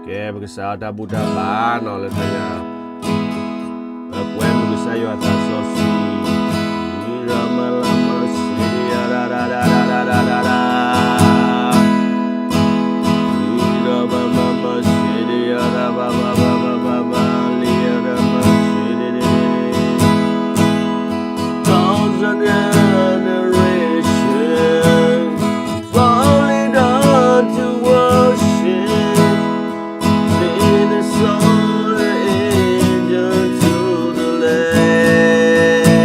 ကဲ ပကစးထီၣ်တၢ်ဘူၣ်တၢ်ဘါနီၤလၢတၢ်ညါ, ပကွဲမုာ်ကစၢ်ယွၤသးစီဆှံ, ဒီးမၤလၤမၤစံးဒံးယၤဒၣ်ဒၣ်ဒၣ်ဒၣ်ဒၣ်ဒၣ်ဒၣ်ဒၣ်, ဒီးမၤမၤမၤစံးဒံးယၤဒၣ်ဘၣ်ဘၣ်ဘၣ်ဘၣ်ဘၣ်ဘၣ် လံယၤဒၣ်မၤစံးဒံး Thousand generations falling down to worship, lead the soul, the angel to the Lamb.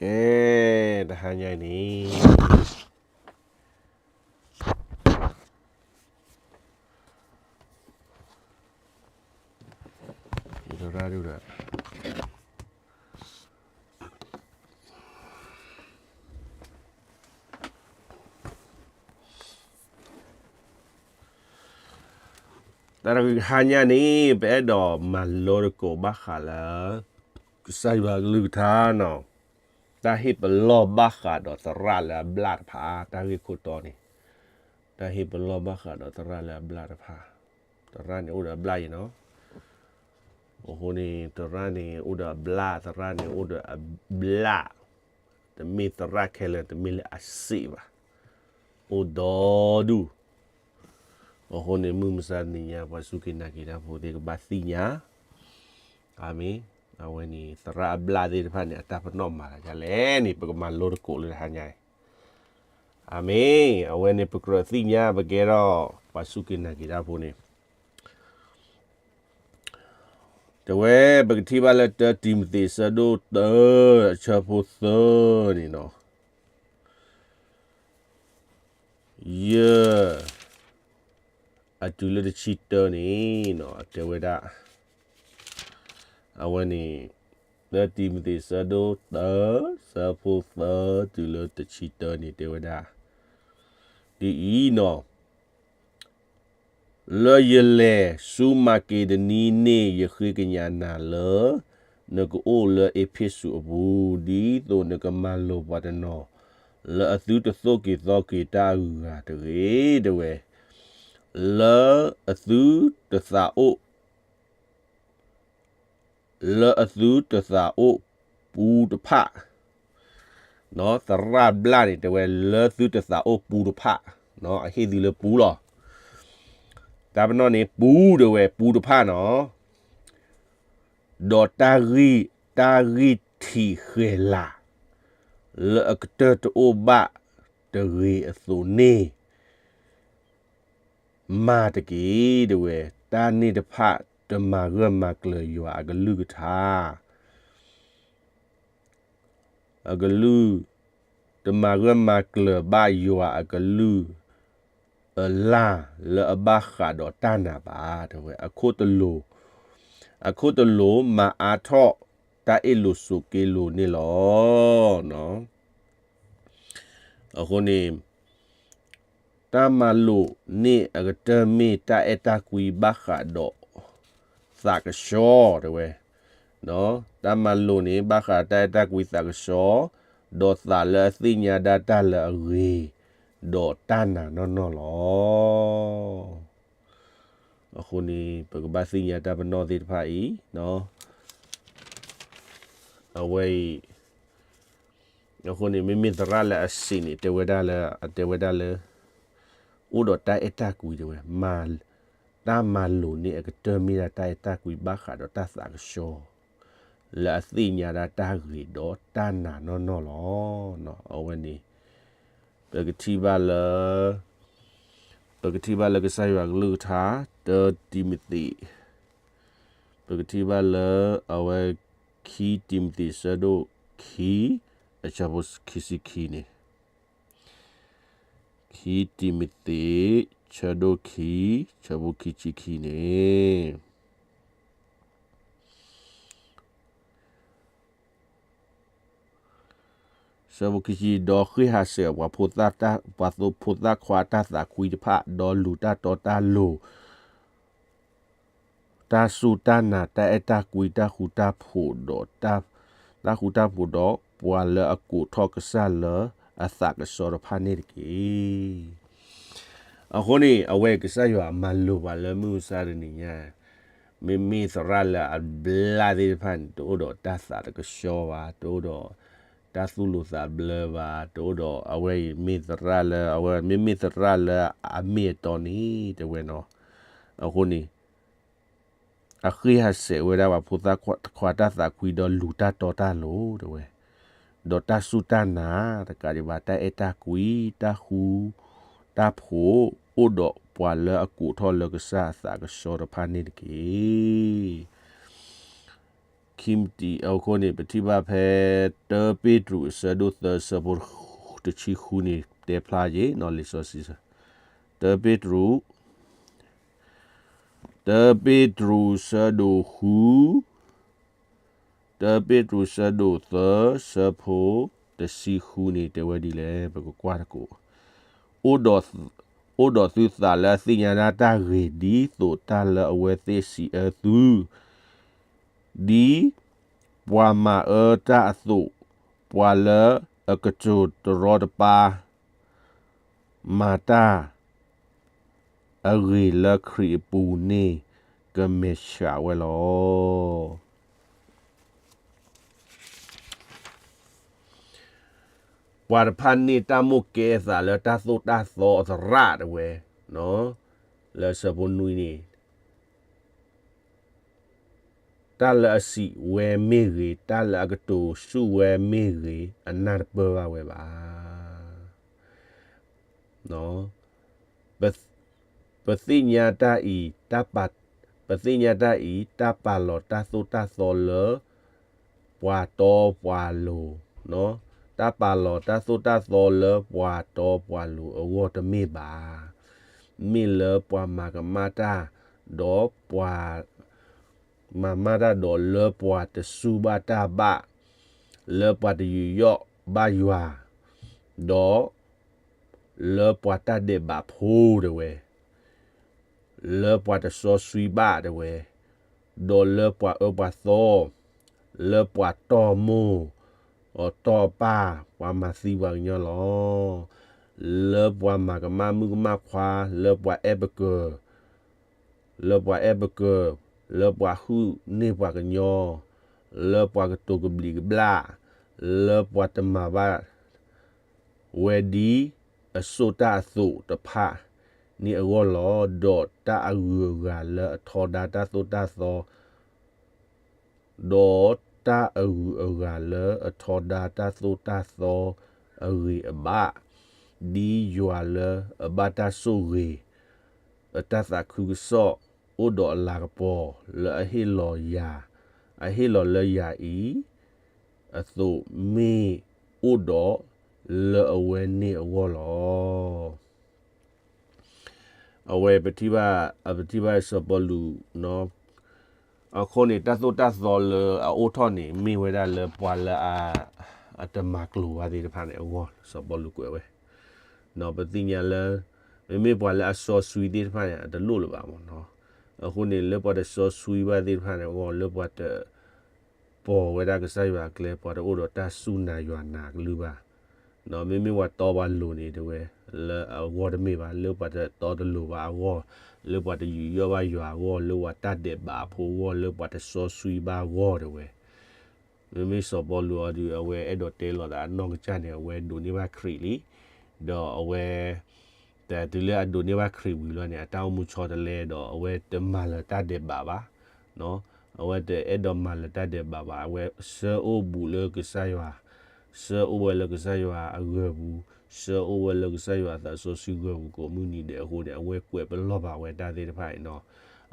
ကဲ, တဟါညါအံၤန့ၣ် ယသရၣ်ဒုဒီး တၢ်တဂ့ၤ တဟါညါန့ၣ် ပအဲၣ်ဒိးမၤလိသကိးဘၣ်ဃးလၢ ကစၢ်ယွၤကလုၢ်ကထါနီၤ, တၢ်ဟ့ၣ်ပလီၢ်ဘၣ်ဃးဒီးသရၣ်လၢအဘျၣ်တဖၣ် တၢ်ဂ့ၢ်ခိၣ်တီန့ၣ်, တၢ်ဟ့ၣ်ပလီၢ်ဘၣ်ဃးဒီးသရၣ်လၢအဘျၣ်တဖၣ်, သရၣ်န့ၣ်အိၣ်ဒီးအဘျၣ်အံၤနီၤ, အဃိန့ၣ် သရၣ်န့ၣ်အိၣ်ဒီးအဘျၣ်, သရၣ်န့ၣ်အိၣ်ဒီးအဘျၣ်, တမ့ၢ်သရၣ်ခဲလၢာ် တမ့ၢ်လၢအစ့ၣ်ဘၣ်, အိၣ်ဒီဒူၣ်, အဃိန့ၣ် မုၢ်မဆါတနံၤညါ ပှၤစူၢ်က့ၤနာ်က့ၤတၢ်ဖိသ့ၣ်ကဘၣ်သ့ၣ်ညါ, အၤမ့ၣ်, အဝဲန့ၣ် သရၣ်အဘျၣ်သ့ၣ်တဖၣ်န့ၣ် အတၢ်ပနီၣ်မၤသးဒ်လဲၣ်န့ၣ် ပကမၤလိသကိးလၢတဟါညါအံၤ, အၤမ့ၣ်, အဝဲန့ၣ် ပကြၢးသ့ၣ်ညါ ပကဲထီၣ် ပှၤစူၢ်က့ၤနာ်က့ၤတၢ်ဖိန့ၣ် တဲဝဲ ပကထံၣ်ဘၣ်လၢ တၢတံၤမသ့း ဆၢဒိၣ်တၢ အဆၢဖိသၢန့ၣ်နီၤ, ယဲၢ်, အတုၤလၢတဆံတၢန့ၣ်နီၤ, တဲဝဲဒၣ်, အဝဲန့ၣ် တၢတံၤမသ့း ဆၢဒိၣ်တၢ ဆၢဖိသၢတုၤလၢတဆံတၢန့ၣ် တဲဝဲဒၣ် ဒ်အံၤနီၤ, လၢယလဲၤဆူမၤက့ဒနံန့ၣ် ယဃ့ကညးနၤလၢ နကအိၣ်လၢအ့းဖ့းစူးအပူၤ, ဒ်သိးနကမၤလိာ်ပှၤတနီၤ လၢအသုတသိၣ်က့ၤသီက့ၤတၢ်အဂုၤအဂၤတဂ့ၤ, တဲဝဲ, လၢအသုတသးအိၣ် လၢအသုတသးအိၣ်ပူတဖၣ်, သရၣ်ဘျၣ်န့ၣ် တဲဝဲ လၢသုတသးအိၣ်ပူတဖၣ်, အဟ့ၣ်သုလၢပူလီၤ. တၢ်ပနီၣ်န့ၣ် ပူတဲဝဲ ပူတဖၣ်နီၤ, ဒီးတၢ်ဂံၢ်, တၢ်ဂံၢ်ထံးဃဲၤလၤ လၢအကတၢၢ်တအိၣ်ဘၣ်တဂ့ၤအသိးန့ၣ် မၤတက့ၢ် တဲဝဲ, တၢ်န့ၣ်တဖၣ်တမၤဂၢၢ်မၤကျၢၤယွၤအကလုၢ်ကထါ, အကလုၢ်, တမၤဂၢၢ်မၤကျၢၤဘၣ်ယွၤအကလုၢ်အလၢ်လၢအဘၣ်ဃးဒီးတၢ်နာ်ဘၣ်, တဲဝဲ, အခိၣ်တလိၤ, အခိၣ်တလိၤမၤအါထီၣ်တၢ်အ့ၣ်လိာ်ဆိးက့လိာ်န့ၣ်လီၤ. အဃိန့ၣ် တၢ်မၤလိာ်န့ၣ်အကတၢၢ်မ့ၢ်တၢ်အဲၣ်တၢ်ကွံဘၣ်ဃးဒီးသးကဆှီ တဲဝဲ, တၢ်မၤလိာ်န့ၣ် ဘၣ်ဃးတၢ်အဲၣ်တၢ်ကွံသးကဆှီ, ဒီးသးလၢအသ့ၣ်ညါဒၣ်တၢ်လၢအဂ့ၤ, ဒီးတၢ်နာ်နီၢ်နီၢ်လီၤ. အဃိန့ၣ် ပကဘၣ်သ့ၣ်ညါတၢ်ပနီၣ်သ့ၣ်တဖၣ်အံၤ, အဝဲအံၤ အဃိန့ၣ် မ့မ့ၢ်သရၣ်လၢအစ့ၣ်န့ၣ် တဲဝဲဒၣ်လၢ, တဲဝဲဒၣ်လၢ အိၣ်ဒီးတၢ်အဲၣ်တၢ်ကွံ တဲဝဲ, တၢ်မၤလိာ်န့ၣ်အကတၢၢ်မ့ၢ်ဒၣ်တၢ်အဲၣ်တၢ်ကွံဘၣ်ဃးဒီးတၢ်သးကဆှီ, လၢအသ့ၣ်ညါဒၣ်တၢ်ဂ့ၤဒီးတၢ်နာ်နီၢ်နီၢ်လီၤ. အဝဲန့ၣ် ပကထံၣ်ဘၣ်လၢ, ပကထံၣ်ဘၣ်လၢကစၢ်ယွၤကလုၢ်ကထါ တၢတံၤမသ့း, ပကထံၣ်ဘၣ်လၢ အဝဲ ခံတံၤမသ့း ဆၢဒိၣ်ခံ အဆၢဖိခံဆံခံန့ၣ်, ခံတံၤမသ့း ဆၢဒိၣ်ခံ ဆၢဖိခံဆံခံန့ၣ် ဆၢဖိခံဆံ, ဒီးဃ့ၢ်ဟးဆှဲးပှၤဖိသၣ်ခွါတၢ်သးကွံတဖၣ်, ဒီးလူၤတၢ်တီတၢ်လိၤ, တၢ်စူၢ်တၢ်နာ် တၢ်အဲၣ်တၢ်ကွံ တၢ်ဃူတၢ်ဖိးဒီး, တၢ်ဃူတၢ်ဖိးဒီး ပှၤလၢအကိးထီၣ်ကစၢ်လၢအသးကဆှီတဖၣ်န့ၣ်တက့ၢ်. အဃိန့ၣ် အဝဲကစၢ်ယွၤမၤလိာ်ပှၤလၢမုၢ်မဆါတနံၤညါ, မ့မ့ၢ်သရၣ်လၢအဘျါသ့ၣ်တဖၣ်န့ၣ် တအိၣ်ဒီးတၢ်သးတကဆှီဘၣ်, တအိၣ်ဒီးတၢ်သူၣ်လိၤသးဘျၢဘၣ်, တအိၣ်ဒီး အဝဲအံၤမ့ၢ်သရၣ်လၢ အဝဲမ့မ့ၢ်သရၣ်လၢအမ့ၢ်အတီန့ၣ် တဲဝဲနီၤ. အဃိန့ၣ် အဃ့ၢ်ဟးဆှဲးဝဲဒၣ်ပှၤဖိသၣ်ခွါတၢ်သးကွံဒီးလူၤတၢ်တီတၢ်လိၤ တဲဝဲ, ဒီးတၢ်စူၢ်တၢ်နာ်တကးဒံးဘၣ် တၢ်အဲၣ်တၢ်ကွံ တၢ်ဃူ တၢ်ဖိး အိၣ်ဒီးပှၤလၢအကိးထီၣ်လၢကစၢ်အသးကဆှီတဖၣ်န့ၣ်တက့ၢ်. ခံမတံၤ အဃိန့ၣ် ပထံၣ်ဘၣ်ဖဲ တၢပ့းတရူး အဆၢဒိၣ်သၢ ဆၢဖိတဆံဃုန့ၣ် တဲဖျါယ့ၤ နီၢ်လံာ်စီဆှံ တၢပ့းတရူး တၢပ့းတရူး ဆၢဒိၣ်ဃု တၢပ့းတရူး ဆၢဒိၣ်သၢ ဆၢဖိတဆံဃုန့ၣ် တဲဝဲဒ်လဲၣ် ပကကွၢ်တကိး အိၣ်ဒီးသုသးလၢအသ့ၣ်ညါဒၣ်တၢ်ဂ့ၤ ဒ်သိးတၢ်လၢအဝဲသ့ၣ်စံးအၢသု ဒ်ပှၤမၤအၢတၢ်အသိး, ပှၤလၢအကတိၤတရီတပါ မၤတၢ်အဂ့ၤလၢခရံာ်အပူၤန့ၣ် ကမဲာ်ဆှးဝဲလီၤ. ပှၤတဖၣ်န့ၢ်တၢ်မိၣ်ကဲအသးလၢတၢ်သိၣ်တၢ်သီအသရၣ်တဝဲ, လၢဆၢဖိနွံန့ၣ် တၢ်လၢအစံးဝဲမ့ၢ်ဂ့ၤ, တၢ်လၢအကတိၤဆူၣ်ဝဲမ့ၢ်ဂ့ၤ, အနၢ်တပၢၢ်ဘၣ်ဝဲဘၣ်. ပသ့ၣ်ညါတၢ်အံၤ, ပသ့ၣ်ညါတၢ်အံၤ, တၢ်ပာ်လီၤတၢ်သိၣ်တၢ်သီလၢ ပှၤတီပှၤလိၤ, တၢ်ပာ်လီၤတၢ်သိၣ်တၢ်သီလၢပှၤတီပှၤလိၤအဂီၢ်တမ့ၢ်ဘၣ်. မ့ၢ်လၢပှၤမၤကမၣ်တၢ်, ဒီးပှၤ မၤမၢ်တၢ်ဒီးလၢပှၤတစူၢ်ဘၣ်တၢ်ဘၣ်, လၢပှၤတယူးယီၣ်ဘၣ်ယွၤ, ဒီးလၢပှၤတၢ်ဒဲးဘးဖိတဝဲ, လၢပှၤတစီဆှံဘၣ်တဝဲ, ဒီးလၢပှၤအၢပှၤသီ, လၢပှၤတီၢ်မိၢ်, တီၢ်ပၢ်, ပှၤမၤသံပှၤကညီလီၤ. လၢပှၤမၤကမၣ်မုၣ်ကမၣ်ခွါ, လၢပှၤအဲၣ်ပကၢၤ လၢပှၤအဲၣ်ပကၢၤ, လၢပှၤဟုၣ်န့ၢ်ပှၤကညီ, လၢပှၤကတိၤကဘျံးကဘျၣ်, လၢပှၤတမၤဘၣ်ဝဲဒ်အစိၣ်တၢ်အသိးတဖၣ်န့ၣ်အဂီၢ်လီၤ. ဒီးတၢ်အဂုၤအဂၤလၢအထီဒါတၢ်သိၣ်တၢ်သီ ဒီးတၢ်အဂုၤအဂၤလၢအထီဒါတၢ်သိၣ်တၢ်သီအဂ့ၤအဘၣ်, ဒ်ယွၤလၢအဘၣ်တၢ်ဆိၣ်ဂ့ၤ အတၢ်သးခုကစီၣ်အိၣ်ဒီးအလၤကပီၤ လၢအဟ့ၣ်လီၤယၤ, အဟ့ၣ်လီၤလၢယၤအံၤအသိး မ့ၢ်အိၣ်ဒီးလၢအဝဲန့ၣ်အဂီၢ်လီၤ. အဝဲပထံၣ်ဘၣ်, ပထံၣ်ဘၣ်စီၤပီလူး, အဃိန့ၣ် တၢ်သိၣ်တၢ်သီလၢအအိၣ်ထီၣ်န့ၣ် မ့ၢ်ဝဲဒၣ်လၢပှၤလၢအ, အတမၤကျိၤဘၣ်သ့ၣ်တဖၣ်န့ၣ်အဂီၢ် စီၤပီလူးကွဲးဝဲ, ပသ့ၣ်ညါလၢ မ့မ့ၢ်ပှၤလၢအစီဆှံသ့ၣ်တဖၣ်န့ၣ် အတလိၣ်လၢၤဘၣ်မ့ၢ်နီၤ. အဃိန့ၣ် လၢပှၤတစီဆှံဘၣ်သ့ၣ်တဖၣ်န့ၣ်အဂီၢ် လၢပှၤတ ပိာ်ဝဲဒၣ်ကစၢ်ယွၤအကျဲ ပှၤတအိၣ်ဒီးတၢ်စူၢ်နာ်ယွၤနာ်ကလုၢ်ဘၣ်. မ့မ့ၢ်ပှၤတီပှၤလိၤန့ၣ်တဲဝဲ လၢအဂီၢ်တမ့ၢ်ဘၣ်, လၢပှၤတတီတလိၤဘၣ်အဂီၢ်, လၢပှၤတယူးယီၣ်ဘၣ်ယွၤအဂီၢ်, လၢပှၤတၢ်ဒဲးဘးအဖိအဂီၢ်, လၢပှၤတစီဆှံဘၣ်အဂီၢ်တဲဝဲ. မ့မ့ၢ်စီၤပီလူးအီၤဒီး အဝဲအဲၣ်ဒိးတဲလီၤသးအနီၢ်ကစၢ်န့ၣ် အဝဲဒိးန့ၢ်ဘၣ်ခရံာ်လံ. ဒီးအဝဲ တၢ်တုၤလၢအဒိးန့ၢ်ဘၣ်ခရံာ်ဝံၤလီၤန့ၣ် အတၢ်အိၣ်မူဆီတလဲဒီး အဝဲတမၤလၢၤတၢ်ဒဲးဘးဘၣ်. အဝဲတအဲၣ်ဒိးမၤလၢၤတၢ်ဒဲးဘးဘၣ်. အဝဲဆၢအိၣ်ဘူးလၢကစၢ်ယွၤ, ဆၢအိၣ်ဝဲလၢကစၢ်ယွၤအဂၢၤပူၤ, ဆၢအိၣ်ဝဲလၢကစၢ်ယွၤအသးစီဆှံဂၢၤပူၤကိးမုၢ်နံၤဒဲးအဃိန့ၣ် အဝဲကွဲးပလီၢ်ဘၣ်ဝဲတၢ်သ့ၣ်တဖၣ်အံၤနီၤ.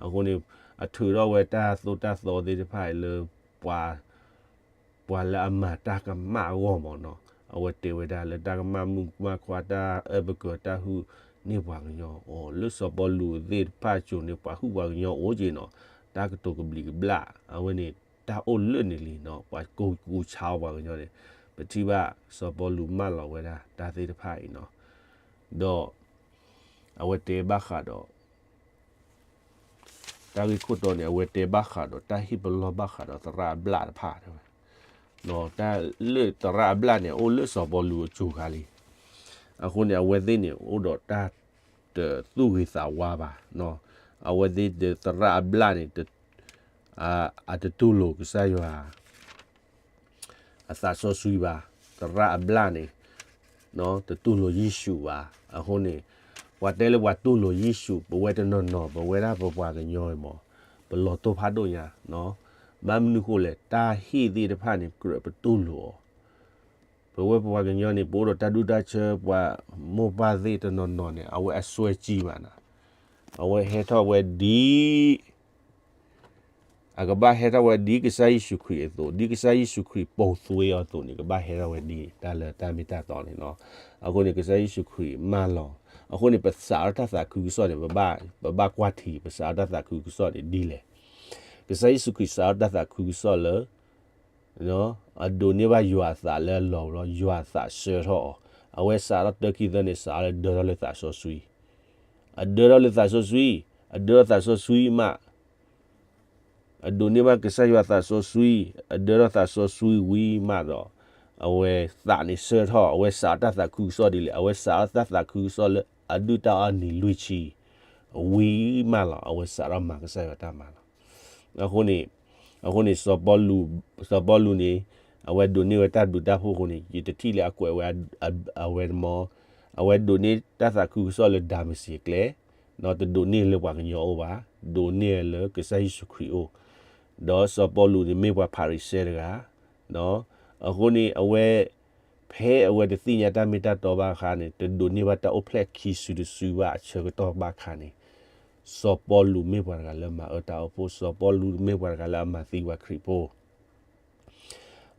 အဃိန့ၣ် အထုးထီၣ်ဝဲတၢ်သိၣ်တၢ်သီသ့ၣ်တဖၣ်အံၤလၢ ပှၤ ပှၤလၢအမၤတၢ်ကမၣ်အဂီၢ်မ့ၢ်နီၤ. အဝဲတဲဝဲဒၣ်လၢတၢ်ကမၣ်မုၣ်ကမၣ်ခွါ တၢ်အၢၣ်ပကၢၤ တၢ်ဟုၣ်န့ၢ်ပှၤကညီအိၣ်, လၢစီၤပီလူးသ့ၣ်တဖၣ်အစိၤန့ၣ် ပှၤဟုၣ်ပှၤကညီအိၣ်က့ၤနီၤ. တၢ်ကတိၤကဘျံးကဘျၣ် အဝဲန့ၣ် တၢ်အိၣ်လၢန့ၣ်လံနီၤ. ပှၤကူကူဆါအီၤပှၤကညီန့ၣ် ပထံၣ်ဘၣ်စီၤပီလူးမၢလီၤဝဲဒၣ်တၢ်သ့ၣ်တဖၣ်အံၤနီၤ. ဒီး အဝဲတဲဘၣ်ဃးဒီး တၢ်ဂ့ၢ်ခိၣ်တီန့ၣ် အဝဲတဲဘၣ်ဃးဒီးတၢ်ဟ့ၣ်ပလီၢ်ဘၣ်ဃးဒီးသရၣ်အဘျၣ်တဖၣ်တဲဝဲ. တၢ်လၢသရၣ်အဘျၣ်န့ၣ် အိၣ်လၢစီၤပီလူးအစိၤခါလံ. အဃိန့ၣ် အဝဲသ့ၣ်န့ၣ် အိၣ်ဒီးတၢ်တသူၣ်ဂ့ၤသးဝါဘၣ်. အဝဲသ့ၣ်သရၣ်အဘျၣ်န့ၣ် အတတူၢ်လိာ်ကစၢ်ယွၤ အသးစီဆှံဘၣ်. သရၣ်အဘျၣ်န့ၣ် တတူၢ်လိာ်ယ့ၣ်ၡူးဘၣ်. အဃိန့ၣ် ပှၤတဲလၢပှၤတူၢ်လိာ်ယ့ၣ်ၡူး ပဝဲတနီၤနီၤ ပဝဲဒၣ်ပပှၤကညီအံၤမ့ၢ် ပလီၤတိၢ်ဖးဒိၣ်ညါ. ဘၣ်မနုၤဃိလဲၣ် တၢ်ဟ့ၣ်သ့ၣ်တဖၣ်န့ၣ် ကြၢးပတူၢ်လိာ်အီၤ. ပဝဲပပှၤကညီန့ၣ် ပအိၣ်ဒီးတၢ်ဒူၣ်တၢ်ဆၢ ပှၤမိၢ်ပၢ်သ့ၣ်တနီၤနီၤန့ၣ် အဝဲအစွဲကံဘၣ်နၤ. အဝဲဟဲထီၣ်ဝဲဒ် အ အကဘၣ်ဟဲထီၣ်ဝဲဒ်ကစၢ်ယ့ၣ်ၡူးခရံာ်အသိး, ဒ်ကစၢ်ယ့ၣ်ၡူးခရံာ်ပိာ်သွ့အီၤအသိးန့ၣ် ကဘၣ်ဟဲထီၣ်ဝဲဒ်တၢ်လၢတၢ်မ့ၢ်တၢ်တီန့ၣ်လီၤ. အဃိန့ၣ် ကစၢ်ယ့ၣ်ၡူးခရံာ်မၢလီၤ. အဃိန့ၣ် ပစးထီၣ်တၢ်သးခုကစီၣ်န့ၣ် ပဘၣ်ကွၢ်ထံ ပစးထီၣ်တၢ်သးခုကစီၣ်န့ၣ်ဒ်လဲၣ်. ကစၢ်ယ့ၣ်ၡူးခရံာ်စးထီၣ်တၢ်သးခုကစီၣ်လၢ အဒိးန့ၢ်ဘၣ်ယွၤအသးလၢအလီၢ်လီၤ, ယွၤအသးဆှၢထီၣ်အီၤ, အဝဲစးထီၣ်တၢခံသၢန့ၣ် စးထီၣ်လၢဒၢထီၣ်လၢသးစီဆှံ, အဒၢထီၣ်လၢသးစီဆှံ, အဒၢထီၣ်သးစီဆှံမး, အဒိးန့ၢ်ဘၣ်ကစၢ်ယွၤသးစီဆှံ, အဒၢထီၣ်သးစီဆှံဝံၤမးဒီး အဝဲသးန့ၣ်ဆှၢထီၣ်, အဝဲစးထီၣ်တၢ်သးခုကစီၣ်ဒ်လဲၣ်, အဝဲစးထီၣ်တၢ်သးခုကစီၣ်လၢအဒုၣ်တၢ်အီၣ်နံၤလွံၢ်ဆံ ဝံၤမးလီၤ, အဝဲစးထီၣ်မၤကစၢ်ယွၤတၢ်မၤလီၤ. အဃိန့ၣ်, အဃိန့ၣ် စီၤပီလူး, စီၤပီလူးန့ၣ် အဝဲဒိးန့ၢ်ဝဲတၢ်ဘျုးတၢ်ဖှိၣ်အဃိန့ၣ် ယတထံၣ်လၢအကွဲးဝဲ, အဝဲတမီ, အဝဲဒိးန့ၢ်တၢ်သးခုကစီၣ်လၢဒၤမစ့းကျဲ, ဒီးတဒိးန့ၢ်လၢပှၤကညီအိၣ်ဘၣ်, ဒိးန့ၢ်လၢကစၢ်ယ့ၣ်ၡူးခရံာ်အိၣ်, ဒီးစီၤပီလူးန့ၣ်မ့ၢ်ပှၤဖၤရံၤၡဲတဂၤ, အဃိန့ၣ် အဝဲ ဖဲအဝဲတသ့ၣ်ညါတၢ်မ့ၢ်တၢ်တီဘၣ်အခါန့ၣ် တဒိးန့ၢ်ဘၣ်တၢ်အိၣ်ဖျဲၣ်ခံစုတစုဘၣ်အဆၢကတီၢ်ဘၣ်အခါန့ၣ်, စီၤပီလူးမ့ၢ်ပှၤတဂၤလၢမၤအၢတၢ်အိၣ်ဖှိၣ်, စီၤပီလူးမ့ၢ်ပှၤတဂၤလၢအမၤသံပှၤခရံာ်ဖိ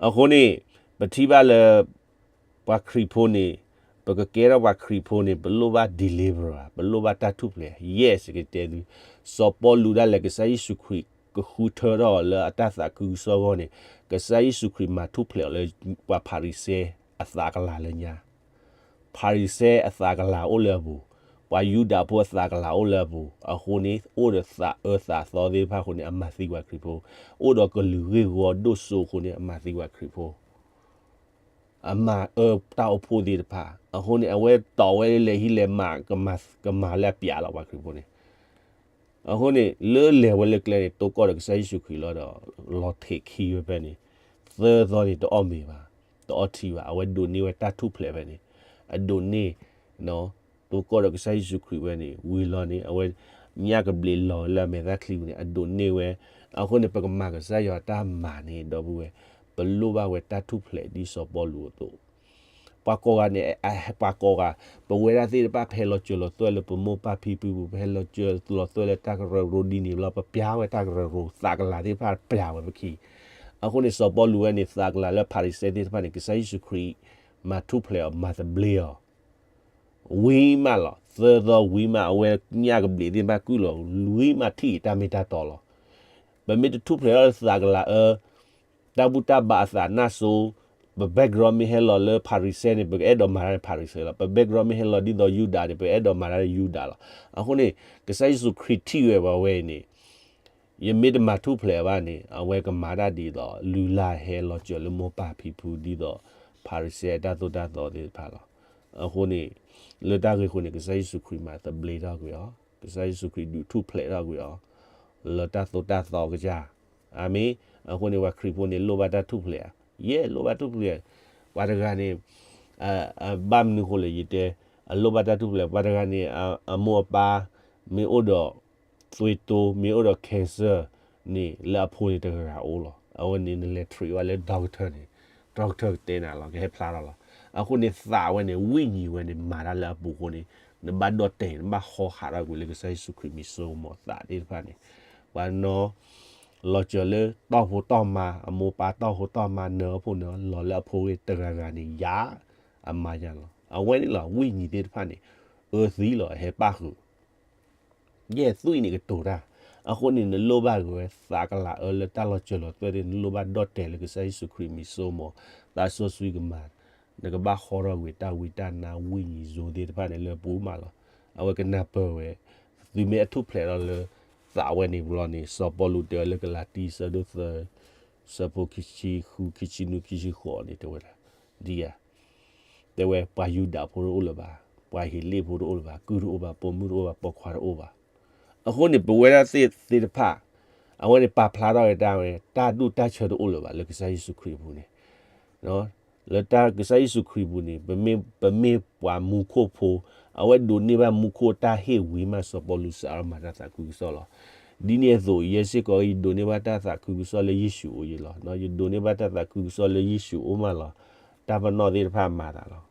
အဃိန့ၣ် ပထံၣ်ဘၣ်လၢ ပှၤခရံာ်ဖိန့ၣ်, ပကကဲထီၣ်ပှၤခရံာ်ဖိန့ၣ် ပလိၣ်ဘၣ် deliverer, ပလိၣ်ဘၣ်တၢ်ထူၣ်ဖျဲး, yes ကတဲသု, စီၤပီလူးဒၣ်လဲာ် ကစၢ်ယ့ၣ်ၡူးခရံာ်ကဃုထၢထီၣ်အီၤလၢအတၢ်သးခုကစီၣ်အဂီၢ်န့ၣ်, ကစၢ်ယ့ၣ်ၡူးခရံာ်မၤထူၣ်ဖျဲးအီၤလၢပှၤဖၤရံၤၡဲအသးကလၤလၢညါ ဖၤရံၤၡဲအသးကလၤအိၣ်လၢအပူၤ, ပှၤယူဒၤဖိအသးကလၤအိၣ်လၢအပူၤ, အဃိန့ၣ် အိၣ်ဒီးသးအၢသးသီသ့ၣ်တဖၣ်အဃိန့ၣ် အမၤသံပှၤခရံာ်ဖိ, အိၣ်ဒီးကလုာ်ဂ့ၢ်ဝီဒိၣ်စိအဃိန့ၣ် အမၤသံပှၤခရံာ်ဖိ, အမၤအၢတၢ်အိၣ်ဖှိၣ်သ့ၣ်တဖၣ်, အဃိန့ၣ် အဝဲတီဝဲလၢလဲၤဟံးလဲၤမၤ, ကမၤလၢအပျးလီၤပှၤခရံာ်ဖိန့ၣ် အဃိန့ၣ် လၢလဲၤဝဲလၢကျဲန့ၣ် တိၢ်ကီၢ်ဒီးကစၢ်ယ့ၣ်ၡူးခရံာ်လီၤဒီး လီၤထဲးခံဝဲဖဲန့ၣ်, သၢသီန့ၣ် တအီၣ်မ့ၤဘၣ်, တအီထံဘၣ်, အဝဲဒိးန့ၢ်ဝဲတၢ်ထူၣ်ဖျဲးဖဲန့ၣ်, အဒိးန့ၢ် တိၢ်ကီၢ်ဒီးကစၢ်ယ့ၣ်ၡူးခရံာ်ဝဲန့ၣ် ဝံၤလီၤန့ၣ် အဝဲညၣ်ကဘျံးလီၤလၢအမဲာ်သၣ်ချံပူၤန့ၣ် အဒိးန့ၢ်ဝဲ, အဃိန့ၣ် ပကမၤကစၢ်ယွၤတၢ်မၤန့ၣ် ဒီပုၢ်ဝဲၢ်, ပလိၣ်ဘၣ်ဝဲတၢ်ထူၣ်ဖျဲးဒ်စီၤပီလူးအသိး ပှၤကိးဂၤန့ၣ်, ပှၤကိးဂၤ, ပဝဲဒၣ်သ့ၣ်တဖၣ် ပဟဲလီၤစၢၤလီၤသွဲၣ်လၢပမိၢ်ပၢ်ဖံဖုပူၤ, ပဟဲလီၤစၢၤလီၤသွဲၣ်လၢတၢ်ကရၢကရိဒ်န့ၣ်ဘျီ ပပျၢ်ဝဲတၢ်ကရၢကရိ သးကလၤသ့ၣ်တဖၣ်ပျၢ်ဝဲပခံ, အဃိန့ၣ် စီၤပီလူးဝဲန့ၣ် သးကလၤလၢဖၤရံၤၡဲသ့ၣ်တဖၣ်န့ၣ် ကစၢ်ယ့ၣ်ၡူးခရံာ် မၤထူၣ်ဖျဲးအီၤ မၤသဘျ့အီၤ ဝံၤမးလီၤ, သၢသီဝံၤမး အဝဲညၣ်ကဘျံးသ့ၣ်တဖၣ်ကုၢ်လီၤ, ဝံၤမးထံၣ်တၢ်မ့ၢ်တၢ်တီလီၤ. ပမ့ၢ်တထူၣ်ဖျဲးထီၣ်လၢသးကလၤအၢ, တၢ်ဘူၣ်တၢ်ဘါအသးနၢ်စိ, ပ background မ့ၢ်ဟဲလီၤလၢဖၤရံၤၡဲန့ၣ် ပကအဲၣ်ဒိးမၤတၢ်န့ၣ်ဖၤရံၤၡဲလီၤ. ပ background မ့ၢ်ဟဲလီၤဒ်သိးယူဒၤန့ၣ် ပအဲၣ်ဒိးမၤတၢ်န့ၣ်ယူဒၤလီၤ. အဃိန့ၣ် ကစၢ်ယ့ၣ်ၡူးခရံာ်ထံၣ်ဝဲပှၤဝဲအံၤန့ၣ် ယမ့ၢ်တမၤထူၣ်ဖျဲးဘၣ်န့ၣ် အဝဲကမၤတၢ်ဒ်သိး လုၢ်လၢ်ဟဲလီၤစၢၤလၢမိၢ်ပၢ်ဖံဖုဒ်သိး ဖၤရံၤၡဲအတၢ်သိၣ်တၢ်သီသ့ၣ်တဖၣ်လီၤ. အဃိန့ၣ် လၢတၢ်ဂ့ၢ်အဃိန့ၣ် ကစၢ်ယ့ၣ်ၡူးခရံာ်မၤသဘျ့ထီၣ်ကွံာ်အီၤ, ကစၢ်ယ့ၣ်ၡူးခရံာ်ဒုးထူၣ်ဖျဲးထီၣ်ကွံာ်အီၤ လၢတၢ်သိၣ်တၢ်သီကစၢ်. အၤမ့ၣ်. အဃိန့ၣ် ပှၤခရံာ်ဖိန့ၣ် လိၣ်ဘၣ်တၢ်ထူၣ်ဖျဲးဧါ. ယဲၢ် လိၣ်ဘၣ်ထူၣ်ဖျဲး. ပှၤတဂၤန့ၣ် ဘၣ်မနုၤဃိလဲၣ် ယတဲ အလိၣ်ဘၣ်တၢ်ထူၣ်ဖျဲး, ပှၤတဂၤန့ၣ် အမိၢ်အပၢ် မ့ၢ်အိၣ်ဒီး သွေးတိုး မ့ၢ်အိၣ်ဒီး cancer န့ၣ် လၢအဖိန့ၣ်တဂၤဂၤအိၣ်လီၤ. အဝဲန့ၣ် နလဲၤ treat ဝဲလၢ doctor န့ၣ် doctor ကတဲနၤလီၤ ကဟဲဖျါထီၣ်လီၤ. အဃိန့ၣ် သးဝဲန့ၣ် ဝိညာဉ်ဝဲန့ၣ် မၤတၢ်လၢအပူၤအဃိန့ၣ် နဘၣ်ဒီၣ်တဲာ် နဘၣ်ဟီဟးထီၣ်ကွံာ်လၢကစၢ်ယ့ၣ်ၡူးခရံာ်မံၤစိကမီၤသးသ့ၣ်တဖၣ်န့ၣ် ပှၤနီၤ လီၤစၢၤလၢတီၢ်ဖိတီၢ်မါ အမိၢ်ပၢ်တီၢ်ဖိတီၢ်မါ နၢၤအဖိန့ၣ် လီၤလၢအဖိဂ့ၢ်တဂၤဂၤန့ၣ် ယၤ အမါယၤလီၤ. အဝဲန့ၣ်လီၤ ဝိညာဉ်သ့ၣ်တဖၣ်န့ၣ် အၢသံလီၤ အဟဲပၣ်ဃုာ် ယဲၢ်သွံၣ်န့ၣ်ကတိၤတၢ်. အဃိန့ၣ် နလိၣ်ဘၣ်က့ၤဝဲ သးကလၤအၢလၢတၢ်လီၤစၢၤလီၤသွဲၣ်သ့ၣ် နလိၣ်ဘၣ်ဒီၣ်တဲာ်လၢကစၢ်ယ့ၣ်ၡူးခရံာ်မံၤစိကမီၤ သးစီဆှံကမၤ နကဘၣ်ဟီထီၣ်ကွံာ်တၢ်ဝံတၢ်နါ ဝိညာဉ်စိသ့ၣ်တဖၣ်န့ၣ်လၢပူၤမးလီၤ. အဝဲကနၢ်ပၢၢ်ဝဲ သုမ့ၢ်အထူၣ်ဖျဲးထီၣ်လၢ သးဝဲန့ၣ်ဘျီန့ၣ် စီၤပီလူးတဲဝဲလၢကလၤတံ ဆၢဒိၣ်သၢ ဆၢဖိခံဆံဃု ခံဆံနွံ ခံဆံဃိးန့ၣ် တဲဝဲဒၣ် ဒ်ယၤ တဲဝဲ ပှၤယူဒၤဖိတအိၣ်လၢၤဘၣ်, ပှၤဟ့းလ့ၣ်ဖိတအိၣ်လၢၤဘၣ်, ကုၢ်တအိၣ်ဘၣ်, ပိာ်မုၣ်တအိၣ်ဘၣ်, ပိာ်ခွါတအိၣ်ဘၣ်. အဃိန့ၣ် ပဝဲဒၣ်သ့ၣ်တဖၣ် အဝဲန့ၣ် ပာ်ဖျါထီၣ်ဝဲတၢ်ဝဲ တၢ်ဒူၣ်တၢ်ဆၢတအိၣ်လၢၤဘၣ် လၢကစၢ်ယ့ၣ်ၡူးခရံာ်အပူၤန့ၣ် လၢတၢ်ကစၢ်ယ့ၣ်ၡူးခရံာ်အပူၤန့ၣ် ပမ့ၢ်ပှၤမူခိၣ်ဖိ, အဝဲဒိးန့ၢ်ဘၣ်မူခိၣ်တၢ်ဟ့ၣ်ဝံၤမး စီၤပီလူးစးထီၣ်မၤတၢ်သးခုကစီၣ်လီၤ. ဒ်န့ၣ်အသိး ယဲစ့ၢ်ကီး ယဒိးန့ၢ်ဘၣ်တၢ်သးခုကစီၣ်လၢယ့ၣ်ၡူးအအိၣ်ယဲလီၤ. ယဒိးန့ၢ်ဘၣ်တၢ်သးခုကစီၣ်လၢယ့ၣ်ၡူးအအိၣ်မးလီၤ. တၢ်ပနီၣ်သ့ၣ်တဖၣ်မၤသးလီၤ.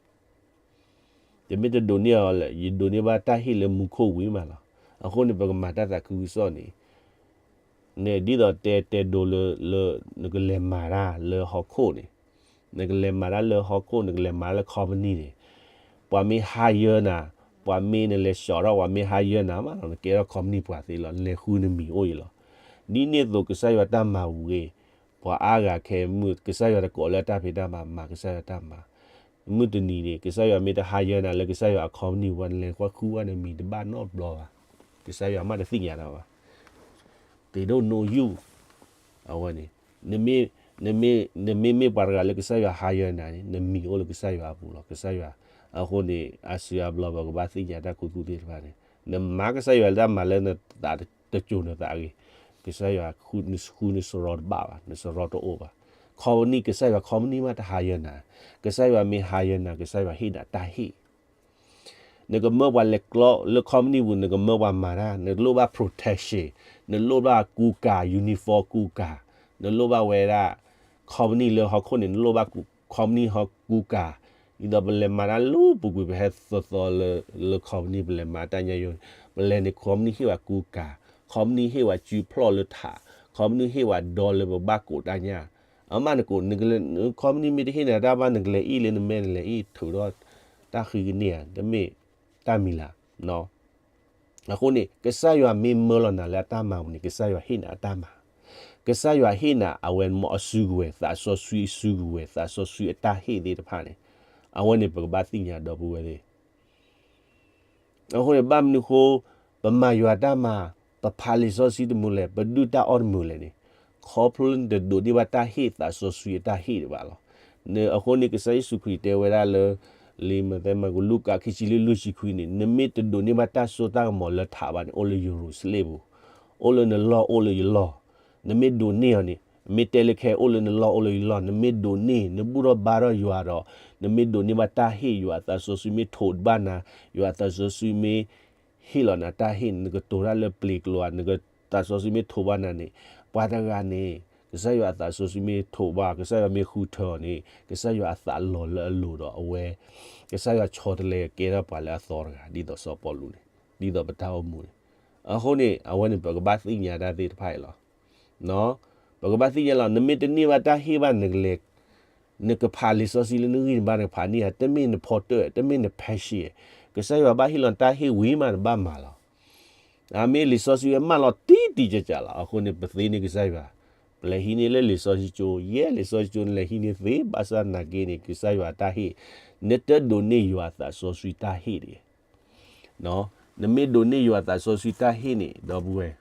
တမ့ၢ်တဒိးန့ၢ်အီၤလဲၣ်, ယဒိးန့ၢ်ဘၣ်တၢ်ဟ့ၣ်လၢမူခိၣ်ဝံၤမးလီၤ. အဃိန့ၣ် ပကမၤတၢ်သးခုကစီၣ်န့ၣ် ဒ်သိးတဲတဲဒိလၢ လၢ နကလဲၤမၤတၢ်လၢဟီၣ်ခိၣ်န့ၣ်, နကလဲၤမၤတၢ်လၢဟီၣ်ခိၣ် နကလဲၤမၤတၢ်လၢ company န့ၣ်, ပှၤမ့ၢ် hire နၤ, ပှၤမ့ၢ်နလဲၤ show ထီၣ် ပှၤမ့ၢ် hire နၤမးလီၤ နကဲထီၣ် company ပှၤသ့လီၤ နလဲၤဃုနမံၤအိၣ်အံၤလီၤ. ဒ်န့ၣ်အသိးကစၢ်ယွၤတၢ်မၤဝံၤ ပှၤအါဂၤခဲမုၢ် ကစၢ်ယွၤတကိးလၢအတၢ်ဖံးတၢ်မၤ မၤကစၢ်ယွၤတၢ်မၤ, မုၢ်တနံၤန့ၣ် ကစၢ်ယွၤမ့ၢ်တ hire နၤလၢကစၢ်ယွၤအ company ပှၤ နလဲၤကွၢ်ဃုဝဲနမံၤတဘၣ်နီတဘျီဘၣ်, ကစၢ်ယွၤမ့ၢ်တသ့ၣ်ညါတၢ်ဘၣ် they don't know you. အဝဲန့ၣ် နမ့ၢ် နမ့ၢ်မ့ၢ်ပှၤတဂၤလၢကစၢ်ယွၤ hire နၤန့ၣ် နမံၤအိၣ်လၢကစၢ်ယွၤအပူၤလီၤ ကစၢ်ယွၤ. အဃိန့ၣ် အါစုအါဘျီပကဘၣ်သ့ၣ်ညါတၢ်ခူသူၣ်သ့ၣ်တဖၣ်န့ၣ် နမၤကစၢ်ယွၤလၢတၢ်မၤလၢနသးတစိၤနသးအဂ့ၤ, ကစၢ်ယွၤဃုနစရီတဘၣ်ဘၣ် နစရီတအိၣ်ဘၣ်. company ကစၢ်ယွၤ company မ့ၢ်တ hire နၤ, ကစၢ်ယွၤမ့ၢ် hire နၤ ကစၢ်ယွၤဟ့ၣ်နၤတၢ်ဟ့ၣ် နကမၢပှၤလဲၤကျီလၢ company ပူၤ နကမၢပှၤမၤတၢ် နလိၣ်ဘၣ် protection, နလိၣ်ဘၣ်ကူကၤ uniform ကူကၤ, နလိၣ်ဘၣ်ဝဲဒၣ် company လၢဟီၣ်ခိၣ်န့ၣ် နလိၣ်ဘၣ် company ဟီၣ်ကူကၤ, ဒ်သိးပလဲၤမၤတၢ်လၢပူၤကွံာ် ပဟဲသီသီလၢ လၢ company ပလဲၤမၤတၢ်ညါယိ ပလဲၤန့ၣ် company ဟ့ၣ်ဝဲကူကၤ, company ဟ့ၣ်ဝဲစုဖျီၣ်လၢထး, company ဟ့ၣ်ဝဲဒီလၢပဘၣ်ကိးတၢ်ညၣ်, အမ့ၢ်နကိး နကလဲၤ company မ့ၢ်တဟ့ၣ်နၤတၢ်ဘၣ် နကလဲၤအ့ၣ်လၢနမဲာ် နလဲၤအ့ၣ်ထုးထီၣ်တၢ်ဃံကန့ၢ်ဧါ တမ့ၢ်တၢ်မံၤလၢ် အဃိန့ၣ် ကစၢ်ယွၤမ့ၢ်မၢလီၤနၤလၢအတၢ်မၤပူၤန့ၣ် ကစၢ်ယွၤဟ့ၣ်နၤအတၢ်မၤ, ကစၢ်ယွၤဟ့ၣ်နၤအဝဲမ့ၢ်အစုကဝဲၤ သးစီဆှံအစုကဝဲၤ သးစီဆှံအတၢ်ဟ့ၣ်သ့ၣ်တဖၣ်န့ၣ်, အဝဲန့ၣ်ပကဘၣ်သ့ၣ်ညါဒီပုၢ်ဝဲၢ်သ့ၣ် အဃိန့ၣ် ဘၣ်မနုၤဃိ ပမၤယွၤတၢ်မၤ, ပဖးလံာ်စီဆှံတမုာ်လဲၣ်, ပဒုၣ်တၢ်အီၣ်တမုာ်လဲၣ်န့ၣ်, ခီဖျိလၢနတဒိးန့ၢ်ဘၣ်တၢ်ဟ့ၣ်သးစီဆှံအတၢ်ဟ့ၣ်တဘၣ်လီၤ. အဃိန့ၣ် ကစၢ်ယ့ၣ်ၡူးခရံာ်တဲဝဲဒၣ်လၢ လံာ်မးသဲ မၢကူး လူၤကၣ် ခံဆံလွံၢ် လွံၢ်ဆံခွံန့ၣ် နမ့ၢ်တဒိးန့ၢ်ဘၣ်တၢ်စိတၢ်ကမီၤလၢထးဘၣ်န့ၣ် အိၣ်လၢယရူၤၡလ့ၣ်ပူၤ, အိၣ်လၢနလီၢ်အိၣ်လၢယလီၢ်, နမ့ၢ်ဒိးန့ၢ်အီၤန့ၣ် မ့ၢ်တဲလၢခဲအိၣ်လၢနလီၢ်အိၣ်လၢယလီၢ် နမ့ၢ်ဒိးန့ၢ် နဘူၣ်ထီၣ်ဘါထီၣ်ယွၤဒီး နမ့ၢ်ဒိးန့ၢ်ဘၣ်တၢ်ဟ့ၣ် ယွၤအသးစီဆှံမ့ၢ်ထိးဘၣ်နၤ, ယွၤအသးစီဆှံမ့ၢ် ဟ့ၣ်လီၤနၤတၢ်ဟ့ၣ် နကတိၤတၢ်လၢပျ့ၤကျိၤဧါ နကသးစီဆှံမ့ၢ်ထိးဘၣ်နၤန့ၣ်, ပှၤတဂၤန့ၣ် ကစၢ်ယွၤအသးစီဆှံမ့ၢ်ထိးဘၣ် ကစၢ်ယွၤမ့ၢ်ဃုထၢအီၤန့ၣ် ကစၢ်ယွၤအသးလီၤလၢအလိၤဒီးအဝဲ ကစၢ်ယွၤဆီတလဲကဲထီၣ်ပှၤလၢအသီတဂၤ ဒ်သိးစီၤပီလူးန့ၣ် ဒ်သိးပတၢ်အိၣ်မူန့ၣ်, အဃိန့ၣ် အဝဲန့ၣ် ပကဘၣ်သ့ၣ်ညါတၢ်သ့ၣ်တဖၣ်အံၤလီၤ. ပကဘၣ်သ့ၣ်ညါလီၤ နမ့ၢ်တန့ၢ်ဘၣ်တၢ်ဟ့ၣ်ဘၣ်နကလဲၤ နကဖးလံာ်စီဆှံလၢနဂံၢ်နဘါနကဖးန့ၢ်ဧါ တမ့ၢ်နဖီတၢၣ် တမ့ၢ်န passion ဧါ, ကစၢ်ယွၤဘၣ်ဟ့ၣ်လီၤတၢ်ဟ့ၣ်ဝံၤမးနဘၣ်မၤလီၤ. အမ့ၢ်လံာ်စီဆှံဝဲမၢလီၤတံၢ်တံၢ်ကၢ်ကၢ်လီၤ. အဃိန့ၣ် ပသ့န့ၢ်ကစၢ်ယွၤ, ပလဲၤဟံးန့ၢ်လၢလံာ်စီဆှံကၠိ, ယဲလံာ်စီဆှံကၠိနလဲၤဟံးန့ၢ်သ့ ဘၣ်ဆၣ်နာ်က့န့ၣ် ကစၢ်ယွၤတၢ်ဟ့ၣ်, နတဒိးန့ၢ်ယွၤအသးစီဆှံတၢ်ဟ့ၣ်တဂ့ၤ. နမ့ၢ်ဒိးန့ၢ်ယွၤအသးစီဆှံတၢ်ဟ့ၣ်န့ၣ် ဒီပုၢ်ဝဲၢ်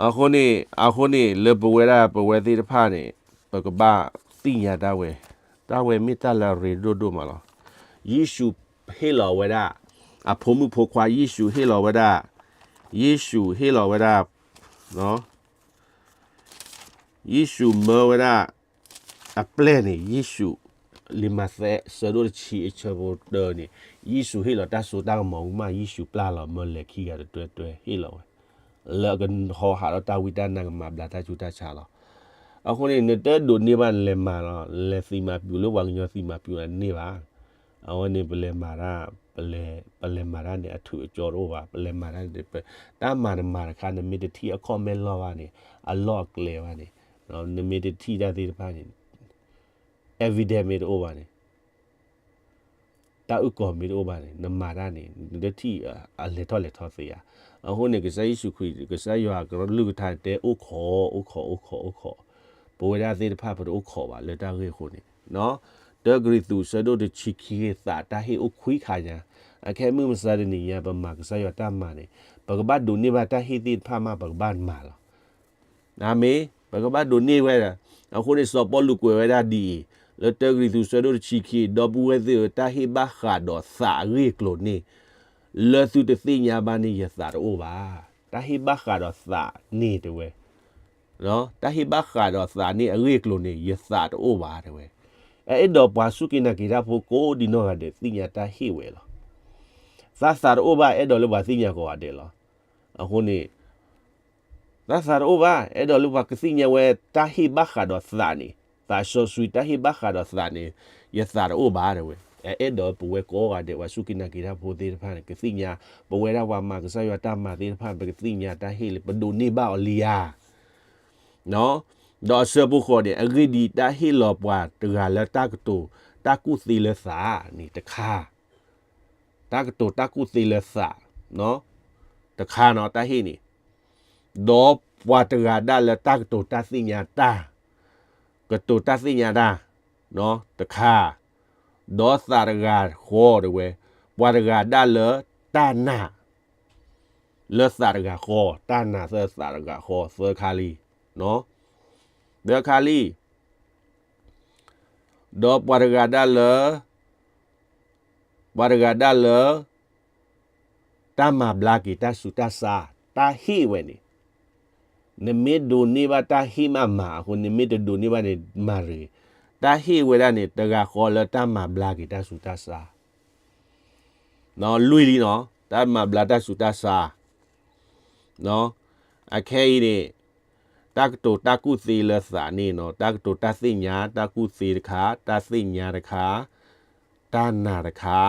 အဃိန့ၣ် အဃိန့ၣ် လၢပဝဲဒၣ်ပဝဲသ့ၣ်တဖၣ်န့ၣ် ပကဘၣ်သ့ၣ်ညါတၢ်ဝဲ, တၢ်ဝဲမ့ၢ်တၢ်လၢအရ့ဒိၣ်ဒိၣ်မးလီၤ. ယ့ၣ်ၡူးဟ့ၣ်လီၤဝဲဒၣ် အဖိမုၣ်ဖိခွါ ယ့ၣ်ၡူးဟ့ၣ်လီၤဝဲဒၣ်, ယ့ၣ်ၡူးဟ့ၣ်လီၤဝဲဒၣ် ယ့ၣ်ၡူးမၢဝဲဒၣ် အပျဲၢ်န့ၣ် ယ့ၣ်ၡူး, လံာ်မးသဲ ဆၢဒိၣ်တဆံ အဆၢဖိတၢန့ၣ် ယ့ၣ်ၡူးဟ့ၣ်လီၤတၢ်စိတၢ်ကမီၤဝံၤမး ယ့ၣ်ၡူးပျၢ်လီၤမၢလဲၤခံဂၤတတွဲတွဲဟ့ၣ်လီၤဝဲ, လၢအကဟီဟးထီၣ်တၢ်ဝံတၢ်နါ ကမၤဘျါတၢ်ဆူးတၢ်ဆါလီၤ. အဃိန့ၣ် နတဒိးန့ၢ်ဘၣ်နလဲၤမၤလီၤ, လဲၤသံမၤပျူၤလၢပှၤကညီသံမၤပျူၤန့ၣ်တန့ၢ်ဘၣ်. အဝဲန့ၣ် ပလဲၤမၤတၢ်, ပလဲၤမၤတၢ်န့ၣ် အထူးအကၠီတအိၣ်ဘၣ်, ပလဲၤမၤတၢ်န့ၣ် တၢ်မၤနမၤတခါ နမ့ၢ်တထံၣ်အခီၣ်မဲာ်လီၢ်ဘၣ်န့ၣ်, အလီၢ်အကျဲဘၣ်န့ၣ်, နမ့ၢ်တထံၣ်တၢ်သ့ၣ်တဖၣ်န့ၣ် evidence မ့ၢ်တအိၣ်ဘၣ်န့ၣ် တၢ်အုၣ်ကီၤမ့ၢ်တအိၣ်ဘၣ်န့ၣ် နမၤတၢ်န့ၣ် နတထံၣ်အလဲၤထီၣ်လဲၤထီသ့ဧါ. အဃိန့ၣ် ကစၢ်ယ့ၣ်ၡူးခရံာ် ကစၢ်ယွၤကလုၢ်ကထါတဲ အိၣ်ခိး အိၣ်ခိး အိၣ်ခိး အိၣ်ခိး, ပဝဲဒၣ်သ့ၣ်တဖၣ် ပတအိၣ်ခိးဘၣ်လၢတၢ်ဂ့ၢ်အဃိန့ၣ်, တၢကရံၣ်သူး ဆၢဒိၣ်တဆံခံ သးတၢ်ဟ့ၣ်အိၣ်ခွံခါညါ, အခဲမုၢ်မဆါတနံၤညါ ပမၤကစၢ်ယွၤတၢ်မၤန့ၣ် ပကဘၣ်ဒိးန့ၢ်ဘၣ်တၢ်ဟ့ၣ်သ့ၣ်တဖၣ်မး ပကဘၣ်မၤလီၤ. အၤမ့ၣ်, ပကဘၣ်ဒိးန့ၢ်ဝဲဒၣ်. အဃိန့ၣ် စီၤပီလူးကွဲးဝဲဒၣ်ဒ်အံၤ, လၢတၢကရံၣ်သူး ဆၢဒိၣ်တဆံခံ, ဒီပုၢ်ဝဲၢ်သ့ၣ်ဧၢ, တၢ်ဟ့ၣ်ဘၣ်ဃးဒီးသးအဂ့ၢ်အကျိၤန့ၣ် လၢသုတသ့ၣ်ညါဘၣ်န့ၣ် ယသးတအိၣ်ဘၣ်. တၢ်ဟ့ၣ်ဘၣ်ဃးဒီးသးန့ၣ်တဲဝဲ, တၢ်ဟ့ၣ်ဘၣ်ဃးဒီးသးန့ၣ်အဂ့ၢ်အကျိၤန့ၣ် ယသးတအိၣ်ဘၣ်တဲဝဲ. အအဲၣ်ဒိးပှၤစူၢ်က့ၤနာ်က့ၤတၢ်ဖိကိးဒံနီၢ်ဂၤဒဲး သ့ၣ်ညါတၢ်ဟ့ၣ်ဝဲလီၤ. သးသးတအိၣ်ဘၣ် အဲၣ်ဒိးလၢပှၤသ့ၣ်ညါကိးဂၤဒဲးလီၤ. အဃိန့ၣ် သးသးတအိၣ်ဘၣ် အဲၣ်ဒိးလၢပှၤကသ့ၣ်ညါဝဲတၢ်ဟ့ၣ်ဘၣ်ဃးဒီးသးန့ၣ်, သးစီဆှံတၢ်ဟ့ၣ်ဘၣ်ဃးဒီးသးန့ၣ်, ယသးတအိၣ်ဘၣ်တဲဝဲ. အအဲၣ်ဒိးပဝဲကိးဂၤဒဲး ပှၤစူၢ်က့ၤနာ်က့ၤတၢ်ဖိသ့ၣ်တဖၣ်န့ၣ် ကသ့ၣ်ညါ, ပဝဲဒၣ်ပှၤမၤကစၢ်ယွၤတၢ်မၤသ့ၣ်တဖၣ် ပကသ့ၣ်ညါတၢ်ဟ့ၣ်လၢပဒိးန့ၢ်ဘၣ်အီၤလံဧါ. ဒီးအဆၢဖိဃိးန့ၣ် အဂ့ၢ်ဒ်အံၤ, တၢ်ဟ့ၣ်လီၤပှၤတဂၤလၢတၢ်ကတိၤတၢ်ကူၣ်သ့လၢသးန့ၣ်တခါ, တၢ်ကတိၤတၢ်ကူၣ်သ့လၢသး တခါနီၤ တၢ်ဟ့ၣ်န့ၣ်, ဒီးပှၤတဂၤဒၣ်လၢတၢ်ကတိၤတၢ်သ့ၣ်ညါတၢ်, ကတိၤတၢ်သ့ၣ်ညါတၢ် တခါ, ဒီးသးတဂၤဃီတဲဝဲ, ပှၤတဂၤဒၣ်လၢတၢ်နာ် လၢသးတဂၤဃီ, တၢ်နာ်သၢသးတဂၤဃီ သၢခါလံ, သၢခါလံ, ဒီးပှၤတဂၤဒၣ်လၢ ပှၤတဂၤဒၣ်လၢ တၢ်မၤဘျါက့ၤတၢ်ဆူးတၢ်ဆါ, တၢ်ဟ့ၣ်ဝဲန့ၣ်, နမ့ၢ်ဒိးန့ၢ်ဘၣ်တၢ်ဟ့ၣ်မးမၤအဃိ နမ့ၢ်တဒိးန့ၢ်ဘၣ်န့ၣ် မၤတဂ့ၤ, တၢ်ဟ့ၣ်ဝဲဒၣ်န့ၣ် တဂၤဃီလၢတၢ်မၤဘျါက့ၤတၢ်ဆူးတၢ်ဆါ လွံၢ်လံနီၤ, တၢ်မၤဘျါတၢ်ဆူးတၢ်ဆါ, အခဲအံၤန့ၣ် တၢ်ကတိၤတၢ်ကူၣ်သ့လၢသးန့ၣ်နီၤ, တၢ်ကတိၤတၢ်သ့ၣ်ညါ, တၢ်ကူၣ်သ့တခါ, တၢ်သ့ၣ်ညါတခါ, တၢ်နာ်တခါ,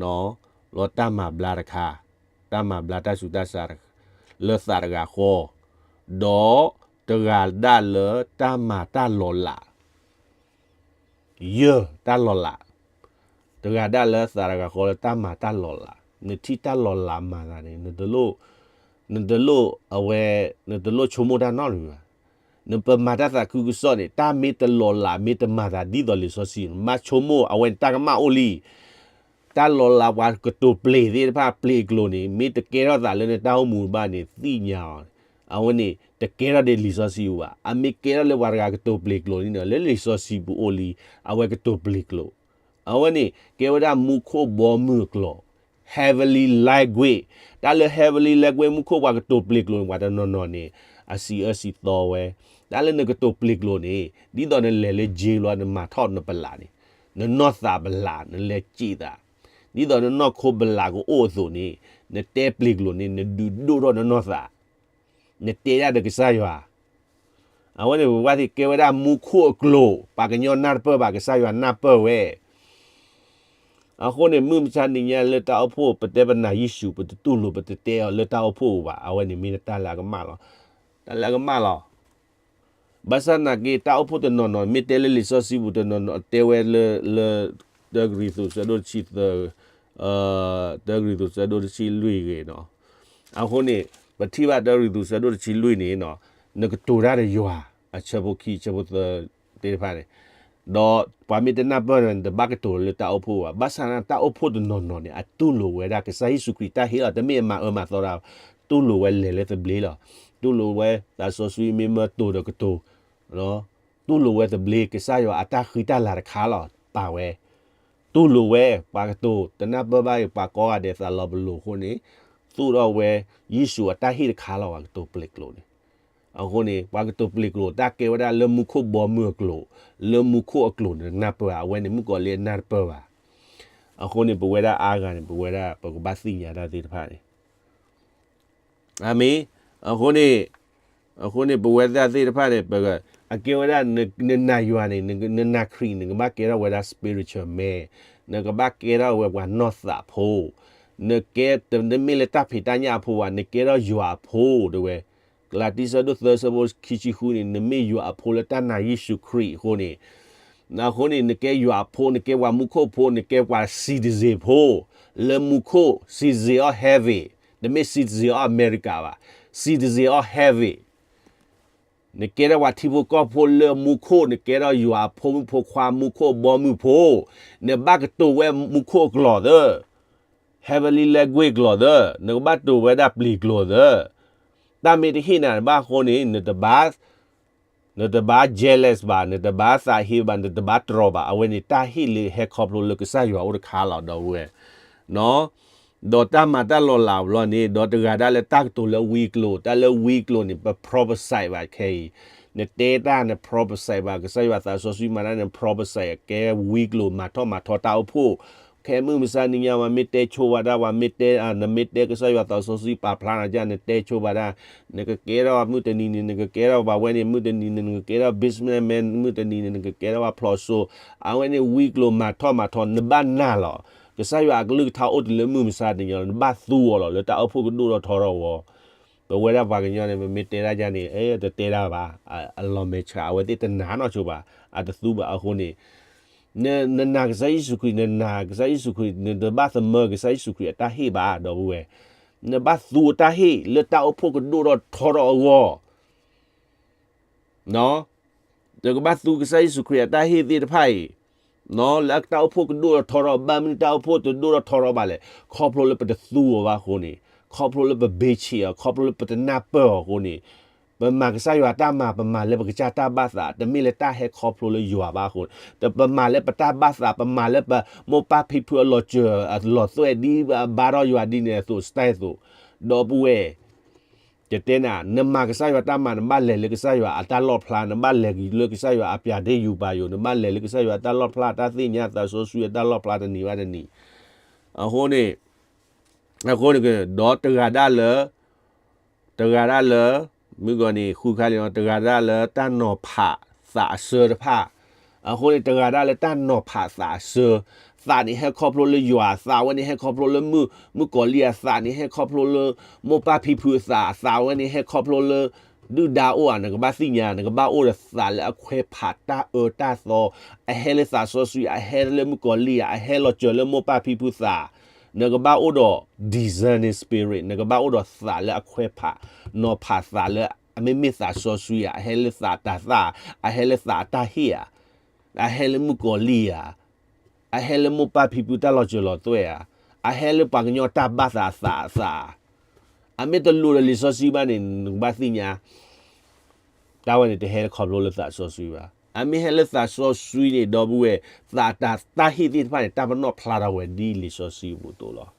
လီၤတၢ်မၤဘျါတခါ, တၢ်မၤဘျါတၢ်ဆူးတၢ်ဆါ လၢသးတဂၤဃီ, ဒီးတဂၤဒၣ်လၢတၢ်မၤတၢ်လီၤလး ယၢၢ်တၢ်လီၤလး, တဂၤဒၣ်လၢသးတဂၤဃီလၢတၢ်မၤတၢ်လီၤလး, နထံၣ်တၢ်လီၤလးမၤသးန့ၣ် နတလိၣ်, နတလိၣ်အဝဲ, နတလိၣ်ဆိကမိၣ်တၢ်နီတမံၤဘၣ်. နပမၤတၢ်သးခုကစီၣ်န့ၣ် တၢ်မ့ၢ်တလီၤလး မ့ၢ်တမၤသးဒ်သိးလံာ်စီဆှံ နဘၣ်ဆိကမိၣ် အဝဲန့ၣ်တၢ်ကမၣ်အိၣ်လံ တၢ်လီၤလးပှၤကတိၤပျ့ၤသ့ၣ်တဖၣ် ပျ့ၤအကျိၤန့ၣ် မ့ၢ်တကဲထီၣ်သးလၢနတၢ်အိၣ်မူဘၣ်န့ၣ် သ့ၣ်ညါအီၤ, အဝဲန့ၣ် တကဲထီၣ်ဒ်လံာ်စီဆှံပူၤဘၣ်. အမ့ၢ်ကဲထီၣ်လၢပှၤတဂၤကတိၤပျ့ၤကျိၤန့ၣ် လၢလံာ်စီဆှံပူၤအိၣ်လံ, အဝဲကတိၤပျ့ၤကျိၤ, အဝဲန့ၣ် ကဲဝဲဒၣ်မူခိၣ်ဘီမုၢ်အကျိၤ heavenly language, တၢ်လၢ heavenly language မူခိၣ်ပှၤကတိၤပျ့ၤကျိၤန့ၣ် ပှၤတနီၤနီၤန့ၣ် အစံးအၢစံးသီဝဲ, တၢ်လၢနကတိၤပျ့ၤကျိၤန့ၣ် ဒ်သိးနလဲၤလၢ jail လီၤ နမၤထီၣ်နပလးန့ၣ်, နနီၢ်သးပလး နလဲၤစံးသး, ဒ်သိးနနီၢ်ခိပလးကအိၣ်အသိးန့ၣ်, နတဲပျ့ၤကျိၤန့ၣ် နဒုးဒိၣ်ထီၣ်နနီၢ်သး နတဲဒၣ်ဒီးကစၢ်ယွၤ, အဝဲန့ၣ် ပဘၣ်သ့ၣ်ကဲဝဲဒၣ်မူခိၣ်အကျိၤ, ပှၤကညီနၢ်တပၢၢ်ဘၣ် ကစၢ်ယွၤနၢ်ပၢၢ်ဝဲ. အဃိန့ၣ် မုၢ်မဆါတနံၤညါလၢတၢ်အိၣ်ဖှိၣ် ပတဲပနာ်ယ့ၣ်ၡူး ပတတူၢ်လိာ် ပတတဲအီၤလၢတၢ်အိၣ်ဖှိၣ်ဘၣ်, အဝဲန့ၣ်မ့ၢ်တၢ်လၢအကမၣ်လီၤ. တၢ်လၢအကမၣ်လီၤ. ဘၣ်ဆၣ်နာ်က့ တၢ်အိၣ်ဖှိၣ်တနီၤနီၤ မ့ၢ်တဲလၢလံာ်စီဆှံပူၤတနီၤနီၤ တဲဝဲလၢ လၢ တၢကရံၣ်သူး ဆၢဒိၣ်တဆံသၢ, တၢကရံၣ်သူး ဆၢဒိၣ်တဆံလွံၢ်ဂ့ၤနီၤ. အဃိန့ၣ် ပထံၣ်ဘၣ်တၢကရံၣ်သူး ဆၢဒိၣ်တဆံလွံၢ်န့ၣ်နီၤ, နကတိၤတၢ်ဒီးယွၤ အဆၢဖိခံ ဆၢဖိသၢသ့ၣ်တဖၣ်န့ၣ်, ဒီးပှၤမ့ၢ်တနၢ်ပၢၢ်န့ၣ် နတဘၣ်ကတိၤလၢတၢ်အိၣ်ဖှိၣ်ဘၣ်. ဘၣ်ဆၣ်န့ၣ် တၢ်အိၣ်ဖှိၣ်တနီၤနီၤန့ၣ် အတူၢ်လိာ်ဝဲဒၣ် ကစၢ်ယ့ၣ်ၡူးခရံာ်တၢ်ဟ့ၣ်လီၤ, တမ့ၢ်အမၤအၢမၤသီတၢ်, တူၢ်လိာ်ဝဲလဲၤလၢသဘျ့လီၤ. တူၢ်လိာ်ဝဲသးစီဆှံမ့ၢ်မၢတိၤဒီးကတိၤ တူၢ်လိာ်ဝဲသဘျ့ ကစၢ်ယွၤအတၢ်ဃံတၢ်လၤတခါလီၤ ပာ်ဝဲ, တူၢ်လိာ်ဝဲ ပှၤကတိၤ တနၢ်ပၢၢ်ဘၣ်အံၤ ပှၤကိးဂၤဒဲးသးလီၤပလိာ်အဃိန့ၣ်, သူၣ်ထီၣ်ဝဲ ယ့ၣ်ၡူးအတၢ်ဟ့ၣ်တခါလီၤ ပှၤကတိၤပျ့ၤကျိၤန့ၣ်. အဃိန့ၣ် ပှၤကတိၤပျ့ၤကျိၤ တၢ်ကဲဝဲဒၣ်လၢမူခိၣ်ဘီမုၢ်အကျိၤ, လၢမူခိၣ်အကျိၤန့ၣ် နၢ်ပၢၢ်ဧါ, အဝဲန့ၣ်မုၣ်ကီၤလံၢ်အနၢ်တပၢၢ်ဘၣ်. အဃိန့ၣ် ပဝဲဒၣ်အါဂၤန့ၣ် ပဝဲဒၣ် ပကဘၣ်သ့ၣ်ညါတၢ်သ့ၣ်တဖၣ်န့ၣ် အၤမ့ၣ်. အဃိန့ၣ်, အဃိန့ၣ် ပဝဲဒၣ်သ့ၣ်တဖၣ်န့ၣ် ပ, အကဲဝဲဒၣ် နနာ်ယွၤန့ၣ်, နနာ်ခရံာ်န့ၣ် နကဘၣ်ကဲထီၣ်ဝဲဒၣ် spiritual man, နကဘၣ်ကဲထီၣ်ဝဲပှၤနီၢ်သးဖိ, နကဲ, နမ့ၢ်လၢတၢ်ဖံးတၢ်ညၣ်အဖိဘၣ်, နကဲထီၣ်ယွၤအဖိတဲဝဲ, ကလၤတံ ဆၢဒိၣ်သၢ ဆၢဖိခံဆံဃုန့ၣ် နမ့ၢ်ယွၤအဖိလၢတၢ်နာ်ယ့ၣ်ၡူးခရံာ်အဃိန့ၣ်, အဃိန့ၣ် နကဲယွၤအဖိ, နကဲပှၤမူခိၣ်ဖိ, နကဲပှၤ citizen ဖိ, လၢမူခိၣ် citizen of heaven, တမ့ၢ် citizen of America ဘၣ်, citizen of heaven. နကဲထီၣ်ပှၤထံဖိကီၢ်ဖိလၢမူခိၣ်, နကဲထီၣ်ယွၤအဖိမုၣ်ဖိခွါ မူခိၣ်ဘီမုၢ်ဖိ, နဘၣ်ကတိၤဝဲမူခိၣ်အကျိာ်သၢ, heavenly language ကျိာ်သၢ, နကဘၣ်တိၤဝဲဒၣ်ပျ့ၤကျိာ်သၢ. တၢ်မ့ၢ်တဟ့ၣ်နၤဘၣ်အဃိန့ၣ် နတဘၣ် နတဘၣ် jealous ဘၣ်, နတဘၣ်သးဟ့ဘၣ်, နတဘၣ်တြီဘၣ်, အဝဲန့ၣ်တၢ်ဟ့ၣ်လၢဟဲခီဖျိလၢကစၢ်ယွၤအိၣ်တခါလီၤ ဒီပုၢ်ဝဲၢ်. ဒီးတၢ်မၤတၢ်လီၤလးဘျီန့ၣ် ဒီးတဂၤဒၣ်လၢတၢ်ကတိၤလၢဝံကျိၤ, တၢ်လၢဝံကျိၤန့ၣ် ပ prophesy ဘၣ်ခဲအံၤ, နတဲတၢ်န prophesy ဘၣ်, ကစၢ်ယွၤသးစီဆှံမၤတၢ်န prophesy ကဲဝံကျိၤ မၤထီၣ်မၤထီတၢ်အိၣ်ဖှိၣ် ခဲမုၢ်မဆါနံၤညါ ပှၤမ့ၢ်တဲဆိဘၣ်ဒၣ် ပှၤမ့ၢ်တဲ နမ့ၢ်တဲကစၢ်ယွၤသးစီဆှံပာ်ဖျါနၤ နတဲဆိဘၣ်ဒၣ်, နကကဲထီၣ်မုၢ်တနံၤန့ၣ် နကကဲထီၣ်ပှၤဝဲန့ၣ် မုၢ်တနံၤန့ၣ် နကကဲထီၣ် businessman မုၢ်တနံၤန့ၣ် နကကဲထီၣ်ပှၤဖျိးစိ, အဝဲန့ၣ်ဝံကျိၤမၤထီၣ်မၤထီ နဘၣ်နာ်လီၤ. ကစၢ်ယွၤအကလုၢ်ကထါအိၣ်တုၤလၢမုၢ်မဆါတနံၤညါလီၤ, နဘၣ်သူအီၤလီၤ လၢတၢ်အိၣ်ဖှိၣ်ကဒိၣ်ထီၣ်ထီထီၣ်အဂီၢ်. ပဝဲဒၣ်ပှၤကညီန့ၣ် ပမ့ၢ်တဲဒၣ်ယၤန့ၣ် အဲ တတဲဒၣ်ဘၣ်, အလီၤမဲာ်ဆှး အဝဲသ့ၣ်တနာ်နီၢ်ဆိဘၣ်, အတသူဘၣ်အဃိန့ၣ် နနာ်ကစၢ်ယ့ၣ်ၡူးခရံာ် နနာ်ကစၢ်ယ့ၣ်ၡူးခရံာ် နတဘၣ်သမၢကစၢ်ယ့ၣ်ၡူးခရံာ်အတၢ်ဟ့ၣ်ဘၣ် ဒီပုၢ်ဝဲၢ်, နဘၣ်သူအတၢ်ဟ့ၣ်လၢတၢ်အိၣ်ဖှိၣ်ကဒိၣ်ထီၣ်ထီထီၣ်အဂီၢ် နကဘၣ်သူကစၢ်ယ့ၣ်ၡူးခရံာ်အတၢ်ဟ့ၣ်သ့ၣ်တဖၣ်အံၤ, လၢတၢ်အိၣ်ဖှိၣ်ကဒိၣ်ထီၣ်ထီထီၣ် ဘၣ်မနုၤတၢ်အိၣ်ဖှိၣ်တဒိၣ်ထီၣ်ထီထီၣ်ဘၣ်လဲၣ်, ခီဖျိလၢပတသူအီၤဘၣ်အဃိန့ၣ်, ခီဖျိလၢပဘ့ဆံးအီၤ, ခီဖျိလၢပတနၢ်ပၢၢ်အီၤအဃိန့ၣ်, ပမၤကစၢ်ယွၤတၢ်မၤ ပမၤလၢပကစၢ်တၢ်ဘၣ်သး တမ့ၢ်လၢတၢ်ဟဲခီဖျိလၢယွၤဘၣ်အဃိ, တပမၤလၢပတၢ်ဘၣ်သး ပမၤလၢပမိၢ်ပၢ်ဖံဖုအလီၤစၢၤအလီၤသွဲၣ်ဒ်ဘါထီၣ်ယွၤဒ်န့ၣ်အသိး စတဲအသိး, ဒီပုၢ်ဝဲၢ် ယတဲနၤ, နမၤကစၢ်ယွၤတၢ်မၤ နဘၣ်လဲၤလၢကစၢ်ယွၤအတၢ်လီၣ်ဖျါ, နဘၣ်လဲၤလၢကစၢ်ယွၤအပျၢ်ဒ့ၣ်ယူၤပာ်ယိၤ, နဘၣ်လဲၤလၢကစၢ်ယွၤအတၢ်လီၣ်ဖျါ တၢ်သ့ၣ်ညါသးစီဆှံအတၢ်လီၣ်ဖျါတနံၤဘၣ်တနံၤ, အဃိန့ၣ်, အဃိန့ၣ်, ဒီးတဂၤဒၣ်လၢ တဂၤဒၣ်လၢ, မုၢ်ဂီၤန့ၣ် ဃုခါလံ, တဂၤဒၣ်လၢတၢ်နီၤဖးသးအဆၢတဖၣ်, အဃိန့ၣ် တဂၤဒၣ်လၢတၢ်နီၤဖးသးအဆၢ, သးန့ၣ်ဟဲခီဖျိလၢယွၤအသး, အဝဲန့ၣ်ဟဲခီဖျိလၢမုၣ်ကီၤလံၢ်အသး, သးန့ၣ်ဟဲခီဖျိလၢမိၢ်ပၢ်ဖံဖုအသး, သးအဝဲန့ၣ်ဟဲခီဖျိလၢဒုၣ်ဒါအိၣ်ဧါ, နကဘၣ်သ့ၣ်ညါ, နကဘၣ်အိၣ်ဒီးသးလၢအခွဲးဖးတၢ်အၢတၢ်သီ, အဟဲလၢသးစီဆှံ, အဟဲလၢမုၣ်ကီၤလံၢ်ဧါ, အဟဲလီၤစၢၤလၢမိၢ်ပၢ်ဖံဖုသး နကဘၣ်အိၣ်ဒီး discerning spirit, နကဘၣ်အိၣ်ဒီးသးလၢအခွဲးဖး, နီၤဖးသးလၢအမ့မ့ၢ်သးစီဆှံဧါ, အဟဲလၢသးတၤသၣ်, အဟဲလၢသးအတၢ်ဟ့ၣ်ဧါ, အဟဲလၢမုၣ်ကီၤလံၢ်ဧါ, အဟဲလၢမိၢ်ပၢ်ဖံဖုတၢ်လီၤစၢၤလီၤသွဲၣ်ဧါ, အဟဲလၢပှၤကညီတၢ်ဘၣ်သးအသးအသး, အမ့ၢ်တလိၣ်ဒီးလံာ်စီဆှံဘၣ်န့ၣ် နကဘၣ်သ့ၣ်ညါ တၢ်ဝဲန့ၣ်တဟဲခီဖျိလၢသးစီဆှံဘၣ်. အမ့ၢ်ဟဲလၢသးစီဆှံန့ၣ် ဒီပုၢ်ဝဲၢ်, သးတၢ်, တၢ်ဟ့ၣ်သ့ၣ်တဖၣ်န့ၣ် တၢ်ပနီၣ်ဖျါထီၣ်ဝဲဒ်လံာ်စီဆှံအပူၤအသိးလီၤ.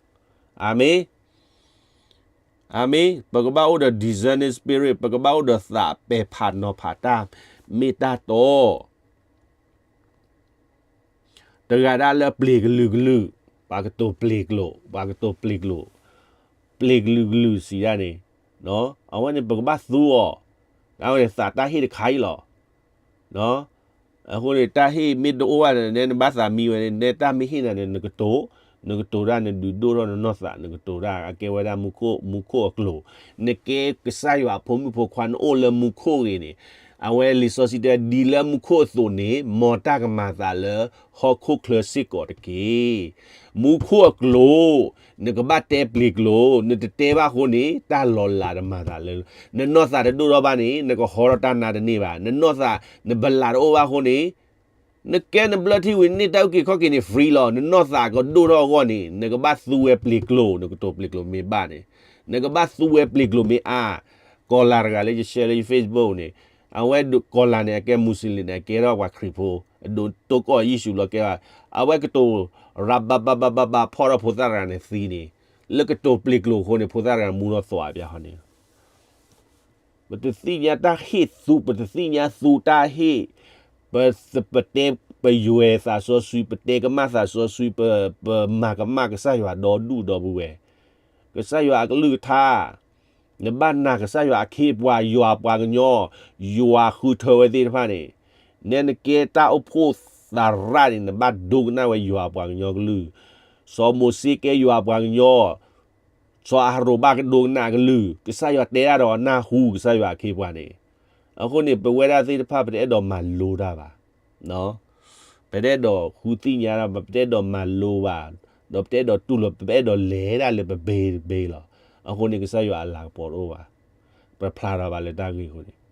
အၤမ့ၣ်, အၤမ့ၣ်, ပကဘၣ်အိၣ်ဒီး discerning spirit, ပကဘၣ်အိၣ်ဒီးသးပဲာ်ဖးနီၤဖးတၢ်မ့ၢ်တၢ်တီ တဂၤဒၣ်လၢပျ့ၤကလုာ်ကလုာ်, ပှၤကတိၤပျ့ၤကျိာ်, ပှၤကတိၤပျ့ၤကျိာ်, ပျ့ၤကလုာ်ကလုာ်စံးဒၣ်န့ၣ်, အဝဲန့ၣ်ပကဘၣ်သူအီၤ, အဝဲန့ၣ်သးတၢ်ဟ့ၣ်တခါအံၤလီၤ. အဃိန့ၣ် တၢ်ဟ့ၣ်မ့ၢ်တအိၣ်ဘၣ်န့ၣ် နဘၣ်သးမံဝဲန့ၣ် နတၢ်မ့ၢ်ဟ့ၣ်နၤန့ၣ် နကတိၤ, နကတိၤတၢ် နဒုးဒိၣ်ထီၣ်နနီၢ်သး နကတိၤတၢ် အကဲဝဲဒၣ်မူခိၣ်, မူခိၣ်အကျိၤ, နကဲကစၢ်ယွၤအဖိမုၣ်ဖိခွါ နအိၣ်လၢမူခိၣ်ဂ့ၤန့ၣ်, အဝဲလံာ်စီဆှံတဲ ဒ်လၢမူခိၣ်အသိးန့ၣ် မ်တၢ်ကမၤသးလၢဟီၣ်ခိၣ်ချၢစ့ၢ်ကီးတက့ၢ်. မူခိၣ်အကျိၤ, နကဘၣ်တဲပျ့ၤကျိာ်, နတတဲဘၣ်အဃိန့ၣ် တၢ်လီၤလးတမၤသးလၢ, နနီၢ်သးတဒိၣ်ထီၣ်ဘၣ်န့ၣ် နကဟီထီၣ်တၢ်နါတန့ၢ်ဘၣ်, နနီၢ်သး နဘလးတအိၣ်ဘၣ်အဃိန့ၣ် နကဲနဘျၢထံဝံၤန့ၢ်တၢ်အုၣ်က့ၤခီၣ်က့ၤန့ၣ် free လီၤ. နနီၢ်သးကဒိၣ်ထီၣ်အဂီၢ်န့ၣ် နကဘၣ်သူဝဲပျ့ၤကျိာ်, နကတိၤပျ့ၤကျိာ်မ့ၢ်ဘၣ်န့ၣ်, နကဘၣ်သူဝဲပျ့ၤကျိာ်မ့ၢ်အါ, ကီၤလၤတဂၤလၢယ share လၢယ Facebook န့ၣ်, အဝဲဒၣ်ကီၤလၤန့ၣ် အကဲ Muslim န့ၣ် အကဲထီၣ်ပှၤခရံာ်ဖိ, အဒိးတိကိးယ့ၣ်ၡူးလီၤကဲဘၣ်, အဝဲကတိၤ ရၤဘးဘးဘးဘးဘး ဖီၣ်ထီၣ်ဖိသၣ်တဂၤန့ၣ်သံန့ၣ်, လၢကတိၤပျ့ၤကျိာ်အဃိန့ၣ် ဖိသၣ်တဂၤမူထီၣ်သွးပျၢ်ဟီန့ၣ် ပတသ့ၣ်ညါတၢ်ဟ့ၣ်သူ, ပတသ့ၣ်ညါသူတၢ်ဟ့ၣ်, ပ, ပတဲပယွဲသးစီဆှံ, ပတဲကမၣ်သးစီဆှံ, ပ, ပမၤကမၣ်ကစၢ်ယွၤဒီဒူၣ်ဒီပုၢ်ဝဲၢ်, ကစၢ်ယွၤအကလုၢ်ကထါ, နဘၣ်နာ်ကစၢ်ယွၤအခ့အပှၤ, ယွၤပှၤကညီ, ယွၤဃုထၢဝဲသ့ၣ်တဖၣ်န့ၣ်, နဲနကဲတၢ်အိၣ်ဖှိၣ်သရၣ်န့ၣ် နဘၣ်ဒိကနၣ်ဝဲယွၤပှၤကညီကလုၢ်, စီၤမိၤၡ့ကဲယွၤပှၤကညီ စီၤအၤဟရိၣ်ဘၣ်ကဒိကနၣ်အကလုၢ်, ကစၢ်ယွၤတဲဒၣ်ဒီးနၢ်ဟူကစၢ်ယွၤအခ့အပှၤန့ၣ်, အဃိန့ၣ် ပဝဲဒၣ်သ့ၣ်တဖၣ် ပတအဲၣ်ဒိးမၤလိတၢ်ဘၣ်, ပတအဲၣ်ဒိးဃုသ့ၣ်ညါတၢ်ဘၣ်, ပတအဲၣ်ဒိးမၤလိဘၣ်, ဒီးပတအဲၣ်ဒိးတူၢ်လိာ်, ပအဲၣ်ဒိးလဲၤဒၣ်လၢပဘ့တဘ့လီၤ. အဃိန့ၣ် ကစၢ်ယွၤအလၤကပီၤတအိၣ်ဘၣ်, ပဖျါထီၣ်ဘၣ်လၢတၢ်ဂ့ၢ်အဃိန့ၣ် ဒီး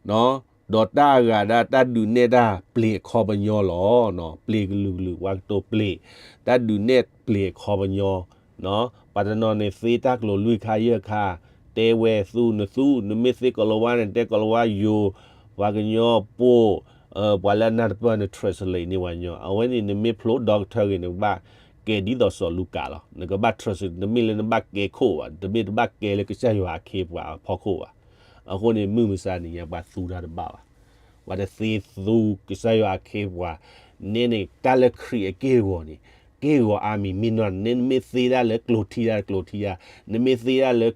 တၢ်အဂၤဒၣ်တၢ်ဒုးနဲၣ်တၢ်ပျ့ၤအခီပညီလီၤ. ပျ့ၤကလုာ်ကလုာ် ပှၤကတိၤပျ့ၤ, တၢ်ဒုးနဲၣ်ပျ့ၤအခီပညီ, ပှၤတနီၤန့ၣ်သ့တၢ်ကျိၤလွံၢ်ခါယဲၢ်ခါ, တဲဝဲသူနသူ, နမ့ၢ်သ့ကိၤလၤဝါန့ၣ် တဲကိၤလၤဝါယိၤ, ပှၤကညီပိၢ်, ပှၤလၢအနၢ်တပၢၢ်န့ၣ် translate န့ၢ်ပှၤကညီ, အဝဲန့ၣ် နမ့ၢ်ဖျိ doctor ဂ့ၤ နကဘၣ်ကဲဒ်သိးစီၤလူၤကၣ်လီၤ. နကဘၣ် translate တမ့ၢ်လၢနဘၣ်ကဲခိၣ်ဘၣ်, တမ့ၢ်တဘၣ်ကဲလၢကစၢ်ယွၤအခ့အပှၤအဖီခိၣ်ဘၣ်. အဃိန့ၣ် မုၢ်မဆါတနံၤညါ ပှၤသူတၢ်တဘၣ်ဘၣ်. ပှၤတသ့သူကစၢ်ယွၤအခ့အပှၤ, နဲန့ၣ် တၢ်လၢခရံာ်အက့ၢ်အဂီၤန့ၣ် က့ၢ်ဂီၤအါမံၤ မ့ၢ်နီၢ် နဲနမ့ၢ်သ့ဒၣ်လၢကျိၤထံတၢ်ကျိၤထံတၢ်, နမ့ၢ်သ့ဒၣ်လၢ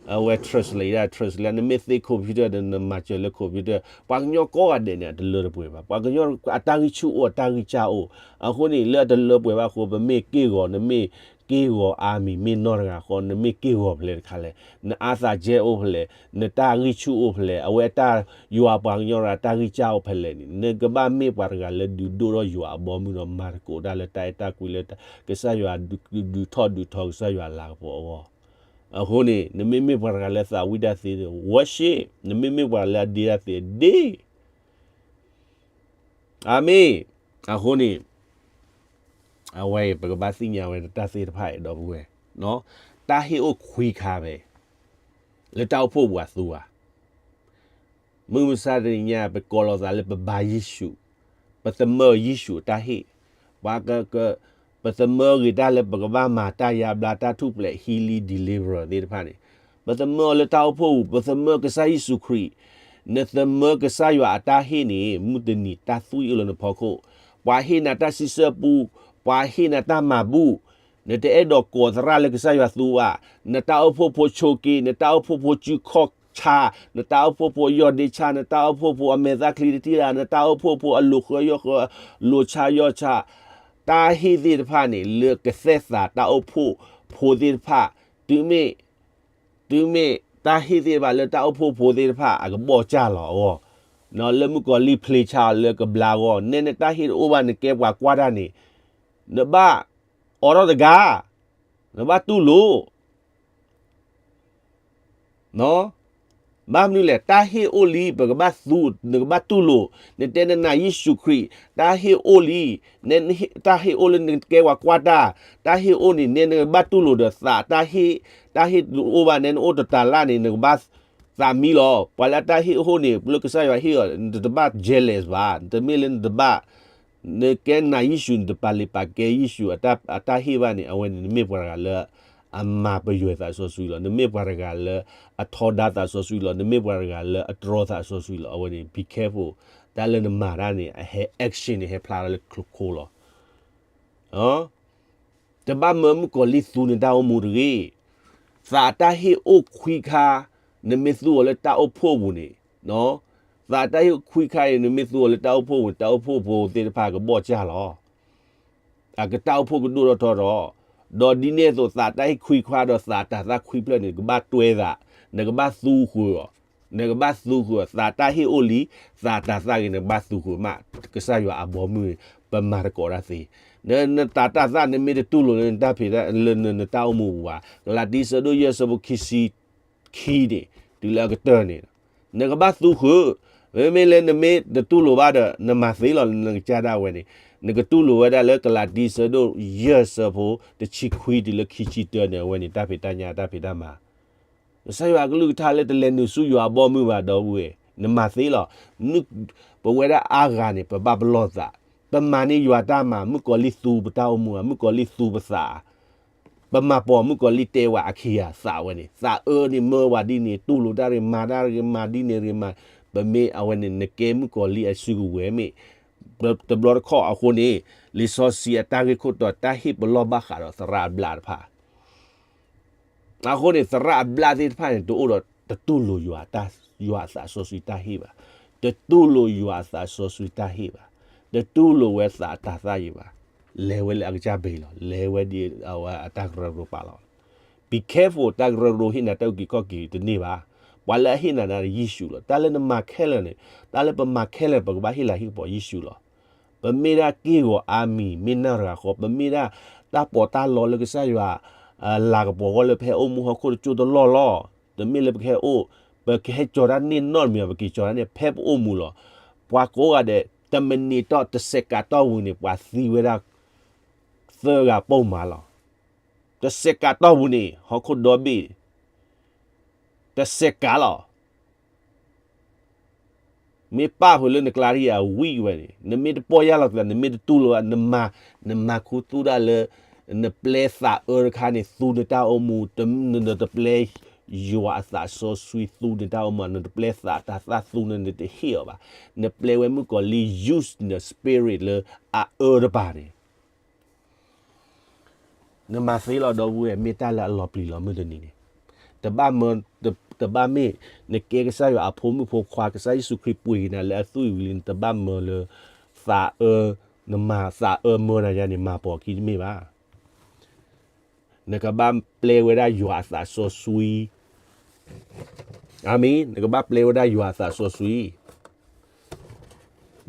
အဝဲ translate ဒၣ် translate နမ့ၢ်သ့ computer ဒီးနမၤစၢၤလၢ computer, ပှၤကညီကိးဂၤဒဲးန့ၣ် အတလၢတပှဲၤဘၣ်, ပှၤကညီအတၢ်ဂံၢ်ဆူၣ်အိၣ် အတၢ်ဂံၢ်စၢ်အိၣ်, အဃိန့ၣ် လၢအတလၢပှဲၤဘၣ်အဃိ ပမ့ၢ်က့ၢ်ဂီၤ နမ့ၢ်က့ၢ်ဂီၤအါမံၤ မ့ၢ်နီၢ်တဂၤဃီ နမ့ၢ်က့ၢ်ဂီၤဖဲလဲၣ်တခါလဲၣ်, နအါသးကဲအိၣ်ဖဲလဲၣ်, နတၢ်ဂံၢ်ဆူၣ်အိၣ်ဖဲလဲၣ်, အဝဲတၢ် ယွၤပှၤကညီတဂၤ တၢ်ဂံၢ်စၢ်အိၣ်ဖဲလဲၣ်န့ၣ် နကဘၣ်မ့ၢ်ပှၤတဂၤလၢဒုးဒိၣ်ထီၣ်ယွၤအဘီမုၢ်ဒီး မၤသကိးတၢ်လၢတၢ်အဲၣ်တၢ်ကွံလၢ ကစၢ်ယွၤဒုးထီၣ်ဒုးထီကစၢ်ယွၤလၤကပီၤအဂီၢ်. အဃိန့ၣ် နမ့မ့ၢ်ပှၤတဂၤလၢသးဝံၣ်တၢ်သ့ worship, နမ့မ့ၢ်ပှၤလၢအဒ့တၢ်သ့ဒ့, အၤမ့ၣ်. အဃိန့ၣ် အဝဲအံၤ ပကဘၣ်သ့ၣ်ညါဝဲတၢ်သ့ၣ်တဖၣ်အံၤ ဒီပုၢ်ဝဲၢ်, တၢ်ဟ့ၣ်အိၣ်ခွံခါဖဲ လၢတၢ်အိၣ်ဖှိၣ်ပူၤအသူဧါ. မုၢ်မဆါတနံၤညါ ပကိးလီၤသးလၢပဘါယ့ၣ်ၡူး, ပသမၢယ့ၣ်ၡူးအတၢ်ဟ့ၣ်, ပှၤက ပသမၢဂ့ၤတၢ်လၢပကဘၣ်မၤတၢ်ယါဘျါ တၢ်ထူၣ်ဖျဲး healing deliverance သ့ၣ်တဖၣ်န့ၣ်, ပသမၢအီၤလၢတၢ်အိၣ်ဖှိၣ်ပူၤ, ပသမၢကစၢ်ယ့ၣ်ၡူးခရံာ်, နသမၢကစၢ်ယွၤအတၢ်ဟ့ၣ်န့ၣ် မုၢ်တနံၤတၢ်သွံၣ်အိၣ်လၢနဖီခိၣ်, ပှၤဟ့ၣ်နၤတၢ်စံးဆၢပူ, ပှၤဟ့ၣ်နၤတၢ်မၤဘူၣ်, နတအဲၣ်ဒိးကိးသရၣ်လၢကစၢ်ယွၤသူဘၣ်, နတၢ်အိၣ်ဖှိၣ်ဖိဆိးက့, နတၢ်အိၣ်ဖှိၣ်ဖိစုခီၣ်ဆါ, နတၢ်အိၣ်ဖှိၣ်ဖိယီၢ်ဒ့ဆါ, နတၢ်အိၣ်ဖှိၣ်ဖိအမဲာ်သၣ်ချံတထံၣ်ရၣ်, နတၢ်အိၣ်ဖှိၣ်ဖိအလိာ်ဃၢယီၢ်ဃၢ, လိာ်ဆါယီၢ်ဆါ, တၢ်ဟ့ၣ်သ့ၣ်တဖၣ်န့ၣ် လၢကသဲၣ်သးတၢ်အိၣ်ဖှိၣ်ဖိသ့ၣ်တဖၣ်, တုၤမ့ၢ် တုၤမ့ၢ် တၢ်ဟ့ၣ်သ့ၣ်တဖၣ်လၢတၢ်အိၣ်ဖှိၣ်ဖိသ့ၣ်တဖၣ် အကဘီၣ်ကၢ်လီၤအဂီၢ်, လၢမုၣ်ကီၤလံၢ်ဖျ့ဆါအီၤလၢကဘျါအဂီၢ်, နဲနတၢ်ဟ့ၣ်တအိၣ်ဘၣ် နကဲပှၤကွၢ်တၢ်န့ၣ်, နဘၣ်အိးထီၣ်တဂၤ, နဘၣ်တူၢ်လိာ် ဘၣ်မနုၤလဲၣ်, တၢ်ဟ့ၣ်အိၣ်လံ ပကဘၣ်သူ, နကဘၣ်တူၢ်လိာ်, နတဲနနာ်ယ့ၣ်ၡူးခရံာ်, တၢ်ဟ့ၣ်အိၣ်လံ, တၢ်ဟ့ၣ်အိၣ်လၢနကဲပှၤကွၢ်တၢ်, တၢ်ဟ့ၣ်အိၣ်န့ၣ် နဲနကဘၣ်တူၢ်လိာ်ဒီးသး, တၢ်ဟ့ၣ်, တၢ်ဟ့ၣ်တအိၣ်ဘၣ် နဲနအိၣ်တတၤလၢ်န့ၣ် နကဘၣ်သးမံလီၤ. ပှၤလၢအတၢ်ဟ့ၣ်အိၣ်န့ၣ် လၢကစၢ်ယွၤဟ့ၣ်အီၤ နတဘၣ် jealous ဘၣ်, တမ့ၢ်လၢနတဘၣ် နကဲနာ်ယ့ၣ်ၡူး နတပာ်လုၢ်ပာ်ကဲယ့ၣ်ၡူးအတၢ်ဟ့ၣ်ဘၣ်န့ၣ် အဝဲန့ၣ် နမ့ၢ်ပှၤတဂၤလၢ အမၤပယွဲၤသးစီဆှံလီၤ. နမ့ၢ်ပှၤတဂၤလၢ အထီဒါသးစီဆှံလီၤ. နမ့ၢ်ပှၤတဂၤလၢ အတြီသးစီဆှံလီၤ. အဝဲန့ၣ် be careful တၢ်လၢနမၤတၢ်န့ၣ် အဟဲ action န့ၣ် ဟဲဖျါထီၣ်လၢခိၣ်လီၤ. တဘၣ်မၢမုၣ်ကီၤလံၢ်သူနတၢ်အိၣ်မူတဂ့ၤ. သးတၢ်ဟ့ၣ်အိၣ်ခွံခါ နမ့ၢ်သူအီၤလၢတၢ်အိၣ်ဖှိၣ်ပူၤန့ၣ်, သးတၢ်ဟ့ၣ်အိၣ်ခွံခါအံၤ နမ့ၢ်သူအီၤလၢတၢ်အိၣ်ဖှိၣ်ပူၤန့ၣ် တၢ်အိၣ်ဖှိၣ်ဖိသ့ၣ်တဖၣ်ကဘီၣ်ကၢ်လီၤ. အကတၢ်အိၣ်ဖှိၣ်ကဒိၣ်ထီၣ်ထီထီၣ်, ဒီးဒ်န့ၣ်အသိး သးတၢ်ဟ့ၣ်ခွံခါဒီးသးတၤသၣ်ခွံဖျၢၣ်န့ၣ် နကဘၣ်တွဲသး, နကဘၣ်သူဃုာ်အီၤ, နကဘၣ်သူဃုာ်အီၤ, သးတၢ်ဟ့ၣ်အိၣ်လံ, သးတၤသၣ်ဂ့ၤ နကဘၣ်သူဃုာ်မး, ကစၢ်ယွၤအဘီမုၢ်န့ၣ် ပမၤသကိးတၢ်သ့, နတၤတၣ်သၣ် နမ့ၢ်တတူၢ်လိာ်လၢနတၢ်ဖံးတၢ် လၢနတၢ်အိၣ်မူပူၤဘၣ်, ကလၤတံ ဆၢဒိၣ်ယဲၢ် ဆၢဖိခံဆံ ခံန့ၣ် တုၤလၢအကတၢၢ်န့ၣ်, နကဘၣ်သူဃုာ်, မ့မ့ၢ်လၢနမ့ၢ်တတူၢ်လိာ်ဘၣ်ဒီး နမၤသ့လီၤ နကစၢ်ဒၣ်ဝဲန့ၣ်, နကတူၢ်လိာ်ဝဲဒၣ်လၢကလၤတံ ဆၢဒိၣ်ယဲၢ် ဆၢဖိ တဆံခွံတုၤလၢခံဆံတၢန့ၣ် အဝဲန့ၣ် တၢ်ဖံးတၢ်ညၣ် တၢ်ဖံးတၢ်မၤ ကစၢ်ယွၤအကလုၢ်ကထါလၢတလဲၤနုာ်ဆူယွၤအဘီမုၢ်ဘၣ် ဒီပုၢ်ဝဲၢ်, နမၤသ့လီၤ. ပဝဲဒၣ်အါဂၤန့ၣ် ပဘၣ်ပလီၢ်သး, ပမၤန့ၢ်ယွၤတၢ်မၤ, မုၣ်ကီၤလံၢ်သူပတၢ်အိၣ်မူဧါ, မုၣ်ကီၤလံၢ်သူပသးဧါ, ပမၤပိာ်မုၣ်ကီၤလံၢ်တဲဝဲအခံဂၤသးဝဲန့ၣ်, သးအၢန့ၣ်မၢဝဲဒ်န့ၣ်, တူၢ်လိာ်တၢ်ရ့ မၤတၢ်ရ့ မၤဒ်န့ၣ်ရ့မၤ, ပမ့ၢ်အဝဲန့ၣ် နကဲမုၣ်ကီၤလံၢ်အစုကဝဲၤမ့ၢ်, တဘျီတခီၣ်အဃိန့ၣ်, လံာ်စီဆှံအတၢ်ဂ့ၢ်ခိၣ်တီ တၢ်ဟ့ၣ်ပလီၢ်ဘၣ်ဃးဒီးသရၣ်အဘျၣ်တဖၣ် အဃိန့ၣ် သရၣ်အဘျၣ်သ့ၣ်တဖၣ်န့ၣ် တအိၣ်ဒီး တတူၢ်လိာ်ယွၤ ယွၤအသးစီဆှံတၢ်ဟ့ၣ်ဘၣ်, တတူၢ်လိာ်ယွၤအသးစီဆှံတၢ်ဟ့ၣ်ဘၣ်, တတူၢ်လိာ်ဝဲသးအတၤသၣ်ယံၤဘၣ်, လဲၤဝဲလၢအကစၢ်ဘ့ၣ်လီၤ, လဲၤဝဲဒ်အဝဲအတၢ်ကရၢကရိပာ်လီၤ. Be careful တၢ်ကရၢကရိဟ့ၣ်နၤတၢ်အုၣ်က့ၤခီၣ်က့ၤတန့ၢ်ဘၣ်, ပှၤလၢအဟ့ၣ်နၤန့ၣ်ယ့ၣ်ၡူးလီၤ. တၢ်လၢနမၤခဲလၢာ်န့ၣ်, တၢ်လၢပမၤခဲလၢာ် ပကဘၣ်ဟ့ၣ်လၤဟ့ၣ်ကပီၤယ့ၣ်ၡူးလီၤ. ပမ့ၢ်ဒၣ်က့ၢ်ဂီၤအါမံၤ မ့ၢ်နၢ်တဂၤဃီ, ပမ့ၢ်ဒၣ်တၢ်ပီးတၢ်လီလၢကစၢ်ယွၤ လၤကပီၤအဂီၢ်လၢပဟဲအိၣ်မူဟီၣ်ခိၣ်တကၠိၢ်တလီၢ်လီၤ. တမ့ၢ်လၢပကဟဲအိၣ်, ပကဟဲကၠီၤတၢ်န့ၢ်နီတမံၤဘၣ်, ပက့ၤကၠီၤတၢ်န့ၢ်ဖဲပအိၣ်မူလီၤ. ပှၤကိးဂၤဒဲး တမံးနံးတီၢ် တစဲးကးတီၢ်ပူၤန့ၣ် ပှၤသံဝဲဒၣ် သၢဂၤပိာ်မးလီၤ. တစဲးကးတီၢ်ပူၤန့ၣ် ဟီၣ်ခိၣ်ဒီဘ့ၣ် တစဲးကးလီၤ. မ့ၢ်ပာ်ဖုးလၢနကျါတယၤဝံၣ်ဝဲန့ၣ်, နမ့ၢ်တပီၢ်ယၢ်လီၤကျဲ, နမ့ၢ်တတူၢ်လိာ်ဘၣ်, နမၤ, နမၤခူသူၣ်ဒၣ်လၢ နပျဲသးအၢတခါန့ၣ် သူနတၢ်အိၣ်မူ, နတပျဲ ယွၤအသးစီဆှံသူနတၢ်အိၣ်မူ, နတပျဲသးတၢ်သၣ်သူန့ၣ် နတဟ့ၣ်အီၤဘၣ်. နပျဲဝဲမုၣ်ကီၤလံၢ် use န spirit လၢအအၢတပၤန့ၣ် နမၤသ့လီၤ ဒီပုၢ်ဝဲၢ်, မ့ၢ်တၢ်လၢအလီၤပျံၤလီၤမုၢ်တနံၤန့ၣ်, တဘၣ်မၢ, တဘၣ်မ့ၢ် နကဲကစၢ်ယွၤအဖိမုၣ်ဖိခွါ, ကစၢ်ယ့ၣ်ၡူးခရံာ်ပှ့ၤက့ၤနၤလၢအသွံၣ်ဝံၤလံ, နတဘၣ်မၢလၢ သးအၢ, နမၤသးအၢမၢနၤယါန့ၣ် မၤပိာ်ခံတမ့ၢ်ဘၣ်. နကဘၣ်ပျဲဝဲဒၣ်ယွၤအသးစီဆှံ, အၤမ့ၣ်, နကဘၣ်ပျဲဝဲဒၣ်ယွၤအသးစီဆှံ,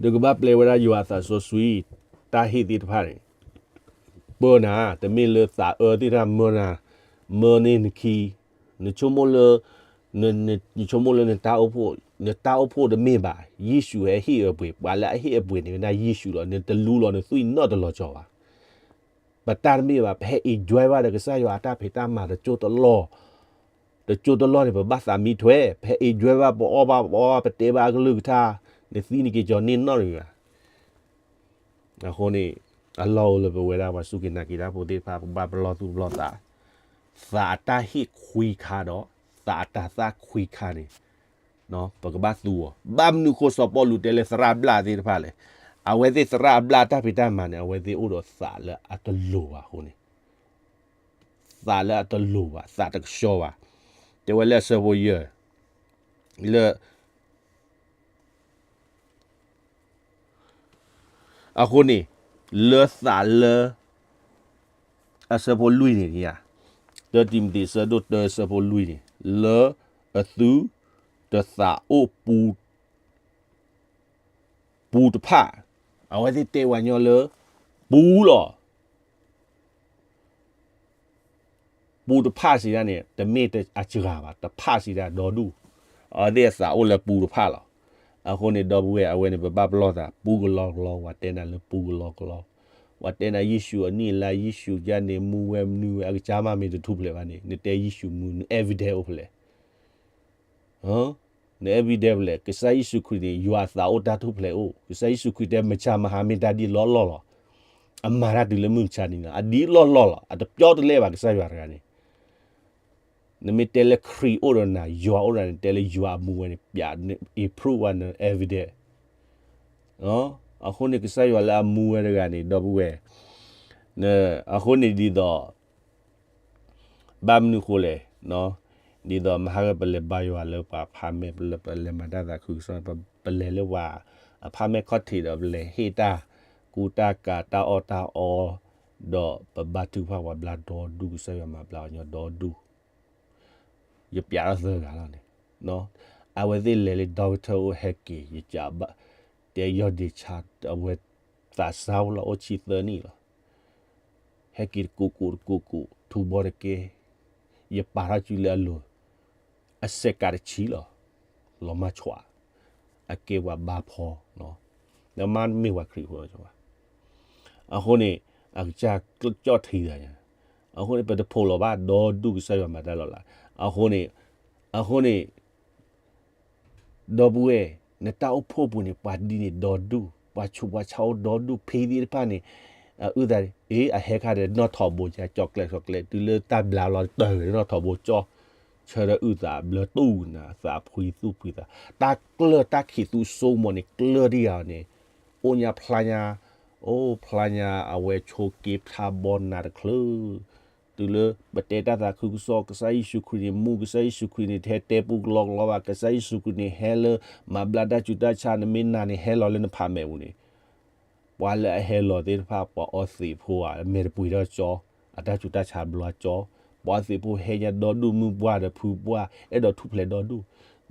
နကဘၣ်ပျဲဝဲဒၣ်ယွၤအသးစီဆှံ, တၢ်ဟ့ၣ်သ့ၣ်တဖၣ်န့ၣ် ပၢနၤ, တမ့ၢ်လၢသးအၢသ့ၣ်တဖၣ်မၢနၤ, မၢန့ၢ်နခံ, နဆိကမိၣ်လၢ, နဆိကမိၣ်လၢနတၢ်အိၣ်ဖှိၣ်, နတၢ်အိၣ်ဖှိၣ်တမ့ၢ်ဘၣ်, ယ့ၣ်ၡူးဟဲဟ့ၣ်အပှ့ၤ, ပှၤလၢအဟ့ၣ်အပှ့ၤန့ၣ် ဝဲဒၣ်ယ့ၣ်ၡူးလီၤ, နတလူလီၤနသွံၣ်နီတလီၤကီၤဘၣ်. ပတၢ်တမ့ၢ်ဘၣ်, ပဟဲ enjoy ဘၣ်ဒီးကစၢ်ယွၤအတၢ်ဖံးတၢ်မၤတကၠိတလီၢ်, တကၠိတလီၢ်န့ၣ် ပဘၣ်သးမံထွဲ, ပဟဲ enjoy ဘၣ် ပအီၣ်ဘၣ်ပအီဘၣ် ပတဲဘၣ်အကလုၢ်ကထါ, နသံနက့ၤကီၤန့ၢ်နီတမံၤဘၣ်. အဃိန့ၣ်, အလီၢ်အိၣ်လၢပဝဲဒၣ်ပှၤစူၢ်က့ၤနာ်က့ၤတၢ်ဖိသ့ၣ်တဖၣ် ပဘၣ်ပလီၢ်သူၣ်ပလီၢ်သး, သးအတၢ်ဟ့ၣ်ခွံခါဒီး သးအတၤသၣ်ခွံခါန့ၣ် ပကဘၣ်သူအီၤ. ဘၣ်မနုၤဃိစီၤပီလူးတဲလၢသရၣ်အဘျၣ်သ့ၣ်တဖၣ်လဲၣ်. အဝဲသ့ၣ်သရၣ်အဘျၣ်တၢ်ဖံးတၢ်မၤန့ၣ် အဝဲသ့ၣ်အိၣ်ဒီးသးလၢအတလိၤဘၣ်အဃိန့ၣ်, သးလၢအတလိၤဘၣ်, သးတကဆှီဘၣ်. တဲဝဲလၢအဆၢဖိယဲၢ်, လၢ အဃိန့ၣ်, လၢသးလၢ အဆၢဖိလွံၢ်န့ၣ်, တၢတံၤမသ့း အဆၢဒိၣ်တၢ အဆၢဖိလွံၢ်န့ၣ်, လၢအသုတသးအိၣ်ပူ ပူတဖၣ်, အဝဲသ့ၣ်တဲဝဲညီလၢ ပူလီၤ. ပူတဖၣ်စံးဒၣ်န့ၣ် တမ့ၢ်အစှၤဘၣ်, တဖၣ်စံးဒၣ်ဒီဒူၣ်, အဝဲသ့ၣ်အသးအိၣ်လၢပူတဖၣ်လီၤ. အဃိန့ၣ် ဒီပုၢ်ဝဲၢ် အဝဲန့ၣ် ပဘၣ်ပလီၢ်သး ပူကလီကလီ, ပှၤတဲနၤလၢပူကလီကလီ, ပှၤတဲနၤယ့ၣ်ၡူးအနံၣ်အလါ ယ့ၣ်ၡူးယါန့ၣ် မူဝဲမနုၤဝဲ အကစၢ်မ့ၢ်တထူၣ်ဖျဲးဘၣ်န့ၣ် နတဲယ့ၣ်ၡူးမူ န evidence အိၣ်ဖဲလဲၣ်. န evidence ဖဲလဲၣ်, ကစၢ်ယ့ၣ်ၡူးခရံာ်န့ၣ် ယွၤအသးအိၣ်တၢ်ထူၣ်ဖျဲးအိၣ်, ကစၢ်ယ့ၣ်ၡူးခရံာ်တဲ မုၢ်ဆါမဟါမ့ၢ်တၢ်ဒ်လီၢ်လီၢ်လီၤ. အမၤတၢ်တုၤလၢမုၢ်မဆါန့ၣ်လီၤ, အဒ်လီၢ်လီၢ်လီၤ, အတပျီတလဲဘၣ် ကစၢ်ယွၤတဂၤန့ၣ်. နမ့ၢ်တဲလၢခရံာ်အိၣ်ဒီးနၤ ယွၤအိၣ်ဒီးနၤန့ၣ် တဲလၢယွၤအမူဝဲန့ၣ် ပြ prove ဝဲန evidence. အဃိန့ၣ် ကစၢ်ယွၤလၢအမူဝဲတဂၤန့ၣ် ဒီပုၢ်ဝဲၢ်, အဃိန့ၣ်ဒ်သိး ဘၣ်မနုၤဃိလဲၣ်, ဒ်သိးမဟါကပလဲၤဘါယွၤလၢပှၤဖးမဲာ် ပလဲၤမၤတၢ်သးခုကစီၣ် ပလဲၤလၢပှၤအဖးမဲာ်ခီၣ်ထံးဒီး ပလဲၤဟ့ၣ်တၢ်ကူတၢ်ကၤ တၢ်အီၣ်တၢ်အီ, ဒီးပဘါထုကဖၣ်ပှၤဘျါဒီဒူၣ် ကစၢ်ယွၤမၤဘျါအီၤညီဒီဒူၣ်. ယပျးထီၣ်သၢဂၤလီၤန့ၣ်, အဝဲသ့ၣ်လဲၤလၢ doctor အိၣ်ဟဲက့ၤ ယကဘၣ်တဲယီၢ်ဒ့ဆါ အဝဲသးစၢ်အိၣ်လီၤ အိၣ်ဆံသၢနံၣ်လီၤ. ဟဲက့ၤတကိးကိးတကိးကိး ထူဘီတကဲ, ယပာ်ထီၣ်စုလၢအလိၤ, အစဲးကးတဆံလီၤ, လီၤမၢ်ဆွး, အကဲပှၤဘါဖီ, လၢမ့ၢ်ပှၤခရံာ်ဖိလီၤ. အဃိန့ၣ် အကစၢ်ကၠီၣ်ထံသးညါ, အဃိန့ၣ် ပတဖိးလီၤဘၣ် ဒီဒူၣ်ကစၢ်ယွၤမၤတၢ်လီၤလး. အဃိန့ၣ်, အဃိန့ၣ် ဒီပုၢ်ဝဲၢ်, နတၢ်အိၣ်ဖှိၣ်ပူၤန့ၣ် ပှၤဒ်န့ၣ်ဒီဒူၣ်, ပှၤဆူးပှၤဆါအိၣ်ဒီဒူၣ်, ဖံသ့ၣ်တဖၣ်န့ၣ်, အအုၣ်သး, အ့ အဟဲခါဒီးနီၣ်ထိးဘိကၠီကျဲးစီၤကျဲး တုၤလၢတၢ်ဘျါလီၤတၢ်ဂ့ၤနီၣ်ထိးဘိကၠီ, ဆၢဒီးအုၣ်သးဘျၢတူၢ်နၤ သးဖှံသူၣ်ဖှံသး, တၢ်ကျၢၢ်တၢ်ခံးသူစိကမီၤန့ၣ် ကျၢၢ်ဒံးဧါန့ၣ်, အိၣ်ညါဖျါညါ, အိၣ်ဖျါညါ အဝဲဆိးက့ဖျါဘီနၤတချုး တုၤလၢပတဲတၢ်သးခုကစီၣ် ကစၢ်ယ့ၣ်ၡူးခရံာ်န့ၣ်မူ ကစၢ်ယ့ၣ်ၡူးခရံာ်န့ၣ် တဟဲတဲပူကလီကလီဘၣ် ကစၢ်ယ့ၣ်ၡူးခရံာ်န့ၣ် ဟဲလၢမၤဘျါတၢ်ဆူးတၢ်ဆါ နမ့ၢ်နာ်န့ၣ် ဟဲလီၤလၢနဖးမဲာ်ပူၤန့ၣ်, ပှၤလၢအဟဲလီၤသ့ၣ်တဖၣ် ပှၤအီသံးဖိဧါ အမဲာ်တပှ့ၤထီၣ်ကၠီ, အတၢ်ဆူးတၢ်ဆါဘျါကၠီ, ပှၤအီသံးဖိဟဲညါဒီဒူၣ် မုၢ်ပှၢ်ဒီးဖုပှၢ် အဲၣ်ဒိးထူၣ်ဖျဲးဒီဒူၣ်,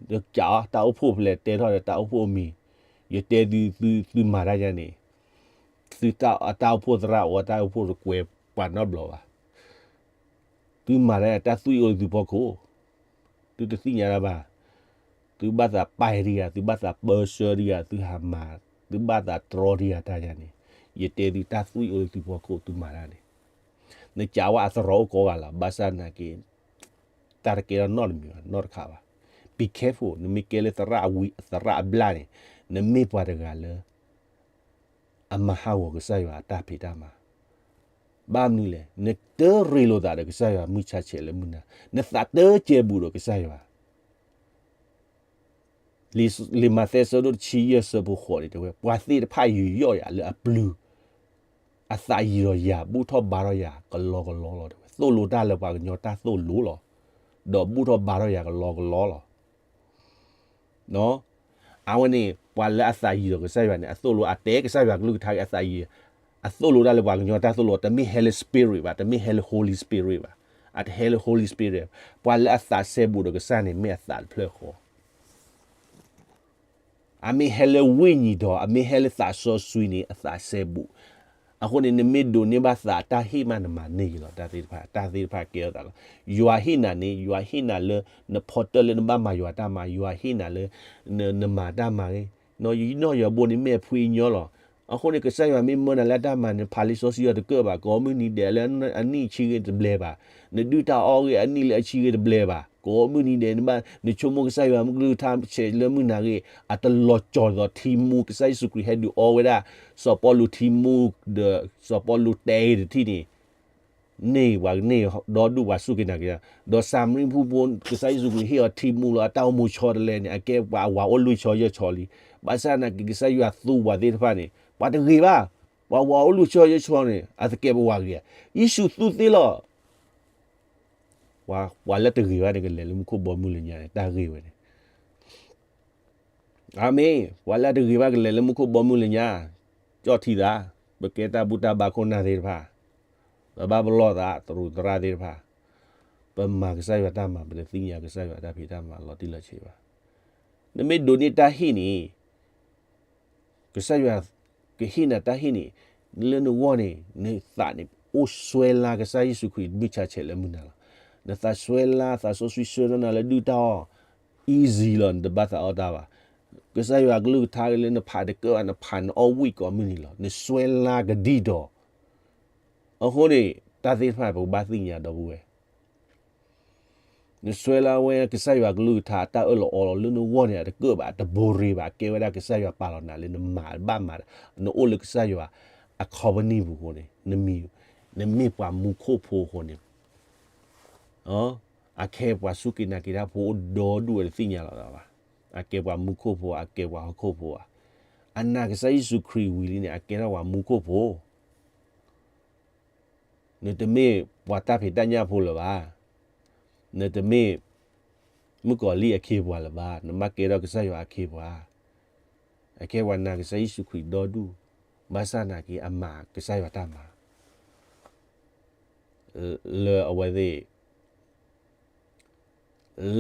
ဒီးကးအီၤ တၢ်အိၣ်ဖှိၣ်ဖဲလဲၣ် တဲထီၣ်ဒီးတၢ်အိၣ်ဖှိၣ်အမံၤ, ယတဲသု သုမၤတၢ်ယါန့ၣ် သုတၢ်အိၣ်ဖှိၣ်သရၣ်အိၣ် တၢ်အိၣ်ဖှိၣ်တကွဲးပှၤနီတဘျီဘၣ်. သုမၤတၢ် တၢ်သွံၣ်အိၣ်လၢသုဖီခိၣ်, သုတသ့ၣ်ညါတၢ်ဘၣ်. သုဘၣ်သးပာ်တံၢ်ယၤ သုဘၣ်သးပၢဆှၢတံၢ်ယၤ သုဟးမၤ, သုဘၣ်သးတြီတံၢ်ယၤတၢ်ယါန့ၣ်, ယတဲသု တၢ်သွံၣ်အိၣ်လၢသုဖီခိၣ် သုမၤတၢ်န့ၣ်, နကးဝဲအသရိာ်အိၣ်ကိးဂၤလီၤ ဘၣ်ဆၣ်နာ်က့ တၢ်တကဲထီၣ်နီတမံၤဘၣ် နီတခါဘၣ်. Be careful နမ့ၢ်ကဲလၢသရၣ်အဝံ သရၣ်အဘျၣ်န့ၣ်, နမ့ၢ်ပှၤတဂၤလၢ အမၤဟးဂီၤကစၢ်ယွၤအတၢ်ဖံးတၢ်မၤ ဘၣ်မနုၤလဲၣ်, နတရ့လိာ်သးဒီးကစၢ်ယွၤမုၢ်ဆါဆဲးလၢမုၢ်နၤ, နသးတကဲးဘူးဒီးကစၢ်ယွၤ. လံာ်မးသဲဆၢဒိၣ်တဆံယဲၢ်ဆၢဖိဃိးန့ၣ် တဲဝဲ ပှၤသ့ၣ်တဖၣ်ယူးယီၣ်ယၤလၢအပျုၤ, အသးယံၤဒီးယၤ ဘူၣ်ထီၣ်ဘါထီၣ်ယၤကလီကလီလီၤ တဲဝဲ, သိၣ်လိတၢ်လၢပှၤကညီတၢ်သိၣ်လိလီၤ, ဒီးဘူၣ်ထီၣ်ဘါထီၣ်ယၤကလီကလီလီၤ. အဝဲန့ၣ် ပှၤလၢအသးယံၤဒီးကစၢ်ယွၤန့ၣ် အသိၣ်လိ အတဲကစၢ်ယွၤကလုၢ်ကထါဂ့ၤ အသးယံၤ, အသိၣ်လိတၢ်လၢပှၤကညီတၢ်သိၣ်လိ တမ့ၢ်ဟဲလၢ spirit ဘၣ်, တမ့ၢ်ဟဲလၢ Holy Spirit ဘၣ်, အတဟဲလၢ Holy Spirit. ပှၤလၢအသးစဲဘူးဒီးကစၢ်န့ၣ် မ့ၢ်အသးတဖျၢၣ်ဃီ အမ့ၢ်ဟဲလၢဝိညာဉ်ဒီး အမ့ၢ်ဟဲလၢသးစီဆှံန့ၣ် အသးစဲဘူး. အဃိန့ၣ် နမ့ၢ်ဒိးန့ၢ်ဘၣ်သးတၢ်ဟ့ၣ်မး နမၤန့ၢ်က့ၤလီၤ. တၢ်သ့ၣ်တဖၣ်, တၢ်သ့ၣ်တဖၣ်ကဲထီၣ်သးလီၤ. ယွၤဟ့ၣ်နၤန့ၣ် ယွၤဟ့ၣ်နၤလၢ နဖီတၢၢ်လၢနဘၣ်မၤယွၤတၢ်မၤ, ယွၤဟ့ၣ်နၤလၢ နမၤတၢ်မၤဂ့ၤ, နီၢ်ယီၢ်ယွၤဘိန့ၣ်မ့ၢ်အဖှံအညီလီၤ. အဃိန့ၣ် ကစၢ်ယွၤမ့ၢ်မၢနၤလၢအတၢ်မၤန့ၣ် ဖးလံာ်စီဆှံအီၤတကၢၢ်ဘၣ်, ကိးမုၢ်နံၤဒဲးလၢအနံၣ်အဆံဂ့ၤတဘျဲးဘၣ်, နဒုၣ်တၢ်အီၣ်ဂ့ၤအနံၣ်လၢအဆံဂ့ၤတဘျဲးဘၣ်, ကိးမုၢ်နံၤဒဲး နဘၣ်နဆိကမိၣ်ကစၢ်ယွၤမုၢ်ကလုၢ်ကထါဆဲးလၢမုၢ်နၤဂ့ၤ, အတလီၤကၠီၤသိးထံမူ ကစၢ်ယ့ၣ်ၡူးခရံာ်ဟဲဒုးအီဝဲဒၣ် စီၤပီလူးထံမူဒီး စီၤပီလူးတဲဂ့ၤတထံၣ်န့ၣ် န့ၢ်ပှၤန့ၢ်ဒီဒူၣ်ပှၤစူၢ်က့ၤနာ်က့ၤတၢ်, ဒီးစၤမရံဖိ ကစၢ်ယ့ၣ်ၡူးခရံာ်ဟ့ၣ်အီၤထံမူလီၤ အတၢ်အိၣ်မူဆီတလဲန့ၣ် အကဲပှၤအဝၤအိၣ်လွံၢ်ဆီယဲၢ်ဆီလံ. ဘၣ်ဆၣ်နာ်က့ၤ ကစၢ်ယွၤသူပှၤသ့ၣ်တဖၣ်န့ၣ် ပှၤတဂ့ၤဘၣ်, ပှၤဝၤအိၣ်လွံၢ်ဆီယဲၢ်ဆီန့ၣ် အသကဲးပဝးဂ့ၤဧါ, ယ့ၣ်ၡူးသူသ့လီၤ. ပှၤလၢတဂ့ၤဘၣ်န့ၣ် ကလဲၤလၢမူခိၣ်ဘီမုၢ်လၢညါန့ၣ် တၢ်ဂ့ၢ်ဝဲန့ၣ် အၤမ့ၣ်, ပှၤလၢအတဂ့ၤဘၣ်ကလဲၤလၢမူခိၣ်ဘီမုၢ်လၢညါ, ကၠီၣ်ထံသး, ပကဲတၢ်ဘူၣ်တၢ်ဘါခိၣ်နၢ်သ့ၣ်တဖၣ်, ပဘၣ်ပလီၢ်သး သရူးသရၣ်သ့ၣ်တဖၣ်, ပမၤကစၢ်ယွၤတၢ်မၤ ပတသ့ၣ်ညါကစၢ်ယွၤတၢ်ဖံးတၢ်မၤလီၤတံၢ်လီၤဆဲးဘၣ်. နမ့ၢ်ဒိးန့ၢ်တၢ်ဟ့ၣ်န့ၣ် ကစၢ်ယွၤကဟ့ၣ်နၤတၢ်ဟ့ၣ်န့ၣ် လၢနဂီၢ်န့ၣ် နသးန့ၣ် အိၣ်စွဲလၢ်ကစၢ်ယ့ၣ်ၡူးခရံာ်မုၢ်ဆါဆဲးလၢမုၢ်နၤလီၤ. နသးစွဲလၢ် သးစီဆှံဆှၢထီၣ်နၤလၢဒုၣ်တၢ်အီၣ် easy လီၤ, နတဘၣ်သးအီၣ်တၢ်ဘၣ်. ကစၢ်ယွၤကလုၢ်ကထါလၢနဖးတကၢၢ်ဘၣ် နဖးနအီၣ်ဝံၣ်ကိးမုၢ်နံၤလီၤ. နစွဲလၢ်ကဒံဒီး အဃိန့ၣ် တၢ်သ့ၣ်တဖၣ်ပကဘၣ်သ့ၣ်ညါဒီပုၢ်ဝဲၢ် နစွဲလၢ်ဝဲကစၢ်ယွၤကလုၢ်ကထါအတၢ်အၢၣ်လီၤအီလီၤလၢနဂီၢ်န့ၣ် အတကၢၣ်ဘၣ် အတဘိရ့ဘၣ် အကဲဝဲဒၣ်ကစၢ်ယွၤပာ်လီၤနၤလၢနမၤဘၣ်မၤ နအိၣ်လၢကစၢ်ယွၤအ company ပူၤအဃိန့ၣ် နမ့ၢ်ပှၤမူခိၣ်ဖိအဃိန့ၣ် အခဲပှၤစူၢ်က့ၤနာ်က့ၤတၢ်ဖိအိၣ်ဒီဒူၣ်ဝဲတသ့ၣ်ညါလီၤဘၣ်. အကဲပှၤမူခိၣ်ဖိ အကဲပှၤဟီၣ်ခိၣ်ဖိဧါ. အနာ်ကစၢ်ယ့ၣ်ၡူးခရံာ်ဝံၤလံန့ၣ် အကဲထီၣ်ပှၤမူခိၣ်ဖိ နတမ့ၢ်ပှၤတၢ်ဖံးတၢ်ညၣ်ဖိလၢၤဘၣ်. နတမ့ၢ် မုၣ်ကီၤလံၢ်အခ့အပှၤလၢၤဘၣ်. နဘၣ်ကဲထီၣ်ကစၢ်ယွၤအခ့အပှၤ. အခဲပှၤနာ်ကစၢ်ယ့ၣ်ၡူးခရံာ်ဒီဒူၣ် ဘၣ်ဆၣ်နာ်က့ၤအမၤကစၢ်ယွၤတၢ်မၤ လၢအဝဲသ့ၣ်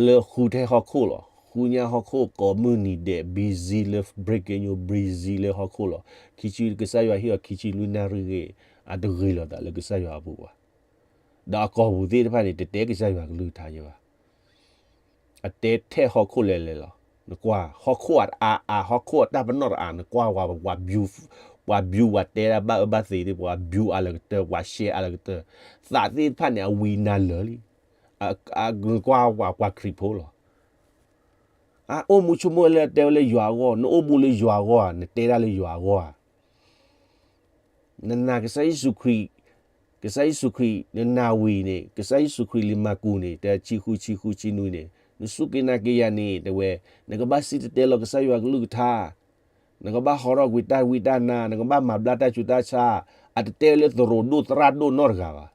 လၢဃုထဲဟီၣ်ခိၣ်လီၤ. ဃုညါဟီၣ်ခိၣ်ကိးမုၢ်နံၤဒဲး busy လၢ breaking news busy လၢဟီၣ်ခိၣ်လီၤ. ခံဆံ ကစၢ်ယွၤဟ့ၣ်အီၤခံဆံလွံၢ်နၣ်ရံၣ်ဂ့ၤ အတဂ့ၤလိာ်သးလၢကစၢ်ယွၤအပူၤဘၣ်. ဒီးအကိာ်ပူၤသ့ၣ်တဖၣ်န့ၣ် တတဲကစၢ်ယွၤကလုၢ်ကထါယဲဘၣ်. အတဲထဲဟီၣ်ခိၣ်လဲၤလဲၤလီၤ. နကွၢ် ဟီၣ်ခိၣ်အါအါ ဟီၣ်ခိၣ်အတၢ်ပနီၣ်တအါ နကွၢ်ဝဲ ပှၤ ပှၤ view ပှၤတဲဒၣ်ဘၣ်အၢဘၣ်သီသ့ၣ် ပှၤ view အါလၢကတၢၢ် ပှၤ share အါလၢကတၢၢ် သးသ့ၣ်တဖၣ်န့ၣ် အဝံနၤလၢာ်လံ. နကွၢ်ဝဲပှၤခရံာ်ဖိလီၤ. အအိၣ်မူဆိကမိၣ်လၢတဲဝဲလၢယွၤအဂီၢ် နအိၣ်မူလၢယွၤအဂီၢ်ဧါ နတဲဒၣ်လၢယွၤအဂီၢ်ဧါ. နနာ်ကစၢ်ယ့ၣ်ၡူးခရံာ်, ကစၢ်ယ့ၣ်ၡူးခရံာ် နနာ်ဝံၤန့ၣ် ကစၢ်ယ့ၣ်ၡူးခရံာ်လံာ်မၢ်ကူးန့ၣ် တဆံဃုဆံဃုဆံနွံန့ၣ် နစူၢ်က့ၤနာ်က့ၤယၤန့ၣ် တဲဝဲ နကဘၣ်စံၣ်တဲၤတဲလီၤကစၢ်ယွၤကလုၢ်ကထါ, နကဘၣ်ဟီထီၣ်ကွံာ်တၢ်ဝံတၢ်နါ, နကဘၣ်မၤဘျါတၢ်ဆူးတၢ်ဆါ, အတတဲလၢသရိာ်ဒိၣ်သရၣ်ဒိၣ်နီတဂၤဘၣ်.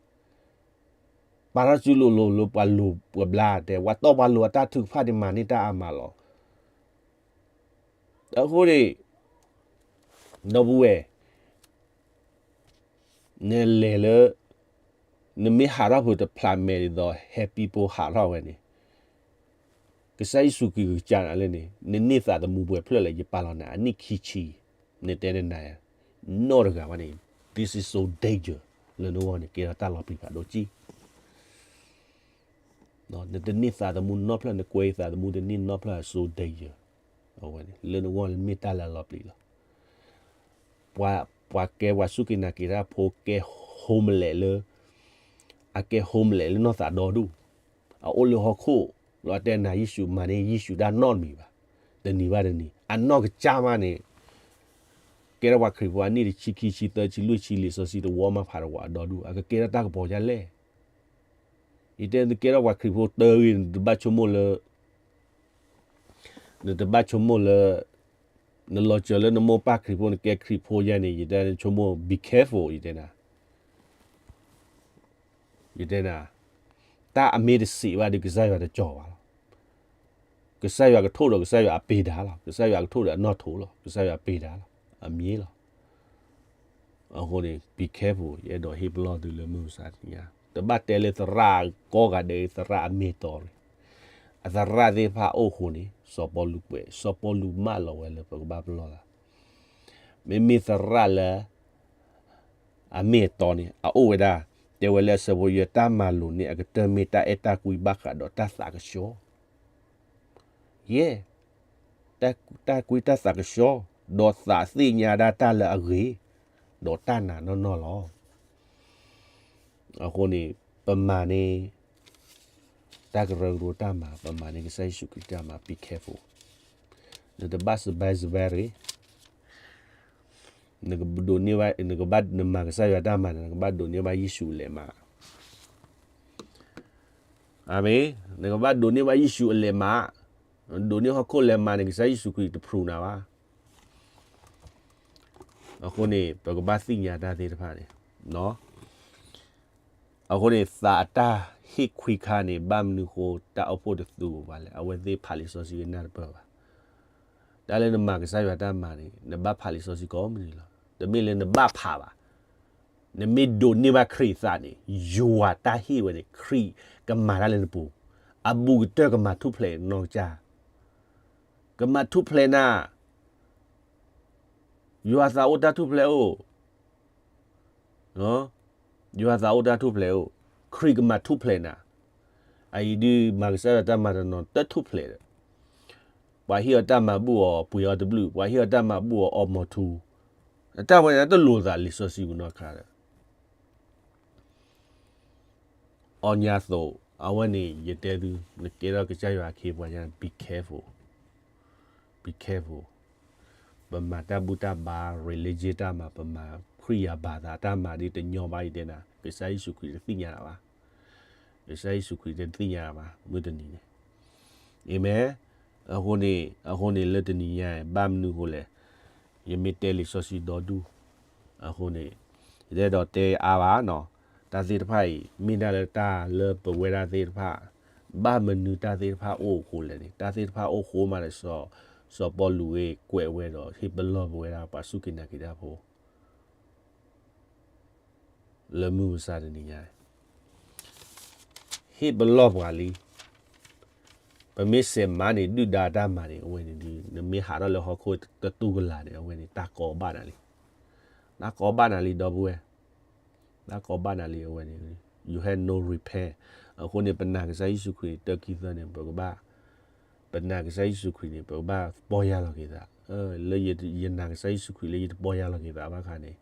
ပာ်ထီၣ်စုလိၤလိၤလၢပှၤလိၤပှၤဘျါတဲ ပှၤတီပှၤလိၤအတၢ်ထုကဖၣ်န့ၣ်မၤန့ၢ်တၢ်အါမးလီၤ. အဃိန့ၣ် ဒီပုၢ်ဝဲၢ် နလဲၤလၢ နမ့ၢ်ဟးထီၣ်ဖုးတဖျးမဲာ်ဒ်သိး ဟဲပံဖိဟးထီၣ်ဝဲန့ၣ် ကစၢ်ယ့ၣ်ၡူးခရံာ်ကစၢ်နၤလၢန့ၣ် နန့ၢ်သးသမူပှဲၤဖျၢၣ်လဲၣ် ယပာ်လီၤနၤအနံၣ်ခံဆံ နတဲနနၤ နီတဂၤဘၣ်န့ၣ် this is so danger လၢနဂီၢ်န့ၣ် ကဲထီၣ်တၢ်လီၤပျံၤဖးဒိၣ်ကံ နတန့ၢ်သးသမူနီတဖျၢၣ် နကွဲသးသမူတန့ၢ်နီတဖျၢၣ် so danger အဝဲန့ၣ် လၢနဂီၢ်မ့ၢ်တၢ်လၢအလီၤပျံၤလီၤ. ပှၤကဲပှၤစူၢ်က့ၤနာ်က့ၤတၢ်ဖိကဲ homeless လၢ အကဲ homeless လၢနီၢ်သးဒီဒူၣ် အအိၣ်လၢဟီၣ်ခိၣ် လီၤတဲနၤယ့ၣ်ၡူးမၤန့ၢ်ယ့ၣ်ၡူးတၢ်နီတမံၤဘၣ် တနံၤဘၣ်တနံၤ အနီၢ်ကစၢ်မးန့ၣ် က ကဲထီၣ်ပှၤခရံာ်ဖိအနံၣ်တဆံခံဆံသၢဆံလွံၢ်ဆံလံာ်စီဆှံတဝီမးဖးတဝးအဒီဒူၣ် အကကဲထီၣ်တၢ်ကပီၤဒ်လဲၣ်. ယတဲနကဲထီၣ်ပှၤခရံာ်ဖိတၢဂ့ၤ နတဘၣ်ဆိကမိၣ်လၢ နတဘၣ်ဆိကမိၣ်လၢ နလီၤစၢၤလၢနမိၢ်ပၢ်ခရံာ်ဖိ နကဲခရံာ်ဖိယါန့ၣ် ယတဲနဆိကမိၣ် be careful ယတဲနၤ ယတဲနၤ, တၢ်အမ့ၢ်တစံးဘၣ်ဒီး ကစၢ်ယွၤတကၠီၤဘၣ်လီၤ. ကစၢ်ယွၤကထိၣ်ဒီးကစၢ်ယွၤအပ့ၤဒါလီၤ. ကစၢ်ယွၤကထိၣ်ဒီးအနီၣ်ထိးလီၤ. ကစၢ်ယွၤအပ့ၤဒါလီၤ. အမ့ၢ်လီၤ. အဃိန့ၣ် be careful ယအဲၣ်ဒိးဟ့ၣ်ပလီၢ်သုလၢမုၢ်မဆါတနံၤညါ, တဘၣ်တဲလၢသရၣ်ကိးဂၤဒဲး သရၣ်အမ့ၢ်တီၤရံၣ်, အသရၣ်သ့ၣ်တဖၣ်အိၣ်အဃိန့ၣ် စီၤပီလူးကွဲး, စီၤပီလူးမၢလီၤဝဲလၢပကဘၣ်ပလီၢ်သး, မ့မ့ၢ်သရၣ်လၢ အမ့ၢ်အတီန့ၣ် အအိၣ်ဝဲဒၣ်, တဲဝဲလၢအဆၢဖိယဲၢ် တၢ်မၤလိာ်န့ၣ် အကတၢၢ်မ့ၢ်တၢ်အဲၣ်တၢ်ကွံဘၣ်ဃးဒီးတၢ်သးကဆှီ, ယဲၢ်, တၢ်ကွံတၢ်သးကဆှီ, ဒီးသးသ့ၣ်ညါဒၣ်တၢ်လၢအဂ့ၤ, ဒီးတၢ်နာ်နီၢ်နီၢ်လီၤ. အဃိန့ၣ် ပမၤန့ၢ် တၢ်ကရၢကရိတၢ်မၤ, ပမၤန့ၢ်ကစၢ်ယ့ၣ်ၡူးခရံာ်တၢ်မၤ be careful, နတဘၣ်စဘဲစဘဲရ့ၣ်, နကဒိးန့ၢ်ဘၣ်, နကဘၣ်နမၤကစၢ်ယွၤတၢ်မၤန့ၣ် နကဘၣ်ဒိးန့ၢ်ဘၣ်ယ့ၣ်ၡူးအလဲးမး, အၤမ့ၣ်, နကဘၣ်ဒိးန့ၢ်ဘၣ်ယ့ၣ်ၡူးအလဲးမး, ဒိးန့ၢ်ဟီၣ်ခိၣ်လဲးမးန့ၣ် ကစၢ်ယ့ၣ်ၡူးခရံာ်တဖရူးနၤဘၣ်. အဃိန့ၣ် ပကဘၣ်သ့ၣ်ညါတၢ်သ့ၣ်တဖၣ်န့ၣ်, အဃိန့ၣ် သးအတၢ်ဟ့ၣ်ခွံခါန့ၣ် ဘၣ်မနုၤဃိတၢ်အိၣ်ဖှိၣ်တသူဘၣ်လဲၣ်, အဝဲသ့ၣ်ဖးလံာ်စီဆှံကနၣ်တပၢၢ်ဘၣ်. တၢ်လၢနမၤကစၢ်ယွၤတၢ်မၤန့ၣ် နဘၣ်ဖးလံာ်စီဆှံကိးမုၢ်နံၤလီၤ. တမ့ၢ်လၢနဘၣ်ဖးဘၣ်. နမ့ၢ်ဒိးန့ၢ်ဘၣ်ခရံာ်အသးန့ၣ် ယွၤတၢ်ဟ့ၣ်ဝဲန့ၣ် ခရံာ်ကမၤတၢ်လၢနပူၤ, အဘူးကတၢၢ်ကမၤထူၣ်ဖျဲးနီၢ်ကစၢ်, ကမၤထူၣ်ဖျဲးနၤ, ယွၤသးအိၣ်တၢ်ထူၣ်ဖျဲးအိၣ် ယွၤသးအိၣ်တၢ်ထူၣ်ဖျဲးအိၣ်, ခရံာ်ကမၤထူၣ်ဖျဲးနၤ, အအံၤဒုးမၤကစၢ်ယွၤတၢ်မၤတနီၤတထူၣ်ဖျဲးဒီး, ပှၤဟ့ၣ်အီၤတၢ်မၤဘူၣ်အီၤပှ့ၤအီၤတဘျုး, ပှၤဟ့ၣ်အီၤတၢ်မၤဘူၣ်အီၤအီမီၤထူ, တၢ်ဝဲန့ၣ်တလိာ်သးလံာ်စီဆှံပူၤနီတခါဒီး အီညါသိး, အဝဲန့ၣ်ယတဲသု, နကဲထီၣ်ကစၢ်ယွၤအခ့အပှၤညါ be careful, be careful, ပမၤတၢ်ဘူၣ်တၢ်ဘါ religion တၢ်မၤ, ပမၤခရံာ်ယၤဘၣ်သးတၢ်မၤဒ်တညီဘၣ်အံၤတဲနၤ, ကစၢ်ယ့ၣ်ၡူးခရံာ်တသ့ၣ်ညါဘၣ်, ကစၢ်ယ့ၣ်ၡူးခရံာ်တသ့ၣ်ညါဘၣ် မုၢ်တနံၤန့ၣ်, အၤမ့ၣ်, အဃိန့ၣ်, အဃိန့ၣ်လၢတနံၤညါ ဘၣ်မနုၤဃိလဲၣ်, ယမ့ၢ်တဲလံာ်စီဆှံဒီဒူၣ်, အဃိန့ၣ်, ယတအဲၣ်ဒိးတဲအါဘၣ်နီၤ, တၢ်သ့ၣ်တဖၣ်အံၤ မ့ၢ်ဒၣ်လၢတၢ်လၢပဝဲဒၣ်သ့ၣ်တဖၣ်, ဘၣ်မနုၤတၢ်သ့ၣ်တဖၣ်အိၣ်အဃိလဲၣ်န့ၣ်, တၢ်သ့ၣ်တဖၣ်အိၣ်ဃိမးဒီး စီၤပီလူးဂ့ၤကွဲးဝဲဒီး ဟ့ၣ်ပလီၢ်ပဝဲဒၣ်ပှၤစူၢ်က့ၤနာ်က့ၤတၢ်ဖိ လၢမုၢ်မဆါတနံၤညါ, ဟ့ၣ်ပလီၢ်ပှၤလံ, ပမ့ၢ်စဲးမၤန့ၣ် ဒုၣ်ဒါတၢ်မၤန့ၣ် အဝဲန့ၣ်ဒုး နမ့ၢ်ဟးထီၣ်လၢဟီၣ်ခိၣ်တတူၢ်ကလာ်န့ၣ် အဝဲန့ၣ် တၢ်ကီဘၣ်နၤလံ, တၢ်ကီဘၣ်နၤလံ ဒီပုၢ်ဝဲၢ်, တၢ်ကီဘၣ်နၤလံ အဝဲန့ၣ်, you have no repent, အဃိန့ၣ် ပနာ်ကစၢ်ယ့ၣ်ၡူးခရံာ်တၢ်ခံသၢန့ၣ် ပကဘၣ် ပနာ်ကစၢ်ယ့ၣ်ၡူးခရံာ်န့ၣ် ပကဘၣ်ပီၢ်ယၢ်လီၤက့ၤသး, လၢယနာ်ကစၢ်ယ့ၣ်ၡူးခရံာ်လၢယတပီၢ်ယၢ်လီၤက့ၤသးဘၣ်ခါန့ၣ်,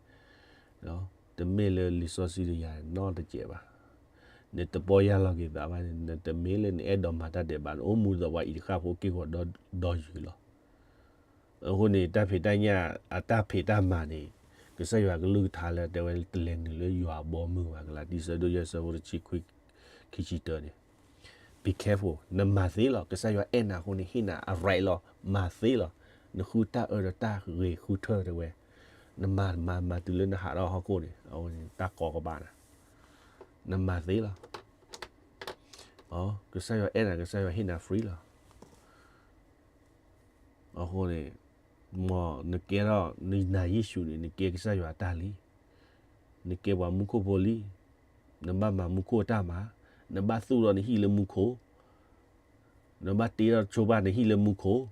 တမ့ၢ်လၢလံာ်စီဆှံတယၤနီတစဲးဘၣ်, နတပီၢ်ယၢ်လီၤက့ၤသးဘၣ်န့ၣ် နတမ့ၢ်လၢနအဲၣ်ဒိးမၤတၢ်ဒဲးဘး နအိၣ်မူဒီးပှၤအံၤတဃၣ်ဖိက့ၢ်ဂီၤဒီးယုာ်လီၤ. အဃိန့ၣ် တၢ်ဖံးတၢ်ညၣ် အတၢ်ဖံးတၢ်မၤန့ၣ် ကစၢ်ယွၤကလုၢ်ကထါလၢတဲဝဲတလဲၤနုာ်လၢယွၤအဘီအမုၢ်ဘၣ်, ကလၤတံဆၢဒိၣ်ယဲၢ်ဆၢဖိတဆံခွံ ခံဆံတၢန့ၣ်, be careful, နမၤသ့လီၤ, ကစၢ်ယွၤအဲၣ်နၤအဃိန့ၣ် ဟ့ၣ်နၤအ right လီၤ, မၤသ့လီၤ, နဃုတၢ်အၢဒီးတၢ်ဂ့ၤဃုထၢတဲဝဲ, နမၤမၤမၤတုၤလၢနဟးထီၣ်ဟီၣ်ခိၣ်န့ၣ် အဝဲန့ၣ်တၢ်ကီကဘၣ်နၤ, နမၤသ့လီၤ, ကစၢ်ယွၤအဲၣ်နၤ ကစၢ်ယွၤဟ့ၣ်နၤ free လီၤ. အဃိန့ၣ် မ်နကဲထီၣ် နနာ်ယ့ၣ်ၡူးန့ၣ် နကဲကစၢ်ယွၤအတၢ်လံ, နကဲပှၤမူခိၣ်ဖိလံ, နဘၣ်မၤမူခိၣ်အတၢ်မၤ, နဘၣ်သူၣ်ထီၣ်နဟံၣ်လၢမူခိၣ်, နဘၣ်တ့ထီၣ်ဆိဘၣ်နဟံၣ်လၢမူခိၣ်,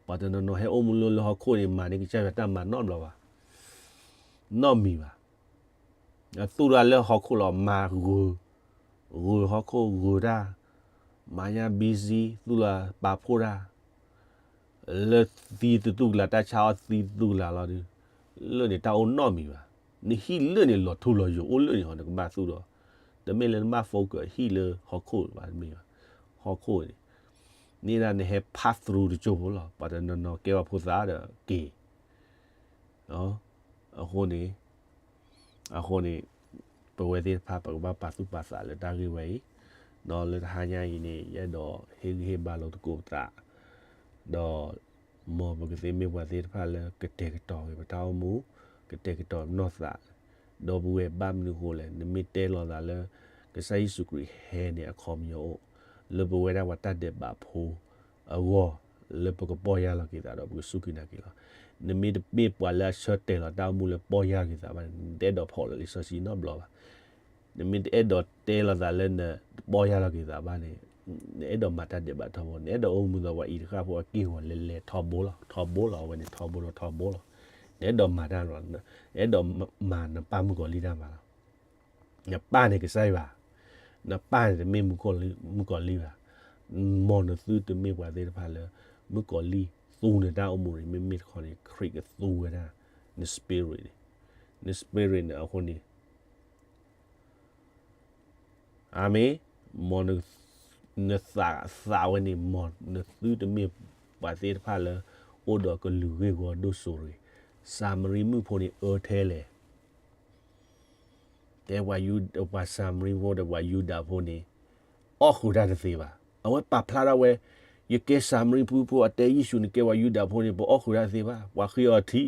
ပှၤတနီၤနီၤဟဲအိၣ်မူလၢလၢဟီၣ်ခိၣ်န့ၣ် မၤန့ၢ်ကစၢ်ယွၤတၢ်မၤနီတဘျီဘၣ်, နီတမံၤဘၣ်. သူၣ်တၢ်လၢဟီၣ်ခိၣ်လီၤ မၤဂုၤ, ဂုၤဟီၣ်ခိၣ်ဂုၤတၢ်, မၤညါ busy သူၣ်လၢပာ်ဖှိၣ်တၢ်, လၢသံသတူၢ်ကလာ် တၢ်ဆါအီၣ်သံသတူၢ်ကလာ်လီၤဒုး, လၢန့ၣ်တၢ်အိၣ်နီတမံၤဘၣ်. နဟံၣ်လၢန့ၣ်လီၤထူလီၤယိာ်အိၣ်လၢန့ၣ်ဟီ နကဘၣ်သူၣ်ဒီး, တမ့ၢ်လၢနဘၣ် focus ဟံၣ်လၢဟီၣ်ခိၣ်ဘၣ်တမ့ၢ်ဘၣ်. ဟီၣ်ခိၣ်န့ၣ် န့ၣ်ဒၣ်နဟဲ pass through တစိၢ်ဖိလီၤ. ပှၤတနီၤနီၤကဲပှၤဖိသၣ်ဒီးက့ၤ အဃိန့ၣ်, အဃိန့ၣ်, ပဝဲသ့ၣ်တဖၣ် ပကဘၣ်ပာ်သူၣ်ပာ်သးလၢတၢ်ဂ့ၢ်ဝဲအံၤ, ဒီးလၢတဟါညါအံၤန့ၣ် ယအဲၣ်ဒိးဟ့ၣ်ဂံၢ်ဟ့ၣ်ဘါလိာ်သကိးပသး, ဒီး မ်ပကသ့မ့ၢ်ပှၤသ့ၣ်တဖၣ်လၢကတဲာ်ကတီၤက့ၤပတၢ်အိၣ်မူ, ကတဲာ်ကတီၤပနီၢ်သး, ဒီပုၢ်ဝဲၢ်ဘၣ်မနုၤအဃိလဲၣ်, နမ့ၢ်တဲလီၤသးလၢ ကစၢ်ယ့ၣ်ၡူးခရံာ်ဟဲန့ၣ်အခီပညီအိၣ်, လၢပဝဲဒၣ်ပှၤတၢ်ဒဲးဘးဖိအဂီၢ်, လၢပကပီၢ်ယၢ်လီၤက့ၤသးဒီးပကစူၢ်က့ၤနာ်က့ၤလီၤ. နမ့ၢ်တမ့ၢ်ပှၤလၢအဆၢတဲာ်လီၤတၢ်အိၣ်မူလၢပီၢ်ယၢ်က့ၤသးဘၣ်န့ၣ် နတအဲၣ်ဒိးဖီၣ်လီၤလံာ်စီဆှံနီတဘျီဘၣ်. နမ့ၢ်တအဲၣ်ဒိးတဲလီၤသးလၢနပီၢ်ယၢ်လီၤက့ၤသးဘၣ်န့ၣ်, နအဲၣ်ဒိးမၤတၢ်ဒဲးဘးထီဘိ, နအဲၣ်ဒိးအိၣ်မူဒီးပှၤအံၤတဃၣ်ဖိအက့ၢ်အဂီၤလဲၤလဲၤထီဘိလီၤ, ထီဘိလီၤ, အဝဲန့ၣ်ထီဘိဒီးထီဘိလီၤ. နအဲၣ်ဒိးမၤတၢ်လီၤ, နအဲၣ်ဒိးမၤနပၢ်မုၣ်ကီၤလံၢ်တၢ်မၤလီၤ. နပၢ်န့ၣ်ကစၢ်ယွၤ, နပၢ်န့ၣ်တမ့ၢ်မုၣ်ကီၤလံၢ်ဘၣ်. မ်နသုတမ့ၢ်ပှၤသ့ၣ်တဖၣ်လၢ မုၣ်ကီၤလံၢ်သူနတၢ်အိၣ်မူန့ၣ် မ့မ့ၢ်တခီန့ၣ် ခရံာ်ကသူဝဲဒၣ် န spirit န့ၣ်, န spirit န့ၣ်အဃိန့ၣ် အၤမ့ၣ်, မ်နသးသးဝဲန့ၣ် မ်နသုတမ့ၢ်ပှၤသ့ၣ်တဖၣ်လၢ အိၣ်ဒီးကလုာ်ဂ့ၢ်ဝီဒိၣ်စိၤတဂ့ၤ. စၤမရံမုၣ်ဖိန့ၣ်အၢထဲလဲၣ်, တဲပှၤယူ, ပှၤစၤမရံဖိဒီးပှၤယူဒၤဖိန့ၣ် အီၣ်ဃုာ်တၢ်တသ့ဘၣ်. အဝဲပာ်ဖျါထီၣ်ဝဲ, ယကဲစၤမရံဖိဖိ အတဲယ့ၣ်ၡူးန့ၣ်ကဲပှၤယူဒၤဖိန့ၣ် ပအီၣ်ဃုာ်တၢ်တသ့ဘၣ်, ပှၤဃ့အီၤထံ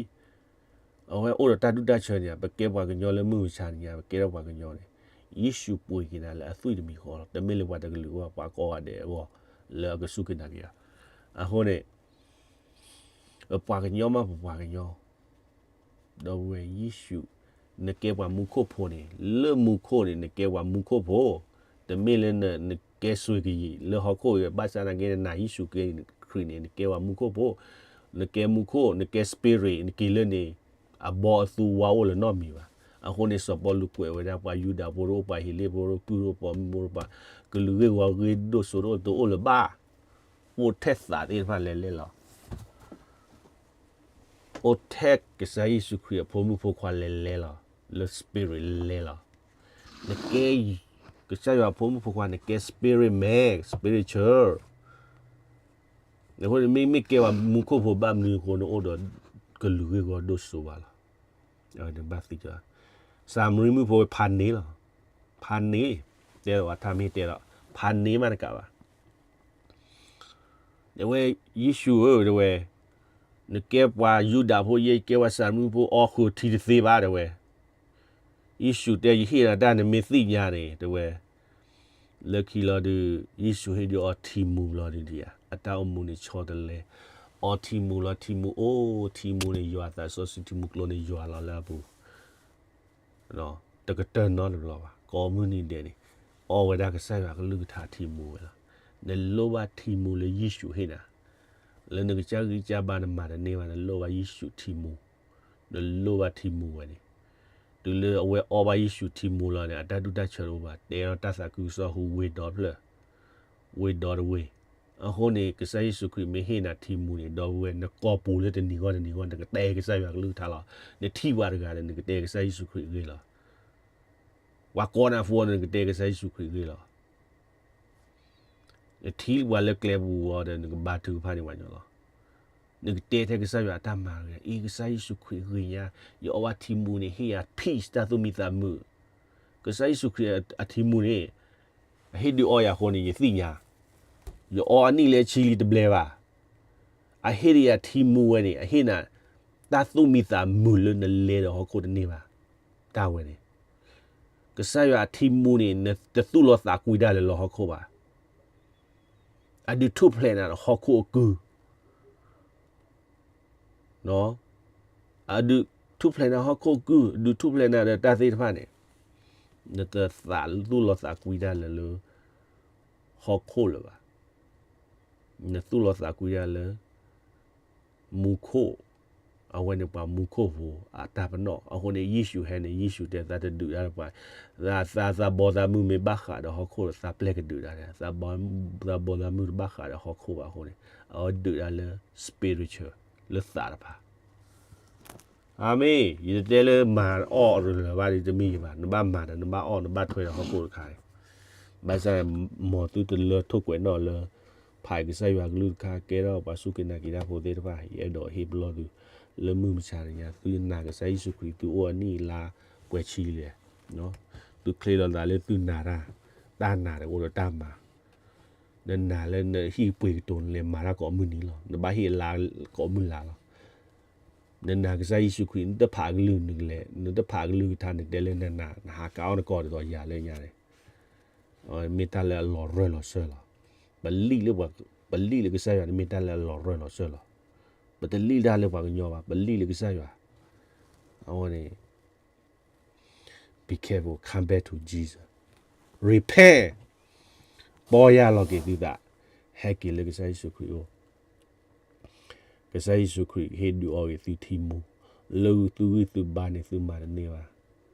အဝဲအိၣ်ဒီးတၢ်ဒူၣ်တၢ်ဆၢန့ၣ် ပကဲပှၤကညီလၢမုၢ်မဆါန့ၣ်ညါ ပကဲထီၣ်ပှၤကညီန့ၣ် ယ့ၣ်ၡူးပှ့ၤက့ၤနၤလၢအသွံၣ်တမံၤဃီလီၤ. တမ့ၢ်လၢပှၤတကလုာ်အိၣ် ပှၤကိးဂၤဒဲးအဂီၢ် လၢအကစူၢ်က့ၤနာ်က့ၤအီၤ. အဃိန့ၣ် ပပှၤကညီမး ပပှၤကညီ ဒီပုၢ်ဝဲၢ်ယ့ၣ်ၡူး, နကဲပှၤမူခိၣ်ဖိန့ၣ် လၢမူခိၣ်န့ၣ် နကဲပှၤမူခိၣ်ဖိ, တမ့ၢ်လၢနကဲစွ့ၤကယံာ်လၢဟီၣ်ခိၣ်အံၤ ဘၣ်ဆၣ်သနာ်က့ နနာ်ယ့ၣ်ၡူးခရံာ်န့ၣ် နကဲပှၤမူခိၣ်ဖိ, နကဲမူခိၣ် နကဲ spirit နက့ၤလၢန့ၣ် အဘီအသူဝါအိၣ်လၢၤနီတမံၤဘၣ်. အဃိန့ၣ် စီၤပီလူးကွဲးဝဲဒၣ် ပှၤယူဒၤဖိတအိၣ် ပှၤဟ့းလ့ၣ်ဖိတအိၣ် ကုၢ်တအိၣ် ပိာ်မုၣ်ဖိတအိၣ် ပှၤကလုာ်ဂ့ၢ်ဝီဂ့ၢ်ဒိၣ်စိၤတအိၣ် တအိၣ်လၢၤဘၣ်. အိၣ်ထဲသးသ့ၣ်တဖၣ်လဲၤလဲၤလီၤ. အိၣ်ထဲကစၢ်ယ့ၣ်ၡူးခရံာ်အဖိမုၣ်ဖိခွါလဲၤလဲၤလီၤ, လၢ spirit လဲၤလဲၤလီၤ. နကဲ ကစၢ်ယွၤအဖိမုၣ်ဖိခွါ နကဲ spirit man, spiritual. အဃိန့ၣ် မ့မ့ၢ်ကဲပှၤမူခိၣ်ဖိဘၣ်မနုၤအဃိ နအိၣ်ဒီးကလုာ်ဂ့ၢ်ဝီဒိၣ်စိၤဘၣ်လီၤ. နဘၣ်သံကွၢ်, စၤမရံမုၣ်ဖိဝဲဖးန့ၢ်လီၤ. ဖးန့ၢ်, တဲဝဲထါမ့ၢ်တဲလီၤ, ဖးန့ၢ်မးတကးဘၣ်. တဲဝဲ, ယ့ၣ်ၡူးဧၢ တဲဝဲ, နကဲပှၤယူဒၤဖိယဲ ယကဲပှၤစၤမရံဖိ အီၣ်ဃုာ်ထံတသ့ဘၣ် တဲဝဲ. ယ့ၣ်ၡူးတဲ ယဟ့ၣ်နၤတၢ်နမ့ၢ်သ့ၣ်ညါန့ၣ် တဲဝဲ. လၢခံလီၤဒုး ယ့ၣ်ၡူးဟ့ၣ်ဒုးအီၤထံမူလီၤဒုးဒံးဧါ, အတၢ်အိၣ်မူန့ၣ်ဆီတလဲ, အီထံမူလီၤ ထံမူအိၣ် ထံမူန့ၣ် ယွၤအသးစီဆှံထံမူကျိန့ၣ် ယွၤလီၤလၢအပူၤ တကတၢၢ်နီတဘျီဘၣ်, ကိးမုၢ်နံၤဒဲးန့ၣ် အီဝဲဒၣ်ကစၢ်ယွၤကလုၢ်ကထါထံမူဝဲလီၤ. နလိၣ်ဘၣ်ထံမူလၢယ့ၣ်ၡူးဟ့ၣ်နၤ, လၢနကစၢ်ဂံၢ်စၢ်ဘါနမၤတန့ၢ်ဘၣ် နလိၣ်ဘၣ်ယ့ၣ်ၡူးထံမူ, နလိၣ်ဘၣ်ထံမူဝဲန့ၣ်, တုၤလၢအဝဲအီဘၣ်ယ့ၣ်ၡူးထံမူလီၤန့ၣ် အတၢ်ဒူၣ်တၢ်ဆၢတအိၣ်ဘၣ် တဲလီၤတၢ်သးခုကစီၣ်ဟူဝ့ၢ်ဒီဖျၢၣ်, ဝ့ၢ်ဒီတဝ့ၢ်, အဃိန့ၣ် ကစၢ်ယ့ၣ်ၡူးခရံာ်မ့ၢ်ဟ့ၣ်နၤထံမူန့ၣ် ဒီပုၢ်ဝဲၢ် နကိာ်ပူၤလၢတနံၤဂီၢ်တနံၤဂီၢ် နကတဲကစၢ်ယွၤကလုၢ်ကထါလီၤ. နထံၣ်ပှၤတဂၤဒီး နကတဲကစၢ်ယ့ၣ်ၡူးခရံာ်အဂ့ၢ်လီၤ. ပှၤကိးနၤဖိဒီး နကတဲကစၢ်ယ့ၣ်ၡူးခရံာ်အဂ့ၢ်လီၤ. နထံၣ်ပှၤလၢကျဲပူၤအဂီၢ်ဒီး နကဘါထုကဖၣ်န့ၢ်ပှၤညီလီၤ. နကတဲထဲကစၢ်ယွၤအတၢ်မၤဂ့ၤ, အ့ ကစၢ်ယ့ၣ်ၡူးခရံာ်ဂ့ၤညါ, ယအီဘၣ်ထံမူန့ၣ် ဟ့ၣ်ယၤ peace တၢ်သူၣ်မံသးမုာ်. ကစၢ်ယ့ၣ်ၡူးခရံာ်အထံမူန့ၣ် အဟ့ၣ်ဒုးအီယၤအဃိန့ၣ် ယသ့ၣ်ညါ, ယအီအနံၣ်လၢဆံလံတဘျဲဘၣ်. အဟ့ၣ်ဒံးယၤထံမူဝဲန့ၣ် အဟ့ၣ်နၤ တၢ်သူၣ်မံသးမုာ်လၢနလဲၤဒီးဟီၣ်ခိၣ်တန့ၢ်ဘၣ်. တၢ်ဝဲန့ၣ် ကစၢ်ယွၤအထံမူန့ၣ် နတသူၣ်လီၤသးကွံတၢ်လၢၤလၢဟီၣ်ခိၣ်ဘၣ်. အဒုးထူၣ်ဖျဲးနၤဒီးဟီၣ်ခိၣ်အကုၢ် အဒုးထူၣ်ဖျဲးနၤဟီၣ်ခိၣ်အကုၢ်, အဒုးထူၣ်ဖျဲးနၤဒီးတၢ်သ့ၣ်တဖၣ်န့ၣ်, နတသူၣ်လီၤသးကွံတၢ်လၢၤလၢ ဟီၣ်ခိၣ်လၢၤဘၣ်. နသူၣ်လီၤသးကွံတၢ်လၢ မူခိၣ်, အဝဲန့ၣ်ပှၤမူခိၣ်ဖိအတၢ်ပနီၣ်. အဃိန့ၣ် ယ့ၣ်ၡူးဟဲန့ၣ် ယ့ၣ်ၡူးတဲသးတဒုးတၢ်ဒီးပှၤ, သးဘီသးမုၢ်မ့ၢ်ဘၣ်ဃးဒီးဟီၣ်ခိၣ်ဒီး သးပျဲၢ်ကဒုးတၢ်, သးဘီသးမုၢ်တဘၣ်ဃးဒီးဟီၣ်ခိၣ်ဘၣ်အဃိန့ၣ်, အဝဲဒုးတၢ်လၢ spiritual လၢသးတဖၣ် အၤမ့ၣ်, ယတတဲလၢမၤအီၣ်ရလၢၤဘၣ်ဒ်တမ့ၢ်ယဘၣ်, နဘၣ်မၤဒီး နဘၣ်အီၣ် နဘၣ်ထွဲဒီးဟီၣ်ခိၣ်တခါန့ၣ်, ဘၣ်ဆၣ် မ်သုတလၢထိၣ်ကွဲးနီၣ်လၢ ဖးကစၢ်ယွၤကလုၢ်တခါ ကဲထီၣ်ပှၤစူၢ်က့ၤနာ်က့ၤတၢ်ဖိသ့ၣ်တဖၣ် ယအဲၣ်ဒိးဟ့ၣ်ပလီၢ်သု, လၢမုၢ်မဆါတနံၤညါ သုနာ်ကစၢ်ယ့ၣ်ၡူးခရံာ် သုအိၣ်အနံၣ်အလါပှဲၤဆံလဲၣ်, သုချ့လီၤသးလၢသုနာ်တၢ်, တၢ်နာ်ဒီးအိၣ်ဒီးတၢ်မၤ, နနာ်လၢနဟံၣ်ပှ့ၤကတိၤ နလဲၤမၤတၢ်ကိးမုၢ်နံၤလီၤ, နဘၣ်ဟ့ၣ်အလါကိးမုၢ်လါလီၤ. နနာ်ကစၢ်ယ့ၣ်ၡူးခရံာ် နတဖးကလုၢ်နကလဲၤ, နတဖးကလုၢ်ကထါ နတဲလၢနနာ် နဟးကါအီၣ်နကီးဒ်သိးယၤလၢညါန့ၣ် မ့ၢ်တၢ်လၢအလီၤရၢၢ်လီၤစၢၢ်လီၤ. ပလံၣ်လၢပှၤ, ပလံၣ်လၢကစၢ်ယွၤန့ၣ် မ့ၢ်တၢ်လၢအလီၤရၢၢ်လီၤစၢၢ်လီၤ. ပတလံၣ်တၢ်လၢပှၤကညီဘၣ်, ပလံၣ်လၢကစၢ်ယွၤ. အဝဲန့ၣ် be careful, come back to Jesus, repent, ပီၢ်ယၢ်လီၤက့ၤသုသး, ဟဲက့ၤလၢကစၢ်ယ့ၣ်ၡူးခရံာ်အအိၣ်. ကစၢ်ယ့ၣ်ၡူးခရံာ်ဟ့ၣ်ဒုးအီၣ်က့ၤသုထံမူ, လၢသုဂံၢ်သုဘါန့ၣ် သုမၤတန့ၢ်ဘၣ်.